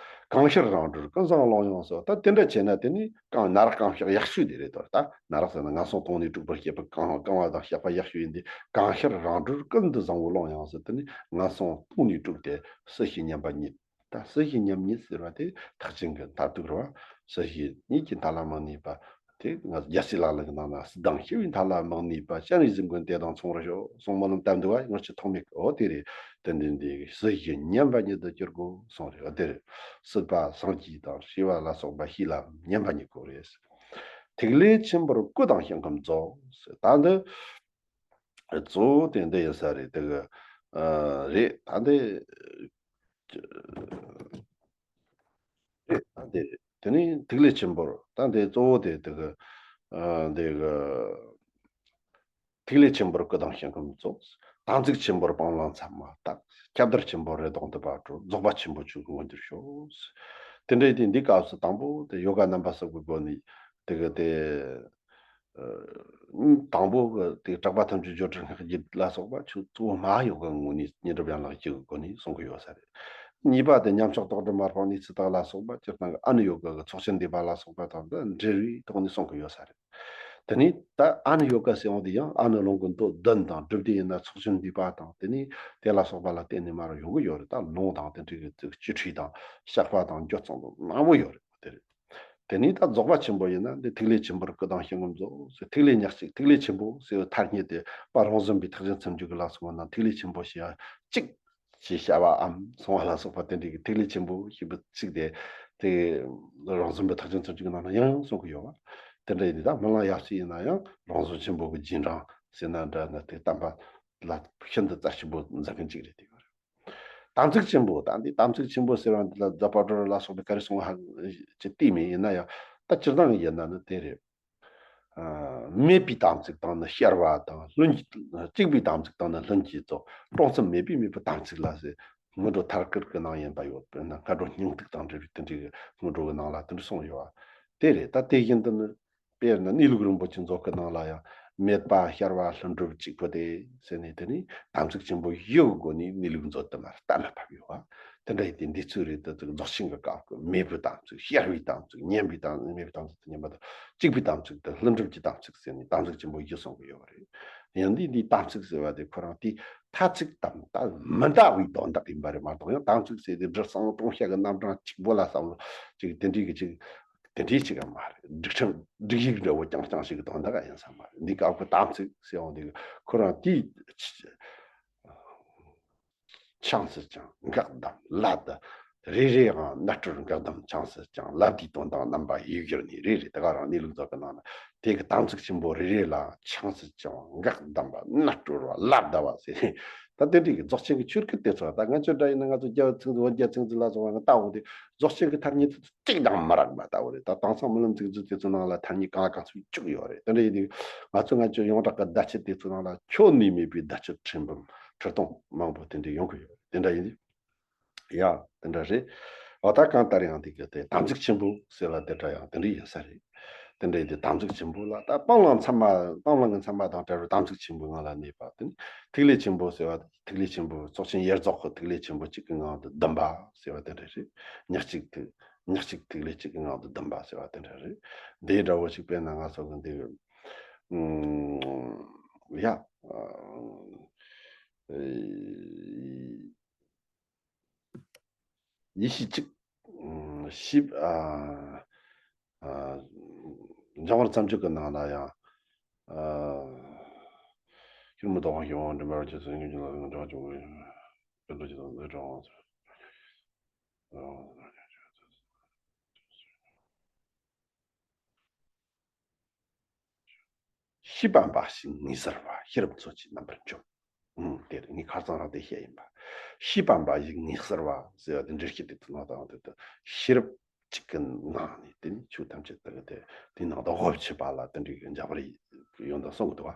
བསྐང་ཕྱིར་རང་གྲོལ་ཀུན་བཟང་ཀློང་ཡངས་སུ། ད་དེ་འདྲ་བྱས་ན་དེ་ནི་བསྐང་ན་རག་བསྐང་བཤགས་ཡག་ཤོས་དེ་རེད་དོ། ད་ན་རག་ཟེར་ན་ངན་སོང་སྟོང་ནས་སྤྲུགས་པར་བྱེད་པའི་བསྐང་བསྐང་བ་དང་བཤགས་པ་ཡག་ཤོས་ཡིན་ཏེ། བསྐང་ཕྱིར་རང་གྲོལ་ཀུན་ཏུ་བཟང་པོ་ཀློང་ཡངས་སུ། དེ་ནི་ངན་སོང་སྟོང་ནས་སྤྲུགས་ཏེ་སྲིད་ཞི་མཉམ་པ་ཉིད། ད་སྲིད་ཞི་མཉམ་ཉིད་ཟེར་བ་དེ་ཐེག་ཆེན་གྱི་མཐར་ཐུག་རེད་བ། སྲིད་ཞི་གཉིས་ཀྱི་མཐའ་ལ་མི་གནས་པ། དེ་ང་རྒྱལ་སྲས་ལག་ལེན་གྱི་ནང་ན་སྲིད་དང་ཞི་བའི་མཐའ་ལ་མི་གནས་པ། སྤྱན་རས་གཟིགས་མགོན་དེ་དང་མཚུངས་པར་ཤོག་གསུངས་སྨོན་ལམ་བཏབ་འདུག་བ། ངོ་ཆེ་ཐོག་མེད་ཀྱི། འོ་དེ་རེད། དེ་འདི་འདི་སྲིད་ཞི་མཉམ་པ་ཉིད་དུ་གྱུར་དགོས་གསུངས་རེད། འོ་དེ་རེད། སྲིད་པ་སངས་རྒྱས་དང་ཞི་བ་ལ་སོགས་པ་ཞི་ལ་མཉམ་པ་ཉིད་དགོས་རེད། ཐིག་ལེ་ཆེན་པོར་སྐུ་དང་ཞིང་ཁམས་རྫོགས། ད་འདི་གཙོ་བོ་དེ་འདི་ཡིན་ས་རེད། དེ་གི་ཨ་རེད། ད་འདི་རེད། ད་འདི་རེད། དེ་ནས་ཐིག་ལེ་ཆེན་པོར། ད་འདི་གཙོ་བོ་དེ་དེ་གི་ཨ་འདི་གི་ཐིག་ལེ་ཆེན་པོར་སྐུ་དང་ཞིང་ཁམས་རྫོགས། དམ་ཚིག་ཆེན་པོར་སྤང་བླང་མཚམས་མ་བརྟག། ཁྱབ་བརྡལ་ཆེན་པོར་རེ་དོགས་འདུན་པ་གྲོལ། རྫོགས་པ་ཆེན་པོ་མཆོག་མངོན་གྱུར་ཤོག་དེ་འདྲའི་དེ་འདི་སྐབས་སུ་དང་པོ་དེ་ཡོ་ག་རྣམ་པ་གསུམ་གྱི་སྒོ་ནས་དེ་གི་དེ། ཨ། དང་པོ་གི་དེ་གྲགས་པ་ཐམས་ཅད་སྦྱོར་བྲལ་སྔགས་ཀྱི་རྒྱུད་ལ་སོགས་པ་ཆོས་གཙོ་བོ་མ་ཡོ་གའི་ངོས་ནས་ཉི་སྒྲིབ་ཡན་ལག་བཞི་གི་སྒོ་ནས་གསུང་གི་ཡོད་ས་རེད། གཉིས་པ་དེ་ཉམས་ཆག་དོག་སྒྲིབ་མ་སྤངས་གནས་སུ་དག་ལ་སོགས་པ། སྤྱིར་བཏང་གི་ཨ་ནུ་ཡོ་ག་གི་ཚོགས་ཆེན་འདུས་པ་ལ་སོགས་པ་དང་དེ་འབྲེལ་བའི་ཐོག་ནས་གསུང་གི་ཡོད་ས་རེད། དེ་ནས་ད་ཨ་ནུ་ཡོ་ག་ཟེར་ཡོང་དུས་ཡང་ཨ་ནུ་ལུང་གི་མདོ་བདུན་དང་སྒྲུབ་སྡེ་ཡིན་ན་ཚོགས་ཆེན་འདུས་པ་དང་དེ་ནས་དེ་ལ་སོགས་པ་ལ་བརྟེན་ནས་མར་ཡོང་གི་ཡོད་རེད། ད་ལུང་དང་དེ་འདྲའི་གི་ཚིག་བཅུ་ཁྲིད་དང་བཤགས་པ་དང་འགྱོད་ཚོགས་དང་མང་པོ་ཡོད་རེད། དེ་རེད། དེ་ནས་ད་རྫོགས་པ་ཆེན་པོ་ཡིན་ན་འདི་ཐིག་ལེ་ཆེན་པོར་སྐུ་དང་ཞིང་ཁམས་རྫོགས་ཟེར། ཐིག་ལེ་ཉག་གཅིག་ཐིག་ལེ་ཆེན་པོ་ཟེར་བའི་ཐ་སྙད་དེ་དཔལ་རོང་ཟོམ་པའི་ཐེག་ཆེན་སུམ་ཅུ་གི་ལ་སོགས་པ་ནང་ཐིག་ལེ་ཆེན་པོ་ཞེས་པ་གཅིག་ཅེས་བྱ་བའམ་གསུང་བ་ལ་སོགས་པ་དེ་འདྲའི་གི་ཐིག་ལེ་ཆེན་པོ་ཞེས་པའི་ཚིག་དེ་དེ་རོང་ཟོམ་པའི་ཐེག་ཆེན་སུམ་ཅུ་གི་ནང་ན་ཡང་ཡང་གསུང་གི་ཡོད་པ། དེ་འདྲ་ཡིན་དུས་ད་སྨོན་ལམ་ཡབ་སྲས་ཡིན་ན་ཡང་རོང་ཟོམ་ཆེན་པོ་གི་རྗེས་འབྲང་ཟེར་ན་འདྲ་ན་དེ་བསྟན་པ་ལ་ཤིན་ཏུ་རྩ་ཆེན་པོ་འཛིན་མཁན་གཅིག་རེད། དེ་ཡོད་རེད། དམ་ཚིག་ཆེན་པོ། ད་འདི་དམ་ཚིག་ཆེན་པོ་ཟེར་བ་འདི་ལ་རྫ་དཔལ་སྤྲུལ་ལ་སོགས་པའི་ག་རེ་གསུང་བ་ཅི་བལྟས་མེད། ཡིན་ན་ཡང་ད་སྤྱིར་བཏང་གི་ཡིན་ན་ནི་དེ་རེད། ཨ། མེད་པའི་དམ་ཚིག་དང་ནི་བྱར་བ་དང་། ལྷུན་གྱིས། གཅིག་པའི་དམ་ཚིག་དང་ནི་ལྷུན་གྱིས་རྫོགས། སྤྲོ་མཚམས་མེད་པའི་མེད་པའི་དམ་ཚིག་ལ་ཟེར། སྔོན་འགྲོ་ཐར་བཀོད་ཀྱི་ནང་ཡིན་པ་ཡོད། དཔེར་ན་སྔ་དྲོ་སྙིང་ཐིག་དང་འབྲེལ་བའི་དེ་འདྲའི་གི་སྔོན་འགྲོ་གི་ནང་ལ་དེ་འདྲ་གསུངས་ཡོད་པ། དེ་རེད། ད་དེ་བཞིན་དུ་ནི། དཔེར་ན་གནས་ལུགས་རིན་པོ་ཆེ་མཛོད་ཀྱི་ནང་ལ་ཡང་མེད་པ་བྱར་བ་ལྷུན་གྲུབ་གཅིག་པུ་སྟེ་ཟེར་ནས། དེ་ནི་དམ་ཚིག་ཆེན་པོ་བཞི་གི་སྒོ་ནས་གནས་ལུགས་མཛོད་དུ་མར་གཏན་ལ་ཕབ་ཡོད་པ། དེ་འདྲ་ཡིན་ཏེ་འདི་ཚོའི་རིགས་དེ་ཚོ་རྫོགས་ཆེན་གྱི་སྐབས་ཀྱི་མེད་པའི་དམ་ཚིག། བྱར་བའི་དམ་ཚིག། མཉམ་པའི་དམ། མེད་པའི་དམ་ཚིག་དང་མཉམ་པ་དང་། གཅིག་པའི་དམ་ཚིག་དང་ལྷུན་གྲུབ་ཀྱི་དམ་ཚིག་ཟེར་ནས་དམ་ཚིག་ཆེན་པོ་བཞི་གསུང་གི་ཡོད་པ་རེད། ཡང་འདི་འདིའི་དམ་ཚིག་ཟེར་བ་དེ་ཁོ་རང་དེའི་ཐ་ཚིག་དང་ད་མི་འདྲ་བའི་དོན་དག་ཡིན་པ་རེད་མ་གཏོགས། ཡང་དམ་ཚིག་ཟེར་དེ་སྒྲ་གསང་སྟོང་བཤད་ཀྱི་རྣམ་གྲངས་གཅིག་པོ་ལ་བསམ་བློ་ཅིག་དེ་འདྲའི་གི་ཅིག་དེ་འདྲའི་ཅིག་ཡང་མ་རེད། སྒྲིག་ཁྲིམས་སྒྲིག་ཡིག་འདྲ་བོ་རྐྱང་རྐྱང་ཞིག་གི་དོན་དག་ཡིན་ས་མ་རེད། འདི་སྐབས་ཀྱི་དམ་ཚིག་ཟེར་ཡོང་དུས་ཁོ་རང་དེའི་ཆ་ཆང་སྲིད་ཀྱང་འགག་དང་ལ་དང་ རེ་རེའང་རྣལ་འབྱོར་འགག་གདམས་ཆང་སྲིད་ཅིང་། ལབ་དེའི་དོན་དང་རྣམ་པ་ཡིག་བསྒྱུར་ནས། རེ་རེ་དེ་ག་རང་གནས་ལུགས་རྫོགས་ཀྱི་ནང་ན་དེ་གི་དམ་ཚིག་ཆེན་པོ་རེ་རེ་ལ་ཆང་སྲིད་ཅིང་འགག་གདམས་པ་རྣལ་འབྱོར་བ་ལབ་བཟླ་བ་ཟེར། ད་དེ་འདྲའི་གི་རྫོགས་ཆེན་གྱི་ཆོས་སྐད་དེ་ཚོ་ད་ང་ཚོའི་འདྲ་ཡིན་ན། ང་ཚོ་རྒྱལ་བ་ཚིག་མཛོད་བོད་རྒྱལ་ཚིག་མཛོད་ལ་སོགས་པ་ང་ལྟ་འོང་དུས་རྫོགས་ཆེན་གྱི་ཐ་སྙད་དེ་ཚོ་གཅིག་དང་མི་རག་པ་ལྟ་བུ་རེད། ད་དེང་སང་རྨི་ལམ་ཚིག་མཛོད་དེ་ཚོའི་ནང་ལ་ཐ་སྙད་གང་ལ་གང་འཚམ་བཅུག་ཡོད་རེད། དེ་འདྲ་ཡིན་དུས་ང་ཚོ་ང་ཚོའི་ཡོངས་གྲགས་ཀྱི་བརྡ་ཆད་དེ་ཚོའི་ནང་ལ་ཁྱོན་ནས་མེད་པའི་བརྡ་ཆད་ཁྲི་འབུམ་ཁྲི་སྟོང་མང་པོ་དེ་འདྲ་ཡོང་གི་ཡོད་རེད། དེ་འདྲ་ཡིན་དུས། ཡ། དེ་འདྲ་རེད། འོ། ད་གང་ལྟར་ཡང་དེ་གི་དེ་དམ་ཚིག་ཆེན་པོ་ཟེར་བ་དེ་འདྲ་ཡང་དེ་འདྲ་ཡིན་ས་རེད། དེ་འདྲ་ཡིན་དུས་དམ་ཚིག་ཆེན་པོ་ལ་ད་སྤང་བླང་ཚད་མ། སྤང་བླང་གི་ཚད་མ་དང་བྲལ་བའི་དམ་ཚིག་ཆེན་པོའི་ངང་ལ་གནས་པ། དེ་ནི་ཐིག་ལེ་ཆེན་པོ་ཟེར་བ། ཐིག་ལེ་ཆེན་པོ་རྫོགས་ཆེན་ཡེ་རྫོགས་ཀྱི་ཐིག་ལེ་ཆེན་པོ་གཅིག་གི་ངང་དུ་བསྡམས་པ་ཟེར་བ་དེ་འདྲ་རེད། ཉག་གཅིག་ཐིག་ཉག་གཅིག་ཐིག་ལེ་གཅིག་གི་ངང་དུ་བསྡམས་པ་ཟེར་བ་དེ་འདྲ་རེད། དེའི་འདྲ་བོ་ཞིག་དཔེར་ན་ང་ཚོ་གི་འདི་གི་ཨུམ། ཡ། ཨ། ཨེ། ཡེ་ཤེས་གཅིག་ཨུམ། ཤེས། ཨ། ཨ། འཇམ་དཔལ་རྩ་འཇུག་གི་ནང་ན་ཡང་། ཨ། ཤེས་རབ་མི་རྟོག་པ་ཞིག་འོང་དྲན་པར་བྱེད་ཚུལ་སྙིང་རྗེ་ལ་འཇོག་ཅིང་། དཔེ་མདོ་ཇི་ལྟར་མཛད་དྲང་བ། ཤེས་པ་འབའ་ཞིག་ངེས་གསལ་བ། ཤེས་རབ་མཚོན་གྱི་རྣམ་པར་འཇོམས། ཨང་། དེ་ངས་ཁ་སང་རང་དེ་བཤད་ཡིན་པ། ཤེས་པ་འབའ་ཞིག་ངེས་གསལ་བ་ཟེར་བ་དེ་འགྲེལ་བཤད་དེ་ཚོ་ནང་དང་དེ་དང་ཤེས་རབ་གཅིག་གི་ངང་ནས་དེ་ནི་ཆོས་ཐམས་ཅད་དེ་གི་དེ་དེའི་ནང་དུ་དབབ་བྱེད་པ་ལ་དེ་འདྲའི་གི་འཇམ་པར་ཡོང་དང་གསུང་གི་འདུག་བ།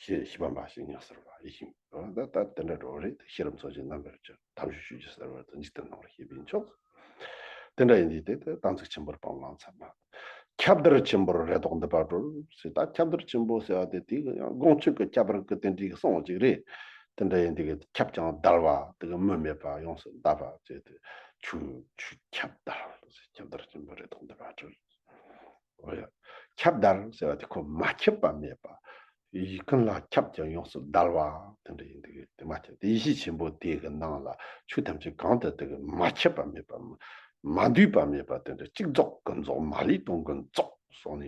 ཤེས་ཤེས་པ་འབའ་ཞིག་ངེས་གསལ་བ། ཡེ་ཤེས། ད་ད་དེ་འདྲ་འགྲོ་བ་རེད། ཤེས་རབ་མཚོན་གྱི་རྣམ་པར་འཇོམས། ཐབས་ཤེས་ཆོས་ཀྱི་གསལ་བ་དང་འཇིག་རྟེན་སྣང་བར་ཤེས་པས་མཆོག། དེ་འདྲ་ཡིན་དུས་དེ་དེ་དམ་ཚིག་ཆེན་པོར་སྤང་བླང་ཚད་མ། ཁྱབ་བརྡལ་ཆེན་པོར་རེ་དོགས་འདི་པར་གྲོལ་ཟེར། ད་ཁྱབ་བརྡལ་ཆེན་པོ་ཟེར་བ་དེ་དེ་ཡང་དགོངས་ཆོད་ཀྱི་ཁྱད་པར་གྱི་དེ་འདྲའི་གསུང་བ་ཅིག་རེད། དེ་འདྲ་ཡིན་དུས་ཁྱབ་ཀྱང་བརྡལ་བ། དེ་གི་མུ་མེད་པ། ཡོངས་སུ་འདའ་བ་བྱས་ཏེ། ཆོས་ཆོས་ཁྱབ་བརྡལ་ཟེར། ཁྱབ་བརྡལ་ཆེན་པོར་རེ་དོགས་འདི་པར་གྲོལ། འོ་ཡ། ཁྱབ་བརྡལ་ཟེར་བ་དེ་ཁོ་མ་ཁྱབ་པ་མེད་པ། ཡིད་ཀུན་ལ་ཁྱབ་ཀྱང་ཡོངས་སུ་བརྡལ་བ་དེ་འདྲ་ཡིན་དུས་དེ་མ་ཁྱབ། དེ་ཡེ་ཤེས་ཆེན་པོ་དེ་གི་ནང་ལ་ཆོས་ཐམས་ཅད་གང་དུ་དེ་གི་མ་ཁྱབ་པ་མེད་པ། མ་འདུས་པ་མེད་པ། དེ་འདྲ་གཅིག་རྫོགས་ཀུན་རྫོགས། མ་ལུས་དང་ཀུན་རྫོགས་གསུངས་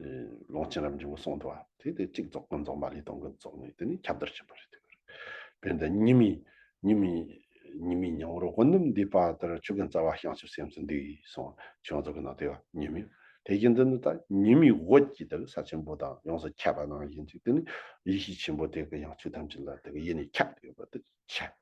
ནས། ཀློང་ཆེན་རབ་འབྱམས་པོ་གསུངས་འདུག་བ། དེ་དེ་གཅིག་རྫོགས་ཀུན་རྫོགས། མ་ལུས་དང་ཀུན་རྫོགས་ནས་དེ་ནི་ཁྱབ་བརྡལ་ཆེན་པོ་རེད། དེ་བར་དཔེར་ན་ཉི་མའི་ཉི་མའི་ཉི་མའི་ཉི་འོད་དབུ་རྣོན་འདུས་པ་ལྟར། ཆོས་ཀུན་རྩ་བ་བྱང་ཆུབ་སེམས་སུ་འདུས་གསུངས། ཆོས་ཚོགས་ཀྱི་ནང་དུ་ཡང་ཉི་མའི་དེ་བཞིན་དུ་ནི་ད་ཉི་མའི་འོད་ཀྱིས་དེ་ས་ཆེན་པོ་དང་ཡོངས་སུ་ཁྱབ་པ་ནང་བཞིན་ཅིག་དེ་ནི་ཡེ་ཤེས་ཆེན་པོ་དེ་གི་ཡང་ཆོས་ཐམས་ཅད་ལ་དེ་གི་ཡེ་ནས་ཁྱབ་ཡོད་པ་དེ་ཁྱབ།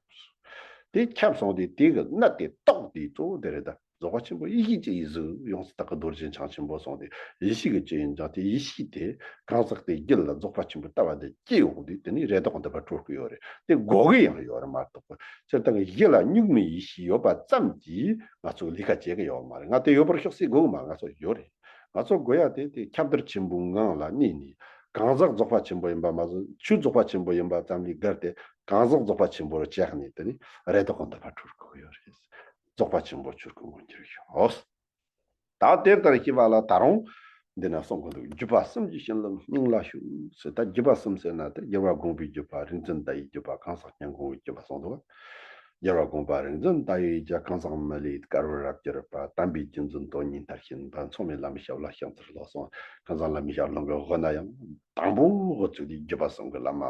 དེ་ཁྱབ་སོང་དུས་དེ་གི་གནད་དེ་རྟོགས་དུས་གཙོ་བོ་དེ་རེད། ད་རྫོགས་པ་ཆེན་པོ་ཡེ་ཤེས་ཀྱི་ཡུལ་ཟེར། ཡོངས་སུ་དག་གི་རྡོ་རྗེ་འཆང་ཆེན་པོ་གསུངས་ཏེ། ཡེ་ཤེས་ཀྱི་སྤྱི་ཡིན་ཀྱང་དེ་ཡེ་ཤེས་དེ་གང་ཟག་དེ་རྒྱུད་ལ་རྫོགས་པ་ཆེན་པོའི་ལྟ་བ་དེ་སྐྱེ་ཡོང་དུས་དེ་ནི་རེ་དོགས་འདི་པར་གྲོལ་གི་ཡོད་རེད། དེ་དགོས་གི་ཡང་ཡོད་རེད་མ་གཏོགས། སྤྱིར་བཏང་གི་གཞི་ལ་གཉུག་མའི་ཡེ་ཤེས་ཡོད་པ་ཙམ་གྱིས་ང་ཚོ་ལས་ཀ་བྱེད་གི་ཡོད་མ་རེད། ང་དེ་ཡོད་པར་ཤོག་ཟེར་དགོས་གི་མ། ང་ཚོ་ཡོད་རེད། ང་ཚོ་དགོས་ཡ་དེ་དེ་ཁྱབ་བརྡལ་ཆེན་པོའི་ངང་ལ་གནས་ནས། གང་ཟག་རྫོགས་པ་ཆེན་པོ་ཡིན་པ་མ་ཟད་ཆོས་རྫོགས་པ་ཆེན་པོ་ཡིན་པ་ཙམ་ལས་བརྒལ་ཏེ། གང་ཟག་རྫོགས་པ་ཆེན་པོར་བཅག་ནས་དེ་ནི་རེ་དོགས་འདི་པར་གྲོལ་དགོས་ཀྱི་ཡོད་རེད། རྫོགས་པ་ཆེན་པོ་ཆོས་སྐུ་མངོན་གྱུར་ཤོག། ད་དེ་ལྟར་ཤེས་པ་ལ་ད་རུང་འདི་ན་གསུང་གི་འདུག། བརྒྱུད་པ་གསུམ་གྱི་བྱིན་རླབས་སྙིང་ལ་ཞུགས་ཟེར། ད་བརྒྱུད་པ་གསུམ་ཟེར་ན་དེ་རྒྱལ་བ་དགོངས་པའི་བརྒྱུད་པ། རིག་འཛིན་ཟླ་བའི་བརྒྱུད་པ། གང་ཟག་སྙན་ཁོང་གི་བརྒྱུད་པ་གསུངས་འདུག། རྒྱལ་བ་དགོངས་པ་རིག་འཛིན་ཟླ་བའི་རྒྱུད། གང་ཟག་མི་ལའི་དཀར་བོ་རབ་གྱུར་པ། དམ་པའི་རྒྱུད་འཛིན་དོན་གཉིས་མཐར་ཕྱིན་པ། མཚུངས་མེད་བླ་མའི་ཞབས་ལ་ཕྱག་འཚལ་ལོ་གསུངས། གང་ཟག་བླ་མའི་ཞབས་ལྷུང་གི་དབུ་ན་ཡང་དང་པོ་འགོ་བཙུགས་ཏེ་བརྒྱུད་པ་གསུམ་གྱི་བླ་མ་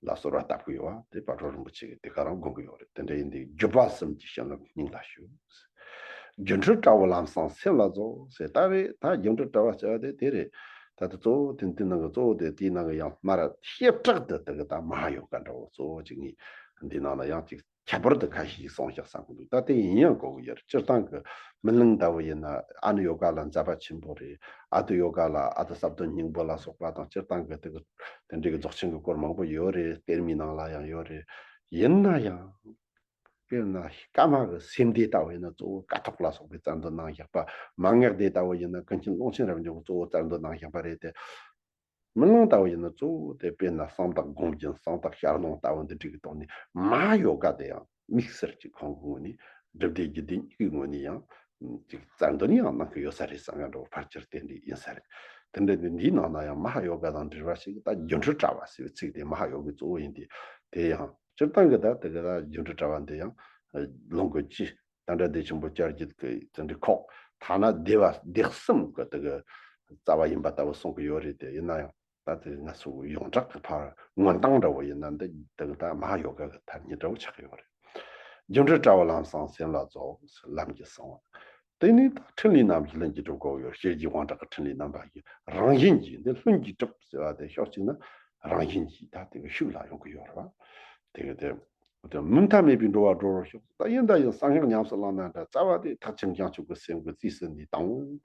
ལ་གསོལ་བ་བཏབ་ཀྱི་ཡོད་པ་དེ་བག་གྲོ་རིན་པོ་ཆེ་གིས་དེ་ག་རང་དགོངས་ཀྱི་ཡོད་རེད། དེ་འདྲ་ཡིན་དུས་བརྒྱུད་པ་གསུམ་གྱི་བྱིན་རླབས་སྙིང་ལ་ཞུགས། སྒྱུ་འཕྲུལ་དྲ་བ་ལམ་སང་སེམས་ལ་རྫོགས་ཟེར། ད་རེད། ད་སྒྱུ་འཕྲུལ་དྲ་བ་ཟེར་བ་དེ་དེ་རེད། ད་ལྟ་གཙོ་བོ་དེ་འདི་ནང་གི་གཙོ་བོ་དེ་དེའི་ནང་གི་ཡང་སྨ་ར་བྱེ་བྲག་ཏུ་དེ་གི་ད་མ་ཧཱ་ཡོ་ག་འདྲ་བོ་གཙོ་བོ་གཅིག་ནི་འདི་ནང་ལ་ཡང་གཅིག་ཁྱད་པར་དུ་ཁ་ཤས་ཤིག་གསུངས་བཞག་བསམ་གི་འདུག། ད་དེ་ཡིན་ཡང་གོ་གི་ཡོད་རེད། སྤྱིར་བཏང་གི་སྨིན་གླིང་ལྟ་བུ་ཡིན་ན་ཨ་ནུ་ཡོ་ག་ལ་མཛད་པ་ཆེན་པོ་རེད། ཨ་ཏི་ཡོ་ག་ལ་ཨ་ཏི་ཟབ་དོན་སྙིང་པོ་ལ་སོགས་པ་དང་། སྤྱིར་བཏང་གི་དེ་གི་དེ་འདྲའི་གི་རྫོགས་ཆེན་གྱི་སྐོར་མང་པོ་ཡོད་རེད། གཏེར་མའི་ནང་ལ་ཡང་ཡོད་རེད། ཡིན་ན་ཡང་དཔེར་ན་ཀརྨ་གི་སེམས་སྡེ་ལྟ་བུ་ཡིན་ན་གཙོ་བོ་ཀཿཐོག་ལ་སོགས་པའི་བཙན་དོན་གནང་བཞག་པ། མན་ངག་སྡེ་ལྟ་བུ་ཡིན་ན་ཀུན་མཁྱེན་ཀློང་ཆེན་རབ་འབྱམས་ཀྱིས་གཙོ་བོ་བཙན་དོན་གནང་བཞག་པ་རེད་དེ། སྨིན་གླིང་ལྟ་བུ་ཡིན་ན་གཙོ་བོ་དེ་དཔེར་ན་གསང་བདག་སྒོམ་རྒྱུན། གསང་བདག་ཞལ་ལུང་ལྟ་བུ་འདི་འགྲིག་གི་ཐོག་ནས་མ་ཧཱ་ཡོ་ག་དེ་ཡང་དམིགས་བསལ་གྱི་ཁོང་གི་ངོས་ནས་སྒྲུབ་སྡེ་རྒྱུད་སྡེ་གཉིས་ཀྱི་ངོས་ནས་ཡང་ཅིག་བཙན་དོན་ཡང་གནང་གི་ཡོད་ས་རེད་བསམ་ཡ་འདྲ་བོ་ཕལ་ཆེར་དེ་འདྲ་ཡིན་ས་རེད། དེ་འདྲ་དེ་འདིའི་ནང་ན་ཡང་མ་ཧཱ་ཡོ་ག་དང་འབྲེལ་བ་ཞིག་ད་སྒྱུ་འཕྲུལ་དྲ་བ་ཟེར་བའི་ཚིག་དེ་མ་ཧཱ་ཡོ་གའི་གཙོ་བོ་ཡིན་ཏེ། དེ་ཡང་སྤྱིར་བཏང་གི་ད་དེ་ག་ད་སྒྱུ་འཕྲུལ་དྲ་བ་འདི་ཡང་ལུང་གི་ཅི། ད་ལྟ་བདེ་ཆེན་པོ་བསྐྱར་བརྗོད་ཀྱི་ཙི་འདྲི་ཁོག་ཐ་ན་སྡེ་བ་སྡེ་གསུམ་གྱི་དེ་གི་རྩ་བ་ཡིན་པ་ལྟ་བུ་གསུང་གི་ཡོད་རེད་དེ། ཡིན་ན་ཡང་ད་དེ་ང་ཚོ་ཡོངས་གྲགས་ཀྱི་ཕར་མངོན་སྟངས་འདྲ་བོ་ཡིན་ན་འདི་དེ་གི་ད་མ་ཧཱ་ཡོ་ག་གི་ཐ་སྙད་འདྲ་བོ་ཆགས་ཀྱི་ཡོད་རེད། སྒྱུ་འཕྲུལ་དྲ་བ་ལམ་བཟང་སེམས་ལ་རྫོགས། ལམ་གྱི་གསང་བ། དེ་ནས་ད་འཕྲིན་ལས་རྣམས་ཀྱིས་ལྷུན་གྱིས་གྲུབ་དགོས་ཡོད། ཤེར་གྱི་དབང་དྲག་གི་འཕྲིན་ལས་རྣམ་པ་ཡིས་རང་བཞིན་གྱིས་འདི་ལྷུན་གྱིས་གྲུབ་ཟེར་བ་དེ་ཕྱོགས་གཅིག་ན་རང་བཞིན་གྱིས་ད་དེ་གི་ཤུགས་ལ་ཡོང་གི་ཡོད་རེད་བ། དེ་གི་དེ། དེ་མུ་མཐའ་མེད་པའི་འགྲོ་བ་སྒྲོལ་བར་ཤོག་ད་ཡིན་ད་ཡིན་གསང་སྔགས་ཉམས་སུ་བླངས་ན་འདྲ་རྩ་བ་དེ་ཐེག་ཆེན་བྱང་ཆུབ་ཀྱི་སེམས་ཀྱི་རྩིས་སུ་ནས་དང་།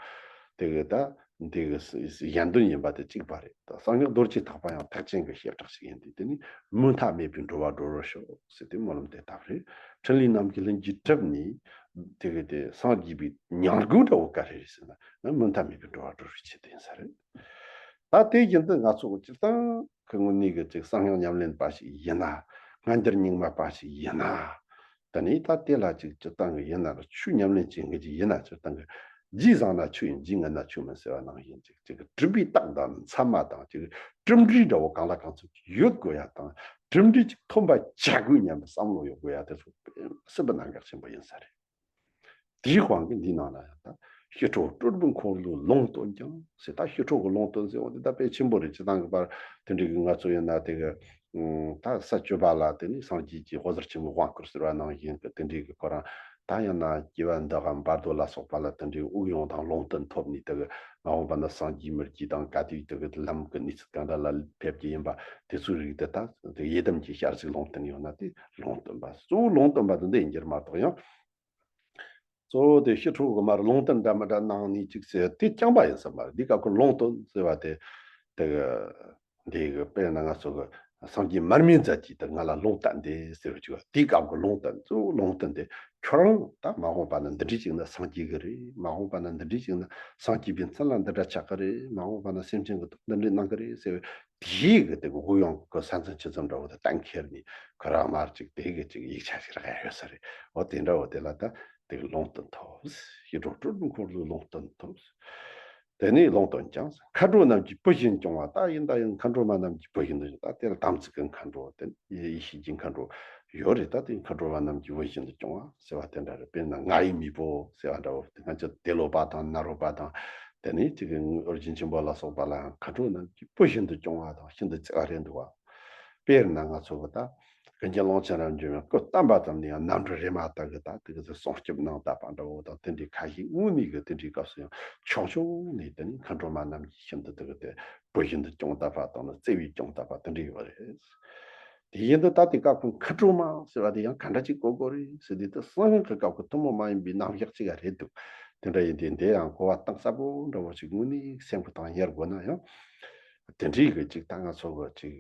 དེ་གི་ད་འདི་གི་གཞན་དོན་ཡིན་པ་དེ་གཅིག་པ་རེད། ད་གསང་སྔགས་རྡོ་རྗེ་ཐེག་པ་ཡང་ཐེག་ཆེན་གྱི་བྱེ་བྲག་ཞིག་ཡིན་དུས་དེ་ནི་མུ་མཐའ་མེད་པའི་འགྲོ་བ་སྒྲོལ་བར་ཤོག་ཟེར་དེ་སྨོན་ལམ་དེ་བཏབ་རེད། འཕྲིན་ལས་རྣམས་ཀྱིས་ལྷུན་གྱིས་གྲུབ་ནས་དེ་གི་དེ་སངས་རྒྱས་པའི་ཉམས་རྒུད་འདྲ་བོ་ག་རེ་རེད་ཟེར་ན་ང་མུ་མཐའ་མེད་པའི་འགྲོ་བ་སྒྲོལ་བའི་ཆེད་དུ་ཡིན་ས་རེད། ད་དེ་བཞིན་དུ་ང་ཚོ་སྤྱིར་བཏང་གི་དངོས་གནས་ཀྱི་ཅིག་གསང་སྔགས་ཉམས་ལེན་པ་ཞིག་ཡིན་ན། སྔ་འགྱུར་རྙིང་མ་པ་ཞིག་ཡིན་ན། ད་ནི་ད་དེ་ལ་ཅིག་སྤྱིར་བཏང་གི་ཡིན་ན་ར་ཆོས་ཉམས་ལེན་བྱེད་མཁན་ཅིག་ཡིན་ན་སྤྱིར་བཏང་གི་རྗེས་བཟང་ན་ཆོས་ཡིན་རྗེས་སྔ་ན་ཆོས་མིན་ཟེར་བ་ནང་བཞིན་ཅིག་ཅིག་གྲུབ་པའི་རྟགས་དང་མཚན་མ་དང་ཅིག་གྲུབ་འབྲས་འདྲ་བོ་གང་ལ་གང་འཚམ་ཅིག་ཡོད་དགོས་ཡ་དང་གྲུབ་འབྲས་ཅིག་ཐོན་པ་བྱ་དགོས་སྙམ་པའི་བསམ་བློ་ཡོད་དགོས་ཡ་དེ་ཚོ་སྲིད་པ་གནད་འགག་ཆེན་པོ་ཡིན་ས་རེད། དེའི་དབང་གིས་འདིའི་ནང་ལ་ཡང་ད་ཞི་ཁྲོ་སྤྲུལ་པའི་འཁོར་ལོའི་ལུང་བསྟན་ཀྱང་ཟེར། ད་ཞི་ཁྲོ་གི་ལུང་བསྟན་ཟེར་བ་འདི་ད་དཔེ་ཆེན་པོ་རེད། སྤྱིར་བཏང་གི་བར་དེ་འདྲའི་གི་ང་ཚོ་ཡིན་ན་དེ་གི་ད་ས་བཅུ་པ་ལ་དེ་ནི་སངས་རྒྱས་ཀྱི་འོད་ཟེར་ཆེན་པོའི་དབང་བསྐུར་ཟེར་བ་ནང་བཞིན་གི་དེ་འདྲའི་གི་ཁོ་རང་ད་ཡང་ན་སྐྱེ་བ་འདི་ག་བར་དོ་ལ་སོགས་པ་ལ་དེ་འདྲའི་དབུགས་དབྱུང་དང་ལུང་བསྟན་ཐོབ་ནས་དེ་གི་མ་འོངས་པ་ན་སངས་རྒྱས་མི་རྒྱས་དང་ག་དུས་དེ་གི་ལམ་གི་གནས་ཚུལ་གང་འདྲ་ལ་ཕེབས་ཀྱི་ཡིན་པ་དེ་ཚོའི་རིགས་དེ་ད་དེ་ཡི་དམ་གྱི་ཞལ་གཟིགས་ལུང་བསྟན་ཡོད་ན་དེ་ལུང་བསྟན་པ། གཙོ་བོ་ལུང་བསྟན་པ་དེ་འདི་ཡིན་རྒྱུ་མ་གཏོགས་ཡང་། གཙོ་བོ་དེ་ཞི་ཁྲོ་གི་མར་ལུང་བསྟན་འདྲ་མི་འདྲ་གནང་ནས་ཅིག་ཟེར་དེ་རྐྱང་པ་ཡིན་ས་མ་རེད། འདི་སྐབས་ཀྱི་ལུང་བསྟན་ཟེར་བ་དེ་དེ་གི་འདི་གི་དཔེར་ན་ང་ཚོ་གི་སངས་རྒྱས་མར་མེ་མཛད་ཀྱིས་དེ་ང་ལ་ལུང་བསྟན་ཏེ་ཟེར་བ་ཅིག་བ། དེའི་སྐབས་ཀྱི་ལུང་བསྟན་གཙོ་བོ་ལུང་བསྟན་དེ་ཁྱོད་རང་ད་མ་འོངས་པ་ན་འདི་འདྲའི་ཅིག་ན་སངས་རྒྱས་གི་རེད། མ་འོངས་པ་ན་འདི་འདྲའི་ཅིག་ན་སངས་རྒྱས་པའི་མཚན་ལ་འདི་འདྲ་ཆགས་གི་རེད། མ་འོངས་པ་ན་སེམས་ཅན་གི་ཐོག་འདི་འདྲའི་གནང་གི་རེད་ཟེར་བའི་དེའི་གི་དེ་གི་དབུགས་དབྱུང་གི་ས་མཚམས་ཆུ་མཚམས་འདྲ་བོ་དེ་གཏན་འཁེལ་ནས་ཁོ་རང་མར་ཅིག་དེ་གི་ཅིག་ཡིག་ཆ་ཞིག་རག་ཡ་ཡོད་ས་རེད། འོ་དེ་འདྲ་བོ་དེ་ལ་ད་དེ་གི་ལུང་བསྟན་ཐོབ། ཞི་ཁྲོ་སྤྲུལ་པའི་འཁོར་ལོའི་ལུང་བསྟན་ཐོབ། དེ་ནས་ལུང་བསྟན་ཀྱང་མཁའ་འགྲོ་རྣམས་ཀྱིས་བུ་བཞིན་སྐྱོང་བ། ད་ཡིན་ད་ཡིན་མཁའ་འགྲོ་མ་རྣམས་ཀྱིས་བུ་བཞིན་དུ་སྐྱོང་། ད་དེ་ལ་དམ་ཚིག་གི་མཁའ་འགྲོ་དེ་ཡེ་ཤེས་ཀྱི་མཁའ་འགྲོ་ཡོད་རེད། ད་དེ་མཁའ་འགྲོ་མ་རྣམས་ཀྱིས་བུ་བཞིན་དུ་སྐྱོང་བ་ཟེར་བ་དེ་འདྲ་རེད། དཔེར་ན་ང་ཡི་མེས་པོ་ཟེར་བ་འདྲ་བོ་དེ་ང་ཚོ་ཏེ་ལོ་པ་དང་ནཱ་རོ་པ་དང་དེ་ནས་ཅིག་ཨོ་རྒྱན་ཆེན་པོ་ལ་སོགས་པ་ལའང་མཁའ་འགྲོ་རྣམས་ཀྱིས་བུ་བཞིན་དུ་སྐྱོང་བ་དང་ཤིན་ཏུ་བརྩེ་བ་རེད་འདུག་བ། དཔེར་ན་ང་ཚོ་གི་ད་ཀུན་མཁྱེན་ཀློང་ཆེན་རབ་འབྱམས་ཡང་སྐུ་བལྟམས་པ་ཙམ་ལ་ཡང་ནམ་རི་རེ་མ་ཏ་གི་ད་དེ་གི་སྲུང་སྐྱོབ་གནང་ད་པ་འདྲ་བོ་དང་དེ་འདྲའི་ཁ་ཤས་དངོས་གནས་གི་དེ་འདྲའི་སྐབས་སུ་ཡང་ཆུང་ཆུང་ནས་དེ་ནི་མཁའ་འགྲོ་མ་རྣམས་ཀྱིས་ཤིན་ཏུ་དེ་གི་དེ་བུ་བཞིན་དུ་སྐྱོང་ད་པ་དང་ནི་བརྩེ་བས་སྐྱོང་ད་པ་དེ་འདྲ་ཡོད་རེད། དེ་བཞིན་དུ་ད་དེ་སྐབས་ཀྱི་མཁའ་འགྲོ་མ་ཟེར་བ་དེ་ཡང་ག་འདྲ་ཅིག་གོ་དགོས་རེད་ཟེར་དུས་ད་གསང་སྔགས་ཀྱི་སྐབས་ཀྱི་ཐུན་མོང་མ་ཡིན་པའི་རྣམ་གཞག་ཅིག་རེད་འདུག་དེ་འདྲ་ཡིན་དུས་འདི་ཡང་གོ་བ་གཏིང་ཟབ་པོ་འདྲ་བོ་ཞིག་དངོས་གནས་སེམས་ཀྱི་སྟེང་ཡར་དགོས་ན་ཡང་། དེ་འདྲའི་གི་ཅིག་ད་ང་ཚོ་གི་ཅིག་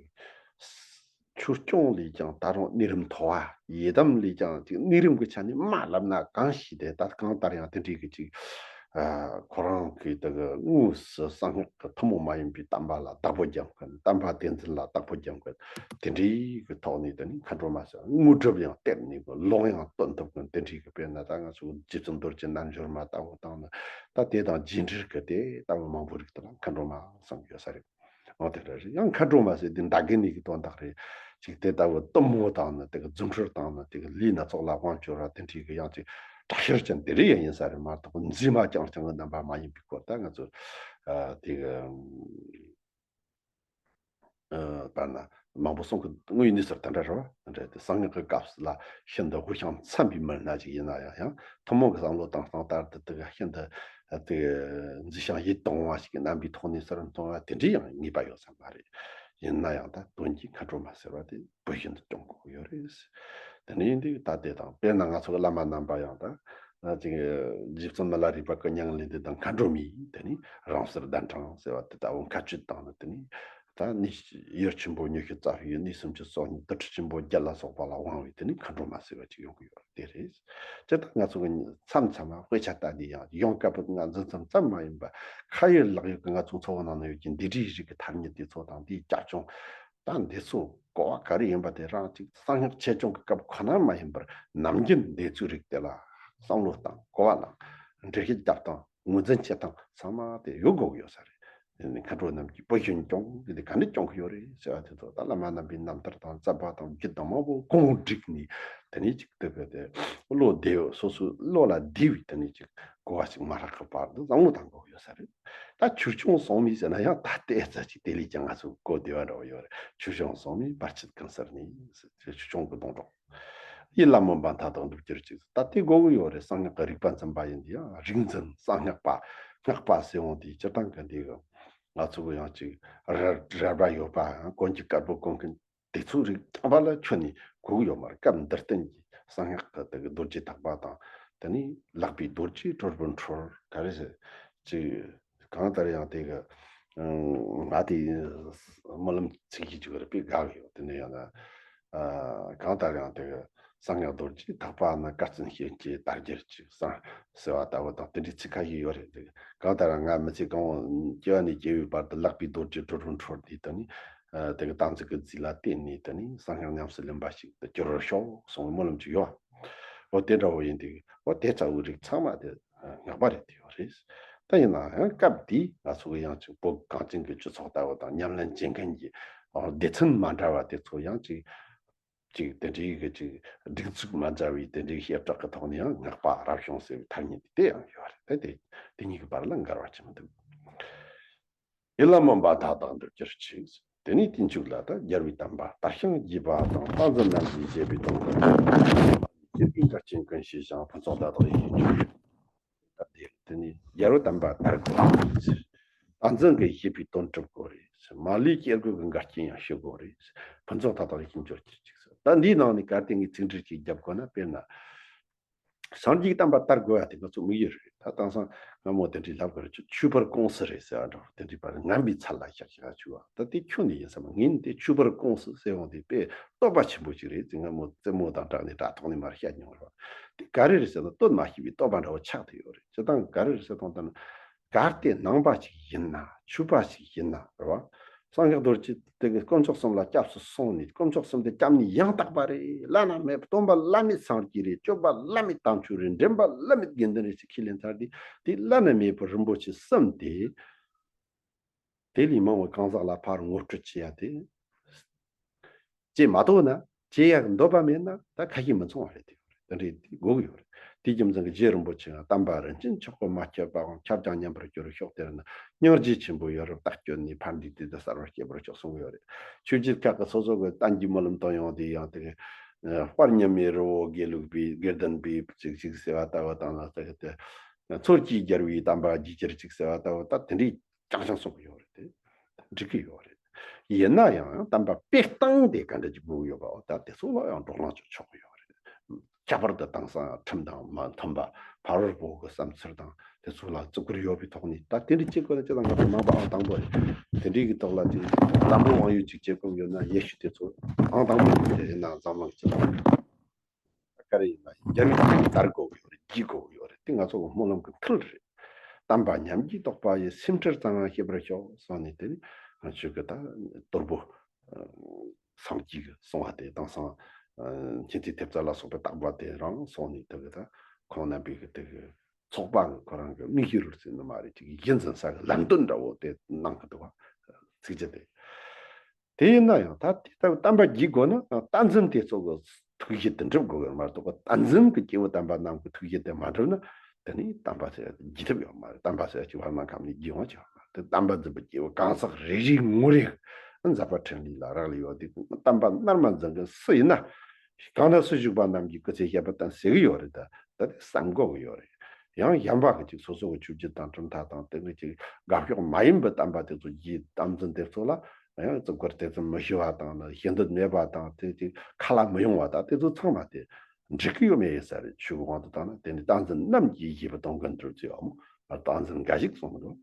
ཆོས་སྐྱོང་ལས་ཀྱང་ད་རུང་གནས་རིམ་མཐོ་བ། ཡི་དམ་ལས་ཀྱང་ཅིག་གནས་རིམ་གྱི་ཆ་ནས་མ་ལབ་ན་གང་ཞིག་དེ་ད་གང་ལྟར་ཡང་དེ་འདྲའི་གི་ཅིག་ཨ་ཁོ་རང་གི་དེ་གི་དངོས་སུ་གསང་སྔགས་ཀྱི་ཐུན་མོང་མ་ཡིན་པའི་བསྟན་པ་ལ་བདག་པོ་རྒྱབ་མཁན། བསྟན་པ་བསྟན་འཛིན་ལ་བདག་པོ་རྒྱབ་མཁན་དེ་འདྲའི་གི་ཐོག་ནས་དེ་ནི་མཁའ་འགྲོ་མ་ཟེར། དངོས་གྲུབ་ཡང་སྟེར་ནུས་པ། ལུང་ཡང་སྟོན་ཐུབ་མཁན་དེ་འདྲའི་གི། དཔེར་ན་ད་ང་ཚོ་རྗེ་བཙུན་རྡོ་རྗེ་རྣལ་འབྱོར་མ་ལྟ་བུ་དང་ནི་ད་དེ་དང་རྗེས་འབྲེལ་གི་དེ་ལྟ་བུ་མང་པོ་རིགས་དེ་ལ་མཁའ་འགྲོ་མ་གསུངས་ཡོད་ས་རེད། འོ་དེ་འདྲ་རེད། ཡང་མཁའ་འགྲོ་མ་ཟེར་དེ་མདའ་གི་ནི་གི་དོན་དག་རེད། ཅིག་དེ་ལྟ་བུ་གཏུམ་མོ་དང་ནི་དེ་གི་རྫུ་འཕྲུལ་དང་ནི་དེ་གི་ལས་སྣ་ཚོགས་ལ་དབང་བསྒྱུར་བ་དེ་འདྲའི་གི་ཡང་ཅིག་དྲག་ཤུལ་ཅན་དེ་རིགས་ཡང་ཡིན་ས་རེད་མ་གཏོགས་མཛེས་མ་རྐྱང་རྐྱང་གི་རྣམ་པ་མ་ཡིན་པའི་སྐོར་ད་ང་ཚོ་ཨ་དེ་གི་ཨ་བར་ན་མང་པོ་གསུང་གི། དངོས་ཡོད་གནས་ཚུལ་དེ་འདྲ་རེད་བ། དེ་འདྲ་དེ་གསང་སྔགས་ཀྱི་སྐབས་སུ་ལ་ཤིན་ཏུ་དབུགས་ཤིང་འཚམ་པའི་མི་སྣ་ཅིག་ཡིན་ན་ཡང་། ཡང་ཐུན་མོང་གི་བསམ་བློ་བཏང་སྟངས་ལྟར་དུ་དེ་གི་ཤིན་ཏུ་དེ་མཛེས་ཤིང་ཡིད་དུ་འོང་བ་ཞིག་གི་རྣམ་པའི་ཐོག་ནས་ཟུར་མཐོང་བ་དེ་འདྲའི་ཡང་ངེས་པ་ཡོད་ས་མ་རེད། ཡིན་ན་ཡང་ད་དོན་གྱིས་མཁའ་འགྲོ་མ་ཟེར་བ་དེ་བུ་བཞིན་དུ་སྐྱོང་དགོས་ཀྱི་ཡོད་རེད། དེ་ནས་འདི་ད་དེ་དང་དཔེར་ན་ང་ཚོ་གི་བླ་མ་རྣམ་པ་ཡང་ད་ཅིག་རྗེ་བཙུན་མི་ལ་རས་པ་ཀུན་མཁྱེན་ལས་འདི་དང་མཁའ་འགྲོ་མའི་དེ་ནས་རང་སར་གདན་དྲངས་ཟེར་བ་དེ་ལྟ་བུ་མཁའ་སྤྱོད་དང་ནི་དེ་ནས་ད་ནི་ཡུལ་ཆེན་པོ་ཉི་ཤུ་རྩ་བཞི་ཡི་གནས་སུམ་ཅུ་སོ་གཉིས། དུར་ཁྲོད་ཆེན་པོ་བརྒྱད་ལ་སོགས་པ་ལ་དབང་བའི་དེ་ནས་མཁའ་འགྲོ་མ་ཟེར་བ་ཅིག་ཡོང་གི་ཡོད་རེད། དེ་རེད། སྤྱིར་བཏང་ང་ཚོ་གི་མཚམས་མཚམས་ལ་དཔེ་ཆ་ལྟ་དུས་ཡང་ཡང་བཀའ་པོད་ལྔ་འཛིན་ཙམ་ཙམ་མ་ཡིན་པར་ཁ་ཡོད་ལག་ཡོད་ཀྱི་ང་ཚོ་འཚོ་བ་ནང་ན་ཡོད་ཀྱི་འདི་འདྲའི་རིགས་ཀྱི་ཐ་སྙད་དེ་ཚོ་དང་འདིའི་རྒྱབ་ལྗོངས། ད་འདི་ཚོ་གོ་བ་ག་རེ་ཡིན་པ་དེ་རང་ཅིག་གསང་སྔགས་ཆོས་སྐྱོང་གི་སྐབས་ཁོ་ན་མ་ཡིན་པར་ནམ་རྒྱུན་འདི་ཚོའི་རིགས་དེ་ལ་བསམ་བློ་བཏང་། གོ་བ་བླངས། འགྲེལ་བཤད་རྒྱབ་སྟངས། ངོས་འཛིན་བྱེད་སྟངས་ཚང་མ་དེ་ཡོད་དགོས་ཀྱི་ཡོད་ས་རེད། དེ་ནི་མཁའ་འགྲོ་རྣམས་ཀྱིས་བུ་བཞིན་སྐྱོང་། དེ་དེ་ག་འདྲ་སྐྱོང་གི་ཡོད་རེད་ཟེར་བ་དེ་ཚོ་ད་བླ་མ་རྣམ་པའི་རྣམ་ཐར་དང་རྩོད་པ་དང་རྒྱུད་དང་མང་པོ་གོང་བསྒྲིགས་ནས་དེ་ནས་ཅིག་དེ་གི་དེ་བློ་བདེ་བའི་སོ་སོའི་བློ་ལ་བདེ་བའི་དེ་ནས་ཅིག་གོ་བ་ཞིག་མ་རག་གི་བར་དུ་བསམ་བློ་བཏང་དགོས་ཀྱི་ཡོད་ས་རེད། ད་ཆོས་སྐྱོང་སྲུང་མའི་ཟེར་ན་ཡང་ད་ལྟའི་ཚ་ཅིག་དེ་ལས་ཀྱང་ང་ཚོ་གོ་བདེ་བ་འདྲ་བོ་ཡོད་རེད། ཆོས་སྐྱོང་སྲུང་མའི་བར་ཆད་གང་སར་ནི་ཟེར། ཆོས་སྐྱོང་གི་སྡོང་གྲོགས། ཡིད་ལ་མི་འབབ་མཐའ་དག་འགྲུབ་གྱུར་ཅིག་ད་དེ་དགོས་ཀྱི་ཡོད་རེད། གསང་སྔགས་ཀྱི་རིག་པ་འཛིན་པ་ཡིན་དུས་ཡང་རིག་འཛིན་གསང་སྔགས་པ་སྔགས་པ་ཟེར་འོང་དུས་སྤྱིར་བཏང་གི་འདི་གི་ང་ཚོ་གི་ཡང་ཅིག་ར་ར་བ་ཡོད་པ་ཡང་གོན་གྱི་དཀར་པོ་གོན་མཁན་དེ་ཚོའི་རིགས་རྐྱང་པ་ལ་ཁྱོན་ནས་གོ་གི་ཡོད་མ་རེད། སྐབས་འདིར་བསྟན་གྱི་གསང་སྔགས་ཀྱི་དེ་གི་རྡོ་རྗེ་ཐེག་པ་དང་། དེ་ནས་ལག་པའི་རྡོ་རྗེ་གྲོལ་བུར་འཁྲོལ་ག་རེ་ཟེར། ཅིག་གང་ལྟར་ཡང་དེ་གི་ང་དེ་སྨོན་ལམ་ཚིག་གི་ཅིག་རེད་པས་དགའ་གི་ཡོད། དེ་ནས་ཡང་ན་གང་ལྟར་ཡང་དེ་གི་གསང་སྔགས་རྡོ་རྗེ་ཐེག་པ་ན་དཀར་བཙུན་གཤེན་གྱི་དར་རྒྱས་ཅིག་གསང་ཟེར་བ་ལྟ་བུ་དང་དེ་འདྲའི་ཚིག་ཁ་ཤས་ཡོད་རེད། དེ་གང་ལྟར་ང་མི་ཚེ་གང་བོ་སྐྱེ་བ་ནས་སྐྱེ་བའི་བར་དུ་ལག་པའི་རྡོ་རྗེ་གྲོལ་བུར་འཁྲོལ་དེ་དེ་ནས་ཨ་དེ་གི་བསྟན་འཛིན་གྱི་རྫས་ལ་བརྟེན་ནས་དེ་ནས་གསང་སྔགས་ཉམས་སུ་ལེན་པ་ཞིག་ཏུ་གྱུར་བར་ཤོག་གསུངས་པའི་སྨོན་ལམ་ཅིག་ཡོད། འོ་དེ་འདྲ་བོ་ཡིན་དུས་འོ་དེ་ལྟ་བུའི་རིགས་ཚང་མ་དེ་སྔགས་པ་རེད། དེ་ཡོད་རེད། ད་ཡིན་ན་ཡང་སྐབས་དེའི་ང་ཚོ་གི་ཡང་ཅིག་བོད་གངས་ཅན་གྱི་སྤྱི་ཚོགས་ལྟ་བུ་དང་ཉམས་ལེན་བྱེད་མཁན་གྱི་སྡེ་ཚན་མ་འདྲ་བ་དེ་ཚོ་ཡང་ཅིག་ཅིག་དེ་འདྲའི་གི་ཅིག་སྒྲིག་འཛུགས་མ་འདྲ་བའི་དེ་འདྲའི་བྱེ་བྲག་གི་ཐོག་ནས་ཡང་སྔགས་པ་རབ་བྱུང་ཟེར་བའི་ཐ་སྙད་དེ་ཡང་ཡོད་རེད། ད་དེ་དེ་གཉིས་ཀྱི་བར་ལ་འགལ་བ་ཅི་མི་འདུག་ཡིད་ལ་མི་འབབ་མཐའ་དག་འགྲུབ་གྱུར་ཅིག་དེ་ནས་དུས་མཇུག་ལ་ད་རྒྱལ་བའི་བསྟན་པ་དར་ཞིང་རྒྱས་པ་དང་། བསྟན་འཛིན་རྣམས་ཀྱིས་བཞེད་པའི་དོན་ཀུན་ཀྱི་དགེ་རྒན་གལ་ཆེན་ཀུན་ཤེས་ཤིང་། ཕུན་ཚོགས་མཐའ་དག་ཡིད་ཀྱི་འབྱུང་། ད་དེ་དེ་ནས་རྒྱལ་བའི་བསྟན་པ་དར་དགོས་རེད། བསྟན་འཛིན་གྱིས་བཞེད་པའི་དོན་འགྲུབ་དགོས་རེད། མ་ལུས་སྐྱེ་དགུའི་འགལ་རྐྱེན་ཡང་ཞི་དགོས་རེད། ཕུན་ཚོགས་མཐའ་དག་ཡིད་ཀྱི་འབྱུང་གྱུར་ཅིག་ད་འདིའི་ནང་ནས་གལ་ཏེ་ངས་ཚིག་འགྲེལ་ཅིག་བརྒྱབ་དགོས་ན། དཔེར་ན། སངས་རྒྱས་བསྟན་པ་དར་དགོས་ཡ་དེ་ང་ཚོ་དམིགས་ཡུལ་རེད། ད་དེང་སང་སྔ་མོ་དེ་འདྲའི་ལབ་དགོས་རེད། ཆོས་པར་ཀུང་སི་རེད་ཟེར་བ་འདྲ་བོ་དེ་འདྲའི་པར་ངན་པའི་ཚད་ལ་བཞག་བཞག་བཅུག་པ། ད་དེ་ཁྱོན་ནས་ཡིན་ས་མ། ངས་དེ་ཆོས་པར་ཀུང་སི་ཟེར་འོང་དེ་དཔེ་བསྟོད་པ་ཆེན་པོ་ཅིག་རེད་ཟེར། སྔ་མོ་རྩེད་མོ་དང་སྦྲགས་ནས་དྲ་ཐོག་ནས་མར་བཤད་མྱོང་རེད་བ། དེ་ག་རེ་རེད་ཟེར་ན་བསྟོད་མ་ཤེས་པའི་བསྟོད་པ་འདྲ་བོ་ཆགས་བསྡད་ཡོད་རེད། སྤྱིར་བཏང་ག་རེ་རེད་ཟེར་དང་ད་ནི། གལ་ཏེ་ནང་པ་ཞིག་ཡིན་ན། ཆོས་པ་ཞིག་ཡིན་ན་རེད་བ། སངས་རྒྱས་རྡོ་རྗེ་དེ་གི་དཀོན་མཆོག་གསུམ་ལ་སྐྱབས་སུ་སོང་ནས། དཀོན་མཆོག་གསུམ་དེ་སྐྱབས་གནས་ཡང་དག་པ་རེད། བླ་ན་མེད་པ། སྟོན་པ་བླ་མེད་སངས་རྒྱས་རེད། སྤྱོད་པ་བླ་མེད་དམ་ཆོས་རེད། འདྲེན་པ་བླ་མེད་དགེ་འདུན་རེད་ཅེས་ཁས་ལེན་ཚར་དུས། དེ་བླ་ན་མེད་པའི་རིན་པོ་ཆེ་གསུམ་དེ། དེ་ལས་མང་བའི་གང་ཟག་ལ་ཕར་ངོ་སྤྲོད་བྱེད་ཡ་དེ། བྱེད་མ་ཐུབ་ན། བྱེད་ཡག་འདོད་པ་མེད་ན་ད་ཁ་ཞེ་མི་མཚུངས་པ་རེད། དེ་དེ་འདྲའི་དེ་དགོས་ཀྱི་ཡོད་རེད། དེ་རྒྱུ་མཚན་གྱིས་རྗེ་རིན་པོ་ཆེ་ཡང་བསྟན་པ་རིན་ཆེན་མཆོག་གིས་མ་ཁྱབ་པའང་ཁྱབ་ཀྱང་ཉམས་པར་འགྱུར་ཤོག་དེར་ནི་སྙིང་རྗེ་ཆེན་པོ་ཡོད་རབས་རྟག་བསྐྱོད་ནས་ཕན་བདེའི་དུས་དེ་གསལ་བར་སྐྱེད་པར་ཤོག་གསུང་གི་ཡོད་རེད། ཆོས་བརྒྱུད་ཁག་གི་སོ་སོ་གི་བསྟན་རྒྱུའི་སྨོན་ལམ་བཏོན་ཡོང་དུས་ཡང་དེ་གི་དཔལ་མཉམ་མེད་རི་བོ་དགེ་ལུགས་པའི་དགེ་ལྡན་པའི་ཅིག་ཅིག་ཟེར་བ་ལྟ་བུ་དང་ལ་ཟེར་གི་དེ། མཚོ་སྐྱེས་རྒྱལ་བའི་བསྟན་པ་རྒྱས་གྱུར་ཅིག་ཟེར་བ་ལྟ་བུ་ད་དེ་འདྲའི། ཅང་ཅང་གསུང་གི་ཡོད་རེད་དེ། འགྲིག་གི་ཡོད་རེད། ཡིན་ན་ཡང་ཡང་བསྟན་པ་སྤེལ་སྟངས་དེ་ག་འདྲ་ཅིག་དགོས་ཀྱི་ཡོད་པའོ། ད་དེ་ཚོ་ལ་ཡང་བགྲོ་གླེང་ཅིག་ཆོག་གི་ཡོད་རེད། ཁྱད་པར་དུ་དེང་སང་ཁྲིམས་དང་མ་མཐུན་པ། ཕ་རོལ་པོ་གི་བསམ་ཚུལ་དང་དེ་ཚོ་ལ་བརྩི་བཀུར་ཡོད་པའི་ཐོག་ནས། ད་དེ་འདྲ་བྱེད་དགོས་ན་ཅི་ལ་ང་ཚོ་ནང་པ་ཨང་དང་པོ་རེད། དེ་འདྲའི་གི་ཐོག་ལ་ཅིག་བསམ་བློ་དབང་ཡོད་ཅིག་བྱེད་དགོས་ཡོད་ན། ཡེ་ཤུ་དེ་ཚོ་ཨང་དང་པོ་རེད། དེ་ཡིན་ན་འཛམ་གླིང་སྤྱི་ཚོགས། ད་ག་རེ་ཡིན་ན་རྒྱ་མི་དེ་དར་དགོས་ཀྱི་ཡོད་རེད། རྒྱས་དགོས་ཀྱི་ཡོད་རེད། དེ་ང་ཚོ་གི་སྨོན་ལམ་གྱི་མཐིལ་རེད། དམ་པ་ཉམས་ཀྱིས་རྟོགས་པ་ཡི། སེམས་ཁྲལ་གཙང་བ་ཤེས་པར་ཤོག་གསུངས་ནས། དེ་ནི་ང་ཆོས་ཀྱི་ད་དོལ་པོ་སངས་རྒྱས་ཀྱི་གསུང་བ་དེ་དེང་སང་མཁྱེན་བརྩེ་ཐེབས་རྩ་ལ་སོགས་པའི་བརྟག་པ་དེ་རང་གསུངས་ནས། དེ་གི་ད་ཁོང་རྣམ་པའི་གི་དེ་གི་ཚོགས་པ་གི་ཁོ་རང་གི་དམིགས་ཡུལ་ཟེར་ནི་མ་རེད། ཅིག་གཞི་འཛིན་ས་གི་ལམ་སྟོན་འདྲ་བོ་དེ་གནང་གི་འདུག་བ། ཚིགས་བཅད་དེ། དེ་ཡིན་ན་ཡང་ད་དེ་ལྟ་བུ་བསྟན་པ་རྒྱས་དགོས་ན་བསྟན་འཛིན་དེ་ཚོ་གི་ཐུགས་བཞེད་དེ་འགྲུབ་དགོས་ཀྱི་མ་གཏོགས། བསྟན་འཛིན་གྱི་སྐྱེས་བུ་དམ་པ་རྣམས་ཀྱི་ཐུགས་བཞེད་དེ་མ་འགྲུབ་ན། དེ་ནི་བསྟན་པ་ཟེར་ཡ་དེ་རྒྱས་ཐབས་ཡོད་མ་རེད། བསྟན་པ་ཟེར་ཡ་ཅིག་བར་སྣང་ཁམས་ནས་རྒྱས་ཡོང་བ་ཅིག་ཡོད་མ་རེད། དེ་བསྟན་པ་འཛིན་པའི་སྐྱེས་བུ་གང་ཟག་རེ་རེ་ངོ་རེ་མཛད་པ་འཕྲིན་ལས་ལ་རག་ལས་ཡོད་དེ། བསྟན་པ་རྣལ་མ་འཛིན་མཁན་སུ་ཡིན་ན། གང་ན་སུ་བཞུགས་པ་རྣམས་ཀྱིས་སྐུ་ཚེ་ཞབས་པད་བརྟན་ཟེར་གྱི་ཡོད་རེད། ད་ད་དེ་བསམ་དགོས་ཀྱི་ཡོད་རེད། ཡང་གཞན་པ་གི་ཅིག་སོ་སོ་གི་ཆོས་བརྒྱུད་དང་གྲུབ་མཐའ་དང་དེ་གི་ཅིག་དགའ་ཕྱོགས་མ་ཡིན་པའི་བསྟན་པ་དེ་ཚོ་གི་བསྟན་འཛིན་དེ་ཚོ་ལ་ཡང་བརྩི་བཀུར་དེ་ཚོ་མི་ཞུ་བ་དང་། ཞུ་འདོད་མེད་པ་དང་། དེ་ཅིག་ཁ་ལ་མི་ཡོང་བ་དང་། དེ་ཚོ་ཚང་མ་དེ་འགྲིག་གི་ཡོད་མེད་ཡིན་ས་རེད། ཆོས་ཀྱི་དབང་དུ་བཏང་ན། དེ་ནི་བསྟན་འཛིན་རྣམས་ཀྱིས་བཞེད་པའི་དོན་ཀུན་འགྲུབ་ཅེས་ཡོད་མོ། བསྟན་འཛིན་འགའ་ཞིག་གསུངས་འདུག་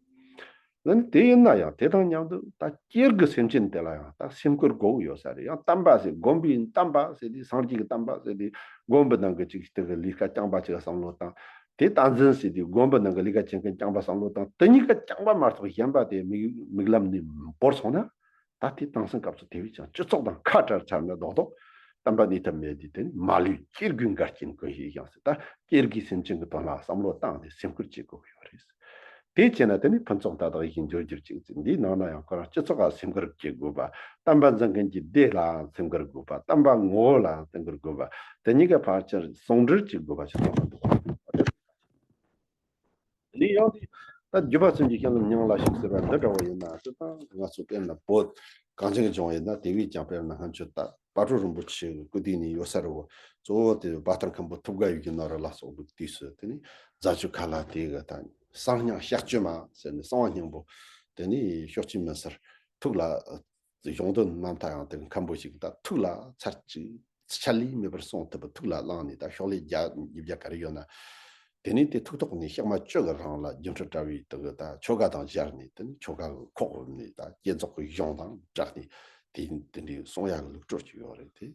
ཨ་ནི་དེ་ཡིན་ན་ཡང་དེ་དང་མཉམ་དུ་ད་སྐྱེ་རྒུའི་སེམས་ཅན་དེ་ལ་ཡང་ད་སེམས་ཁུར་དགོས་ཀྱི་ཡོད་ས་རེད། ཡང་བསྟན་པ་ཟེར། དགོན་པའི་བསྟན་པ་ཟེར་དུས། སངས་རྒྱས་ཀྱི་བསྟན་པ་ཟེར་དུས། དགོན་པའི་ནང་གི་ཅིག་དེ་གི་ལས་ཀ་རྐྱང་པ་ཅིག་བསམ་བློ་བཏང་། དེ་བསྟན་འཛིན་ཟེར་དུས་དགོན་པའི་ནང་གི་ལས་ཀ་བྱེད་མཁན་རྐྱང་པ་བསམ་བློ་བཏང་། དེ་གཉིས་ཀ་རྐྱང་པ་མ་གཏོགས་གཞན་པ་དེ་མིག་མིག་ལམ་ནས་བོར་སོང་ན། ད་དེ་དེང་སང་སྐབས་སུ་དེ་བས་ཀྱང་སྤྱི་ཚོགས་དང་ཁ་བྲལ་ཚར་ན་རྡོག་རྡོག་བསྟན་པ་གནས་ཐབས་མེད་དུས། དེ་ནི་མ་ལུས་སྐྱེ་དགུའི་འགལ་རྐྱེན་ཀུན་ཞི་ཞིང་ཟེར། ད་སྐྱེ་རྒུའི་སེམས་ཅན་གྱི་དོན་ལ་བསམ་བློ་བཏང་སྟེ་སེམས་ཁུར་བྱེད་དགོས་ཀྱི་ཡོད་རེད། དེ་བྱས་ན་དེ་ནི་ཕུན་ཚོགས་མཐའ་དག་ཡིད་བཞིན་འབྱུང་གྱུར་ཅིག་འདིའི་ནང་ན་ཡང་ཁོ་རང་སྤྱི་ཚོགས་ལ་སེམས་ཁུར་བྱེད་དགོས་པ། བསྟན་པ་འཛིན་མཁན་གྱི་སྡེ་ལའང་སེམས་ཁུར་དགོས་པ། བསྟན་པ་ངོ་བོ་ལའང་སེམས་ཁུར་དགོས་པ། དེ་གཉིས་ཀ་ཕལ་ཆེར་ཟུང་འབྲེལ་བྱེད་དགོས་པ་ཞིག་མཐོང་གི་འདུག་ལས་ཡང་དེ་ད་བརྒྱུད་པ་ཚུན་གྱི་བྱིན་རླབས་མྱང་ལ་ཞུགས་ཟེར་བ་འདི་འདྲ་བོ་ཡིན་ན། སྤྱིར་བཏང་ང་ཚོ་དཔེར་ན་བོད་གངས་ཅན་གྱི་ལྗོངས་ཡིན་ན། དེ་བས་ཀྱང་དཔེར་ན་ང་ཚོ་ད་ ཨ་ཀྲོ་རིན་པོ་ཆེ་གི་སྐུ་དུས་ནས་ཡོད་ས་རེད་བ། གཙོ་བོ་དེ་བ་ཐང་མཁན་པོ་ཐུབ་དགའ་ཡི་གི་ནོར་ལ་སོགས་པའི་དུས་སུ་དེ་ནས་རྫ་ཆུ་ཁ་ལ་དེ་གི་ད་གསང་སྙིང་གཤེགས་བཅོས་མ་ཟེར་ནས་གསང་བ་སྙིང་པོ་དེ་ནས་ཤོག་ཆེན་མི་སེར་ཐུགས་ལ། གཞུང་དོན་རྣམ་ཐར་ཡང་དེ་མཁན་པོ་ཞིག་ད་ཐུགས་ལ་ཚར་གཅིག་ཆད་ལུས་མེད་པར་གསུང་ཐུབ་པ་ཐུགས་ལ་བླངས་ནས། ད་ཤོག་ལྷེ་བརྒྱ་ཉིས་བརྒྱ་ག་རེ་ཡོད་ན། དེ་ནས་དེ་ཐུགས་ཐོག་ནས་ཤག་མ་བཅུ་གི་རིང་ལ་སྒྱུ་འཕྲུལ་དྲ་བའི་དེ་གི་ད་ཆོ་ག་དང་སྦྱར་ནས། དེ་ནས་ཆོ་ག་གི་ཁོག་འོབ་ནས་ད་བསྐྱེད་རྫོགས་ཀྱི་གཞུང་དང་སྦྲགས་ནས་དེ་དེ་འདྲའི་གསུང་ཡག་གི་ལུགས་སྲོལ་ཅིག་ཡོད་རེད་དེ།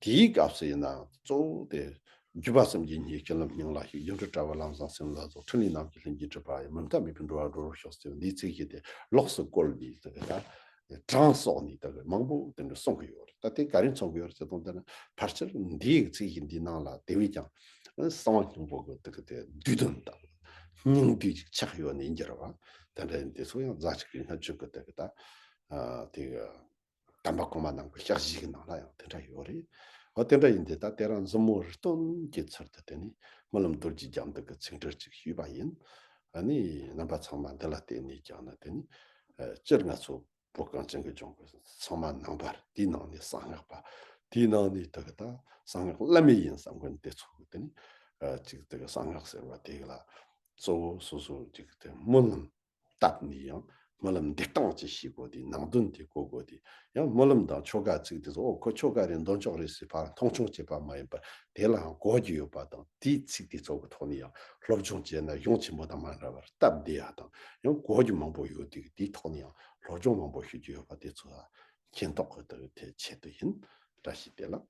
དེའི་སྐབས་སུ་ཡིན་ན་གཙོ་བོ་དེ། བརྒྱུད་པ་སེམས་ཀྱི་སྙིང་། བྱིན་རླབས་སྙིང་ལ་ཞུགས། སྒྱུ་འཕྲུལ་དྲ་བ་ལམ་བཟང་སེམས་ལ་རྫོགས། ཕྲིན་ལས་རྣམས་ཀྱི་ལྷུན་གྱིས་གྲུབ་པ་ཡི། མུ་མཐའ་མེད་པའི་འགྲོ་བ་སྒྲོལ་བར་ཤོག་ཟེར་བའི་འདིའི་ཚིག་བཞི་དེ་ལོགས་སུ་བཀོལ་ནས་དེ་གི་ད་གྲངས་བསགས་ནས་དེ་གི་མང་པོ་དེ་འདྲ་གསུང་གི་ཡོད་རེད། ད་དེ་ག་རེ་མཚོན་གི་ཡོད་རེད་ཟེར་དུས། དེ་ནི་ཕལ་ཆེར་འདིའི་ཚིག་བཞི་འདིའི་ནང་ལ་དེ་བས་ཀྱང་གསང་བ་སྙིང་པོ་གི་དེ་གི་དེ་བསྡུས་དོན་དང་སྙིང་བསྡུས་ཅིག་ཆགས་ཡོད་ནས་འགྱུར་བ། དེ་འདྲ་ཡིན་དུས་སུ་ཡང་རྫ་ཆུ་ཁའི་སྔ་ཕྱི་གི་དེ་གི་ད་དེ་གི་དམ་པ་གོང་མ་རྣམས་ཀྱི་ཞལ་བཞེས་ཀྱི་ནང་ལ་ཡང་དེ་འདྲ་ཡོད་རེད། འོ་དེ་འདྲ་ཡིན་དུས་ད་དེ་རིང་མཛུབ་མོ་རི་སྟོན་གྱི་ཚུལ་དུ་དེ་ནི་སྨོན་ལམ་རྡོ་རྗེ་རྒྱ་མདུན་གྱི་ཚིག་འགྲེལ་ཅིག་ཞུས་པ་ཡིན། ཨ་ནི་རྣམ་པ་ཚང་མ་འདི་ལ་བརྟེན་ནས་ཀྱང་ནི་དེ་ནི་ཨ་སྤྱིར་ང་ཚོ་བོད་གངས་ཅན་གྱི་ལྗོངས་ཀྱི་ཚང་མ་ནང་པ་རེད། དེའི་ནང་ནས་གསང་སྔགས་པ། དེའི་ནང་ནས་དེ་གི་ད་གསང་སྔགས་བླ་མེད་ཡིན་བསམ་མཁན་དེ་ཚོ་གི་དེ་ནི་ཨ་ཅིག་དེ་གི་གསང་སྔགས་ཟེར་བ་དེ་གི་ལ་གཙོ་བོ་སོ་སོ་ཅིག་དེ་སྨོན་ལམ་བཏབ་ནས་ཡང་སྨོན་ལམ་འདེབས་སྟངས་ཅིག་ཤེས་དགོས་དེ། ནང་དོན་དེ་གོ་དགོས་དེ། ཡང་སྨོན་ལམ་དང་ཆོ་ག་ཚིག་དེ་ཚོ། ཨོ་ཁོ་ཆོ་ག་རེད། འདོན་ཆོག་རེད་ཟེར་ཕར་མཐོང་ཆུང་བྱེད་པ་མ་ཡིན་པར་དེ་ལའང་གོ་རྒྱུ་ཡོད་པ་དང་། དེའི་ཚིག་དེ་ཚོ་གི་ཐོག་ནས་ཡང་སློབ་སྦྱོང་བྱས་ན་གཞུང་ཆེན་པོ་དང་མ་འདྲ་བར་སྟབས་བདེ་ཡག་དང་ཡང་གོ་རྒྱུ་མང་པོ་ཡོད་དེ། དེའི་ཐོག་ནས་ཡང་སློབ་སྦྱོང་མང་པོ་ཞུ་རྒྱུ་ཡོད་པ་དེ་ཚོ་མཁྱེན་རྟོགས་གི་དེ་ཆེད་དུ་ཡིན། བཀྲ་ཤིས་བདེ་ལེགས།